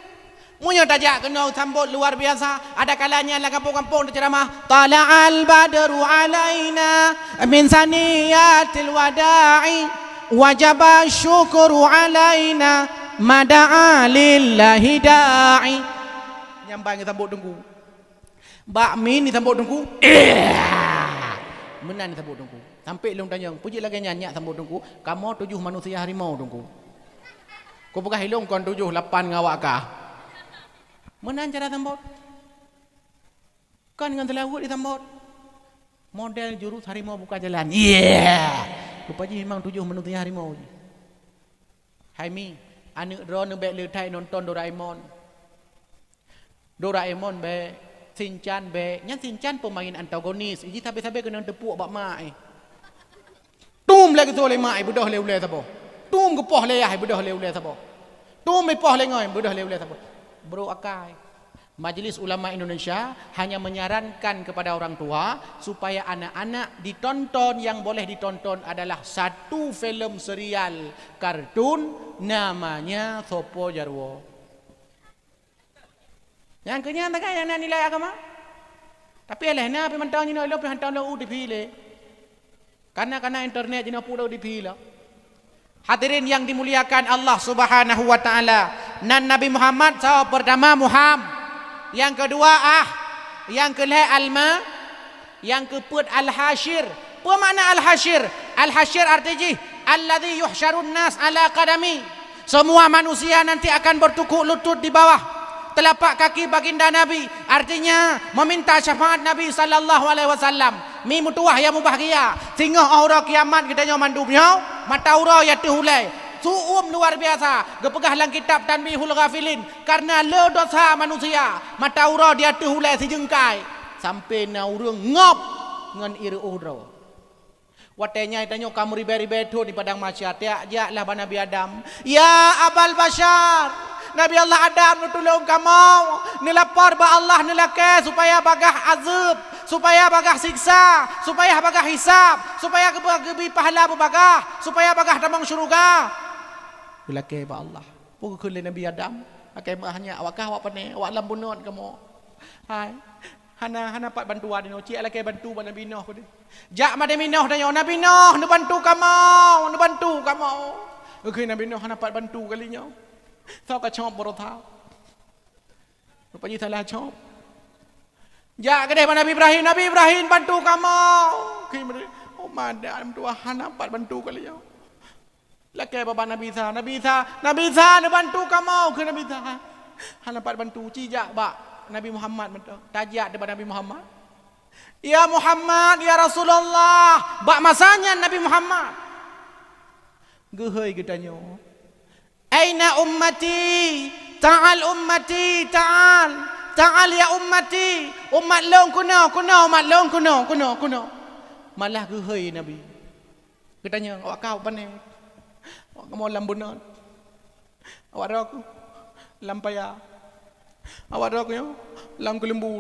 Meunyoe tajak keunoe sambot luar biasa, ada kalanya lam gampông-gampông teuceuramah, "Tala'al badru alaina min saniyatil wada'i, wajaba syukru alaina, mada'a lillahi da'i." Nyan ban geusambot Teungku. Bak min disambot Teungku. Meunan disambot Teungku. Sampai lôn tanyong, "Peue jeuet lagée nyan nyak sambot Teungku? Kamoe tujoh manusia harimau Teungku." Kupeugah ilong kon tujoh lapan ngon awak kah. Meunan cara sambot. Kon ngon seulaweuet disambot. Model jurus harimau buka jalan. Iya. Rupa jih memang tujoh manusia harimau jih. Hai Mi, aneuk droeneuh bèk le that nonton Doraemon. Doraemon bèk, Shinchan bèk. Nyan Shinchan pemain antagonis. Iji sabe-sabe keuneuk teupuek bak mak, eh. Tum lé geusoe lé mak, eh, beudôh lé ulèe saboh. Tum geupoh lé yah, eh, beudôh lé ulèe saboh. Tum ipoh lé ngoe, beudôh lé ulèe saboh. Bro akai. Majelis Ulama Indonesia hanya menyarankan kepada orang tua supaya anak-anak ditonton, yang boleh ditonton adalah satu filem serial kartun namanya Sopo Jarwo. Nyang keu nyan tagai nyang na nilai agama. Tapi aléh na pih mantong jinoe lôn pih hantom lôn u T V lé. Kana-kana internet jinoe pula di pih lom. Hadirin yang dimuliakan Allah Subhanahu wa Ta'ala, nan Nabi Muhammad saboh, pertama Muham, yang kedua Ah, yang kelhèe Alma, yang keupeuet Al-Hasyir. Peue makna Al-Hasyir? Al-Hasyir arti jih, "Alladzi yuhsyarun nas ala qadami." Semua manusia nanti akan bertukuk lutut di bawah telapak kaki baginda Nabi, artinya meminta syafaat Nabi sallallahu alaihi wasallam. Mi meutuwah ya mubahgia, singoh óh uroe kiamat geutanyoe mandum nyoe, mata uroe ya teuh ulèe. Su'um luar biasa, geupeugah lam kitab Tanbihul Ghafilin, karena le dosa manusia, mata uroe di ateueh ulèe sijeungkai, sampai na ureueng ngop ngon ié reuôh droe. Watèe nyan tanyoe ka meuribèe-ribèe thôn di padang mahsyar, tajak-jak lah bak Nabi Adam, "Ya Abal Basyar, Nabi Allah Adam, neutulông kamoe, neulapor bak Allah, neulakèe supaya bagaih azeueb, supaya bagaih siksa, supaya bagaih hisab, supaya geubi, geubi pahala beubagaih, supaya bagaih tamong syeuruga." Geulakèe bak Allah. Peue geukheun lé Nabi Adam? Lakèe meu'ah nyak, awak kah awak pané, awak lam bunoe kamoe. Hai, hana, hana pat bantuan inoe, cit lakèe bantu bak Nabi Nuh keudéh. Jak bak Nabi Nuh tanyoe, "Nabi Nuh, neubantu kamoe, neubantu kamoe." Geukheun Nabi Nuh hana pat bantu kali nyoe. Soe ka cop beurota. Rupa jih salah cop. Jak keudéh bak Nabi Ibrahim, "Nabi Ibrahim, bantu kamoe." Geukheun, "Oh, madan, Tuhan, hana pat bantu kali nyoe." Lakèe bak Nabi Isa, "Nabi Isa, Nabi Isa, neubantu kamoe," kheun Nabi Isa. Hana pat bantu, cit jak bak Nabi Muhammad mantong. Tajak teuk bak Nabi Muhammad. "Ya Muhammad, ya Rasulullah," bak masa nyan Nabi Muhammad. Geuhôi geutanyoe. "Aina ummati? Ta'al ummati, ta'al. Ta'al ya ummati. Umat lôn keunoe, keunoe, umat lôn keunoe, keunoe, keunoe." Malah geuhôi Nabi. Geutanyong, "Awak kah awak pané?" "Awak kamoe lam bunoe." "Awak droe keuh lam paya." "Awak droe keuh nyoe lam keuleumbu."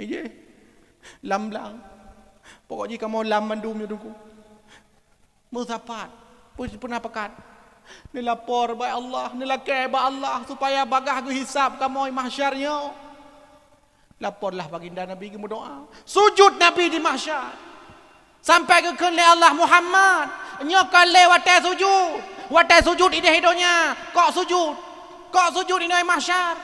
"Ijeh, lam blang. Pokok jih kamoe lam mandum nyoe Teungku." Meusapat, peu-, peuna pakat. Neulapor bak Allah, neulakèe bak Allah supaya bagaih geuhisab kamoe mahsyar nyoe. Laporlah baginda Nabi geumeudoa. Sujud Nabi di mahsyar. Sampai geukheun lé Allah, "Muhammad, nyoe kon lé watèe sujud. Watèe sujud idéh i donya, kok sujud. Kok sujud inoe mahsyar."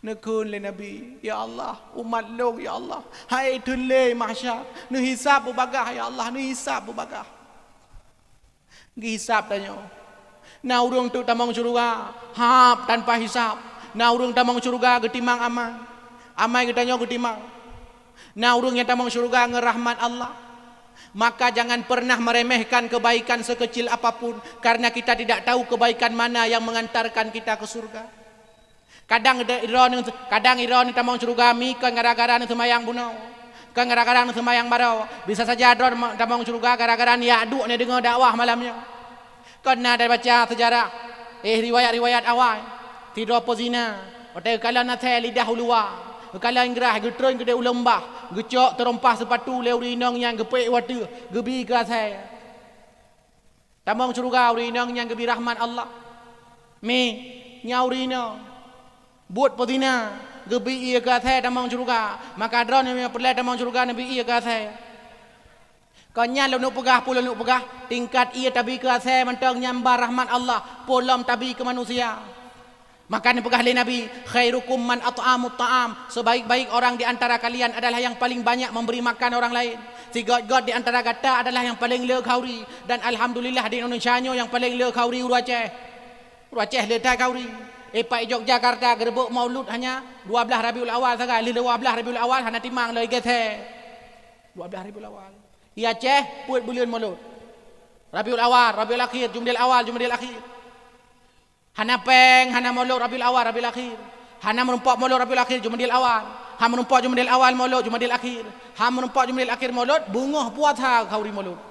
Neukheun lé Nabi, "Ya Allah, umat lôn, ya Allah, hai theun lé mahsyar, neuhisab beubagaih, ya Allah, neuhisab beubagaih." Geuhisab tanyoe. Na ureueng teuk tamong syeuruga, hab tanpa hisab. Na ureueng tamong syeuruga geutimang amai. Amai geutanyoe geutimang. Na ureueng nyang tamong syeuruga ngon rahmat Allah. Maka jangan pernah meremehkan kebaikan sekecil apapun, karena kita tidak tahu kebaikan mana yang mengantarkan kita ke surga. Kadang de-, droeneuh, kadang droeneuh tamong syeuruga mi kon gara-gara neuseumayang bunoe, kon gara-gara neuseumayang baroe. Bisa saja droeneuh tamong syeuruga gara-gara neujak duek neudeungoe dakwah malam nyoe. Kon na tabaca seujarah, eh, riwayat-riwayat awai. Sidroe peuzina, watèe geukalon asèe lidah u luwa, geukalon grah, geutreun keudéh u lôn bah, geucok teurompah seupatu lé ureueng inong nyan, geupeuék u ateueh, geubi keu asèe. Tamong syeuruga ureueng inong nyang geubi rahmat Allah. Mi, nyan ureueng inong buet peuzina, geubi ié keu asèe tamong syeuruga. Maka droeneuh nyang peureulèe tamong syeuruga neubi ié keu asèe. Kon nyan lôn neuk peugah, peue lôn neuk peugah, tingkat ié tabi keu asèe mantong nyan bah rahmat Allah, peue lom tabi keu manusia. Maka neupeugah lé Nabi, "Khairukum man at'amut ta'am." Sebaik-baik orang di antara kalian adalah yang paling banyak memberi makan orang lain. Sigöt-göt di antara gata adalah yang paling le khauri. Dan alhamdulillah di Indonesia nyoe nyang paling le khauri ureueng Aceh. Ureueng Aceh le that khauri. Eh, pat i Yogyakarta geureubok Maulud hanya dua blaih Rabiul Awal sagai, lheueh dua blaih Rabiul Awal hana timang lé, geusé. Dua blaih Rabiul Awal. I Aceh peuet buleuen Maulud. Rabiul Awal, Rabiul Akhir, Jumadil Awal, Jumadil Akhir. Hana péng, hana Maulud Rabiul Awal, Rabiul Akhir. Hana meurumpok Maulud Rabiul Akhir, Jumadil Awal. Hana meurumpok Jumadil Awal Maulud, Jumadil Akhir. Hana meurumpok Jumadil Akhir Maulud, beungoh puasa khauri Maulud.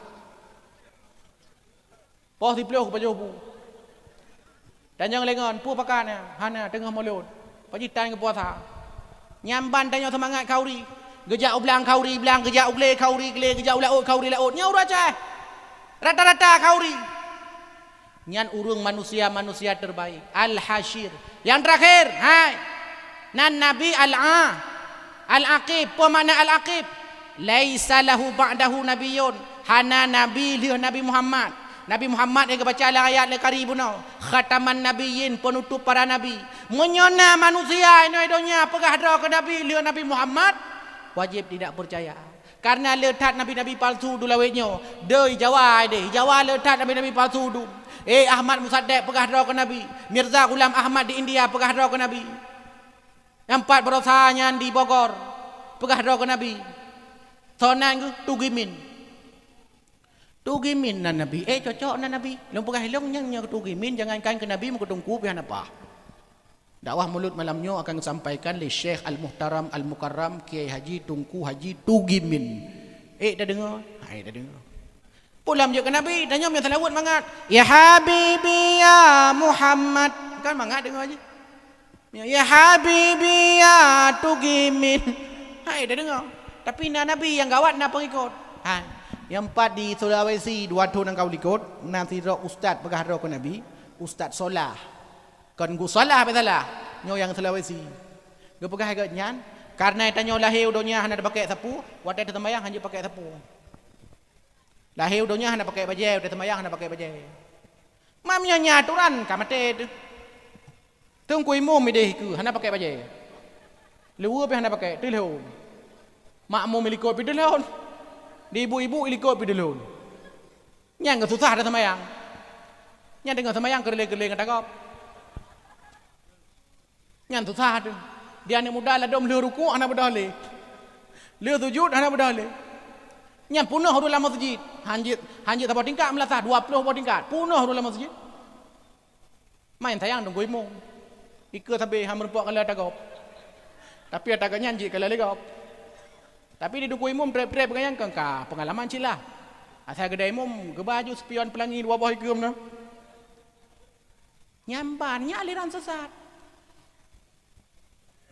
Poh siplôh pajoh bu. Tanyong lé ngon, peue pakat nyan? Hana, teungoh Maulud. Pajitan keu puasa. Nyan ban tanyoe seumangat khauri. Geujak u blang khauri blang, geujak u glé khauri glé, geujak u laôt khauri laôt. Nyoe ureueng Aceh. Rata-rata khauri. Nyan ureueng manusia-manusia terbaik. Al-Hasyir. Nyang teurakhir, hai. Nan Nabi Al-A-, Al-Aqib. Peue makna Al-Aqib? "Laisa lahu ba'dahu nabiyyun." Hana nabi lheueh Nabi Muhammad. Nabi Muhammad nyang geubaca lam ayat lé kari bunoe, khataman nabiyyin, penutup para nabi. Meunyoe na manusia inoe donya peugah droe keu nabi lheueh Nabi Muhammad, wajéb tidak percaya. Karena le that nabi-nabi palsu dulawét nyoe. Deuh Jawa, deuh Jawa le that nabi-nabi palsu dum. Eh, Ahmad Musaddiq peugah droe keu nabi. Mirza Ghulam Ahmad di India peugah droe keu nabi. Nyang pat baroesa nyan di Bogor peugah droe keu nabi. Soe nan geuh? Tugimin. Tugimin nan nabi. Eh, cocok nan nabi. Lôn peugah ilong nyang nyoe Tugimin, jangankan keu nabi, meukeutungku pih hana paih. Dakwah Mulod malam nyoe akan disampaikan lé Syekh Al-Muhtaram Al-Mukarram Kiai Haji Tungku Haji Tugimin. Eh, tadeungoe? Hai, tadeungoe. Pulam jeuet keu Nabi, tanyoe meunyoe seulaweuet mangat, "Ya Habibi ya Muhammad." Kan mangat deungoe jih. "Ya Habibi ya Tugimin." Hai, tadeungoe. Tapi na Nabi nyang gawat na peungikot. Hai. Nyang pat di Sulawesi dua thon nyang ka likot, na sidroe ustaz peugah droe keu Nabi, Ustaz Solah. Kon Gus Salah, beusalah. Nyoe nyang Sulawesi. Geupeugah lagèe nyan, kareuna tanyoe lahé u donya hana tapakèk sapeue, watèe taseumbahyang hanjeuet pakèk sapeue. Lahé u donya hana pakèk bajèe, watèe taseumbahyang hana pakèk bajèe. Mam nyoe nya aturan ka maté teuh. Teungku imum idéh keue hana pakèk bajèe. Luweue pih hana pakèk, teulhon. Makmum ilikot pih teulhon. Di ibu-ibu ilikot pih teulhon. Nyang geususah taseumbahyang. Nyang teungoh seumbahyang keureuléng-keureuléng gata gob. Nyan susah teuh. Di aneuk muda ladôm lheueh rukuk hana beudôh lé. Lheueh sujud hana beudôh lé. Nyan peunoh ureueng lam meuseujid. Hanjeuet, hanjeuet saboh tingkat meulasah, dua ploh boh tingkat. Peunoh ureueng lam meuseujid. Main sayang Teungku Imum. Ikeue sabé han meurumpok kala ata gob. Tapi ata gobnyan jeuet kala lé gob. Tapi di Teungku Imum trép-trép gobnyan kon ka peungalaman cit lah. Asai geuda imum geuba ju sipion peulangi dua boh ikeue meunoe. Nyan ban, nyan aliran sesat.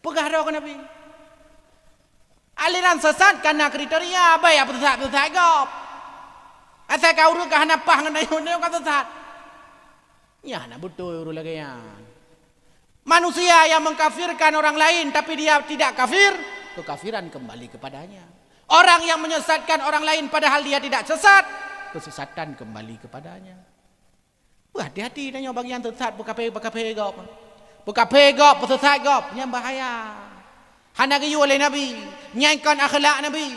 Peugah droe keu Nabi. Aliran sesat ka na kriteria, bèk peusesat-peusesat gob. Asai ka ureueng ka hana paih ngon ayeueng nyoe ka sesat. Nyan hana beutôi ureueng lagèe nyan. Manusia yang mengkafirkan orang lain tapi dia tidak kafir, kekafiran kembali kepadanya. Orang yang menyesatkan orang lain padahal dia tidak sesat, kesesatan kembali kepadanya. Beuhati-hati tanyoe bagi nyang sesat, peukafé-peukafé gob. Peukafé gob, peusesat gob, nyan bahaya. Hana geuyue lé Nabi, nyan kon akhlak Nabi.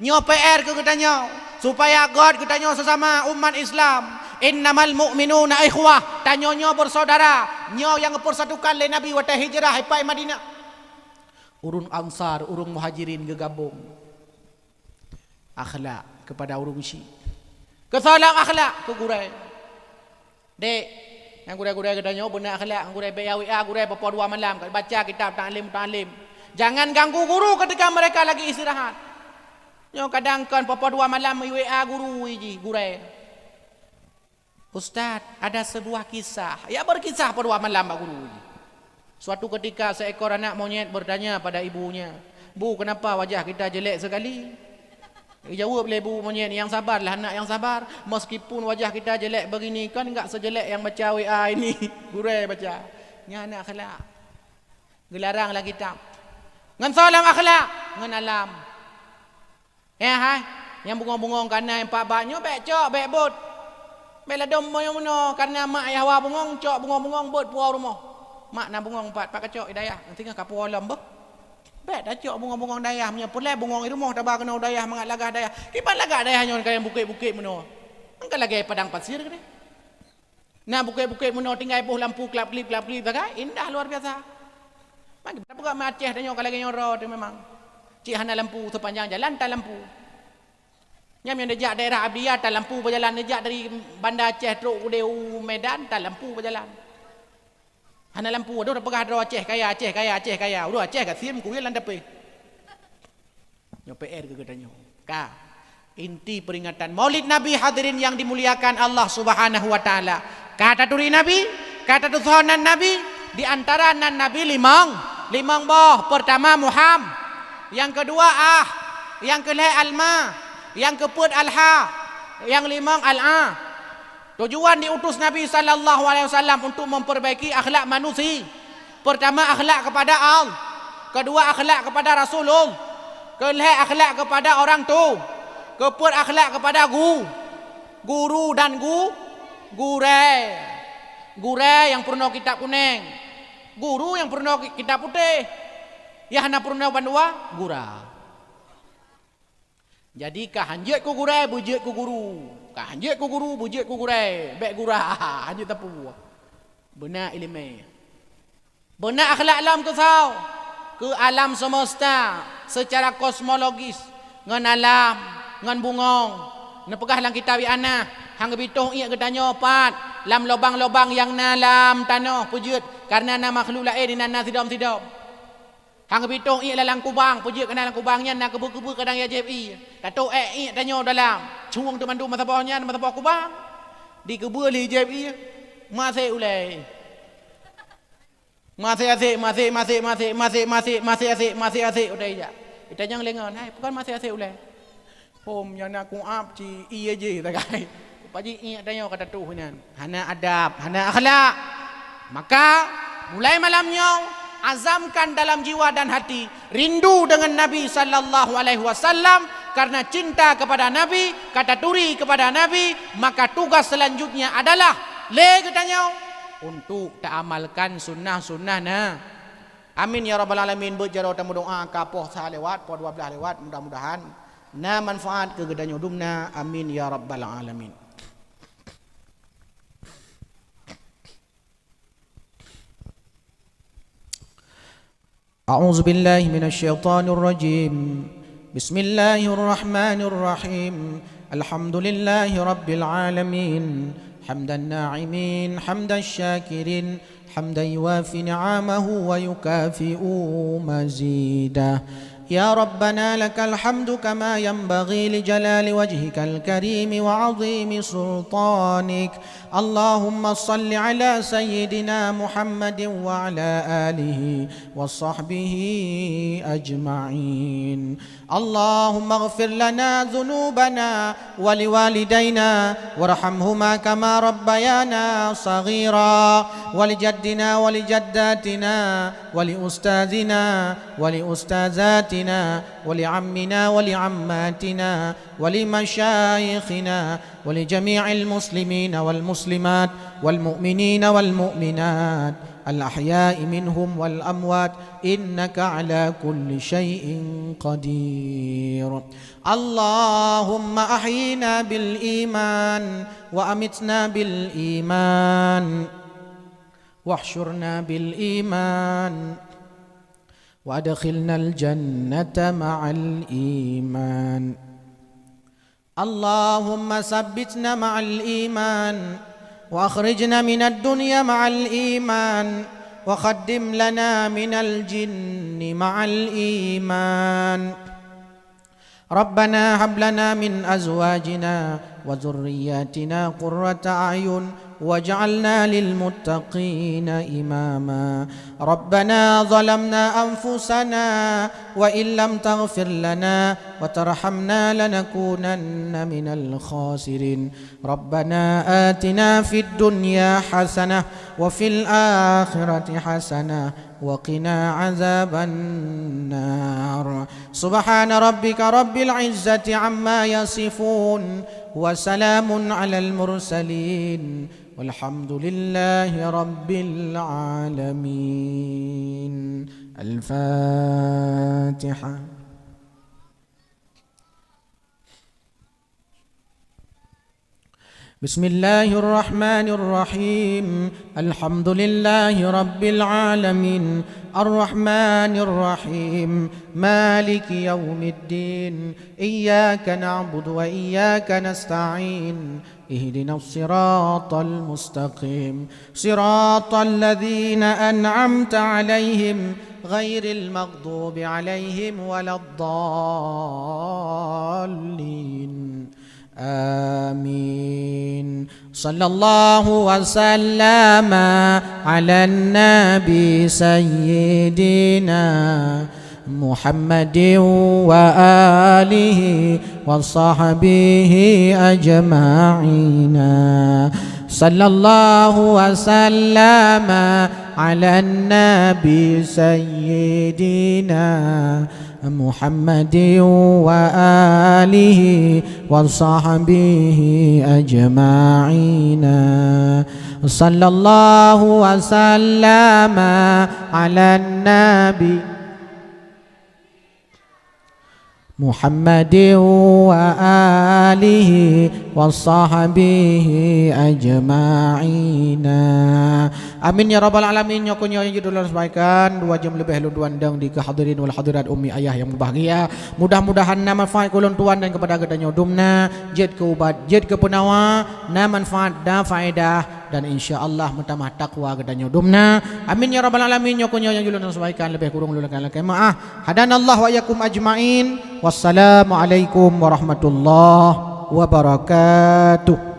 Nyoe P R keu geutanyoe, supaya göt geutanyoe sesama umat Islam. "Innamal mu'minuna ikhwah." Tanyoe nyoe bersaudara. Nyoe nyang geupeusatukan lé Nabi watèe hijrah ipai Madinah. Ureueng Ansar, ureueng Muhajirin geugabong. Akhlak kepada ureueng chik. Keu soe lom akhlak? Keu gurèe. Dek, nyang gurèe-gurèe geutanyoe beuna akhlak, nyang gurèe bèk ya W A gurèe poh-poh dua malam, ka baca kitab taklim-taklim. Jangan ganggu guru ketika mereka lagi istirahat. Nyoe kadang kon poh-poh dua malam i W A guru jih, gurèe. "Ustaz, ada sebuah kisah." Ya berkisah poh dua malam bak guru jih. Suatu ketika seekor anak monyet bertanya pada ibunya, "Bu, kenapa wajah kita jelek sekali?" Dijawab lé bu monyet, "Yang sabarlah anak, yang sabar. Meskipun wajah kita jelek begini, kan enggak sejelek yang baca W A ini." Gurèe baca. Nyan akhlak. Geularang lam kitab. Ngon soe lom akhlak? Ngon alam. Eh hai, nyang bungong-bungong kana nyang pat bak nyoe bèk cok, bèk bot. Bèk ladôm meunoe-meunoe, kareuna mak ayah wa bungong, cok bungong-bungong bot puwoe rumoh. Mak na bungong pat, pat kacok i dayah, singoh ka puwoe lom beuh. Bèk tacok bungong-bungong dayah, meunyoe peureulèe bungong i rumoh taba keunoe u dayah mangat lagak dayah. Kiban lagak dayah nyoe ka nyang bukét-bukét meunoe. Kan ka lagèe padang pasir keudéh. Na bukét-bukét meunoe tinggai boh lampu klap-klip, klap-klip sagai, indah luar biasa. Magi peugah meuAceh tanyoe ka lagée nyoe droe teuh memang. Cit hana lampu, sepanjang jalan tan lampu. Nyan nyang neujak daerah Abdya tan lampu bak jalan, neujak dari Banda Aceh trok udeh u Medan tan lampu bak jalan. Hana lampu, aduh, peugah droe Aceh kaya, Aceh kaya, Aceh kaya. Udah Aceh gasien kuyue lam dapéh. Nyoe P R keu geutanyoe. Ka. Inti peringatan Maulid Nabi, hadirin yang dimuliakan Allah Subhanahu wa Taala. Ka taturi Nabi, ka tatusoe nan Nabi, di antara nan Nabi limong, limong boh. Pertama Muham, yang kedua Ah, yang kelhée Alma, yang keupeuet Alha, yang limong Al-A. Tujuan diutus Nabi sallallahu alaihi wasallam untuk memperbaiki akhlak manusia. Pertama, akhlak kepada Allah. Kedua, akhlak kepada Rasulullah. Kelhée, akhlak kepada orang tu. Keupeuet, akhlak kepada gu-, guru dan gu-, gurée. Gurée nyang peurunoe kitab kunéng. Guru nyang peurunoe ki-, kitab putéh. Nyang hana peurunoe bandua, gura. Jadi, ka hanjeuet keu gurée, beujeuet keu guru. Ka hanjeuet keu guru, beujeuet keu gurée. Bék gura, hanjeuet teupeu. Beuna iéleumé. Beuna akhlak lom keusoe. Keu alam semesta secara kosmologis, ngon alam, ngon bungong. Neupeugah lam kitab I'anah, han geubri toh iék geutanyoe pat, lam lobang-lobang nyang na lam tanoh, peujeuet, kareuna na makhluk laén inan na sidom-sidom. Han geubri toh iék lam kubang, peujeuet, keunan lam kubang nyan na keubeu-keubeu kadang ya jép ié. Tatoh ék iék tanyoe dalam, cueng teumandum meusaboh nyan, meusaboh kubang. Dikeubeu lé jép ié, maséh ulée. Maséh-aséh, maséh, maséh, maséh, maséh, maséh, maséh-aséh, maséh-aséh, udah ijak. Itanyong lé ngon, "Hai, peue kon maséh-aséh ulée?" Phom nyang na kuab ci ié jih sagai. Rupa jih iék tanyoe ka tatuh inan. Hana adab, hana akhlak. Maka, mulai malam nyoe, azamkan dalam jiwa dan hati, rindu dengan Nabi sallallahu alaihi wasallam, karena cinta kepada Nabi, ka taturi kepada Nabi, maka tugas selanjutnya adalah lé geutanyoe untuk taamalkan sunnah-sunnah na. Amin ya rabbal alamin. Beujaroe tameudoá ka poh sa lewat, poh dua belas lewat, mudah-mudahan na manfaat keu geutanyoe dum na. Amin ya rabbal alamin. أعوذ بالله من الشيطان الرجيم. بسم الله الرحمن الرحيم. الحمد لله رب العالمين. حمد الناعمين، حمد الشاكرين، حمدا يوافي نعمه ويكافئ مزيده. يا ربنا لك الحمد كما ينبغي لجلال وجهك الكريم وعظيم سلطانك. اللهم صل على سيدنا محمد وعلى آله وصحبه أجمعين. اللهم اغفر لنا ذنوبنا ولوالدينا وارحمهما كما ربيانا صغيرا، ولجدنا ولجداتنا ولأستاذنا ولأستاذاتنا ولعمنا ولعماتنا ولمشايخنا ولجميع المسلمين والمسلمات والمؤمنين والمؤمنات الأحياء منهم والأموات إنك على كل شيء قدير. اللهم أحينا بالإيمان وأمتنا بالإيمان واحشرنا بالإيمان وأدخلنا الجنة مع الإيمان. اللهم ثبتنا مع الإيمان، وأخرجنا من الدنيا مع الإيمان، وخدم لنا من الجن مع الإيمان. ربنا هب لنا من أزواجنا وذرياتنا قرة أعين واجعلنا للمتقين إماما. ربنا ظلمنا أنفسنا وإن لم تغفر لنا وترحمنا لنكونن من الخاسرين. ربنا آتنا في الدنيا حسنة وفي الآخرة حسنة وقنا عذاب النار. سبحان ربك رب العزة عما يصفون وسلام على المرسلين والحمد لله رب العالمين. الفاتحة. بسم الله الرحمن الرحيم. الحمد لله رب العالمين. الرحمن الرحيم. مالك يوم الدين. إياك نعبد وإياك نستعين. اهدنا الصراط المستقيم. صراط الذين أنعمت عليهم غير المغضوب عليهم ولا الضالين. آمين. صلى الله وسلم على النبي سيدنا محمد وآله وصحبه أجمعين. صلى الله وسلم على النبي سيدنا محمد وآله وصحبه أجمعين. صلى الله وسلم على النبي محمد وآله وصحبه أجمعين. Amin ya rabbal alamin. Nyoe keuh nyoe nyang jeuet lôn sampaikan, dua jeuem leubeh lôn tuan dong di keu hadirin wal hadirat ummi ayah nyang berbahagia. Mudah-mudahan na manfaat keu lôn tuan dan kepada geutanyoe dumna, jeuet keu ubat, jeuet keu peunawa, na manfaat dan faedah, dan insya Allah meutamah takwa geutanyoe dumna. Amin ya rabbal alamin. Nyoe keuh nyoe nyang jeuet lôn sampaikan, leubeh kureueng lôn lakée-lakée meu'ah. Hadanallahu wa iyyakum ajma'in. Wassalamualaikum warahmatullahi wabarakatuh.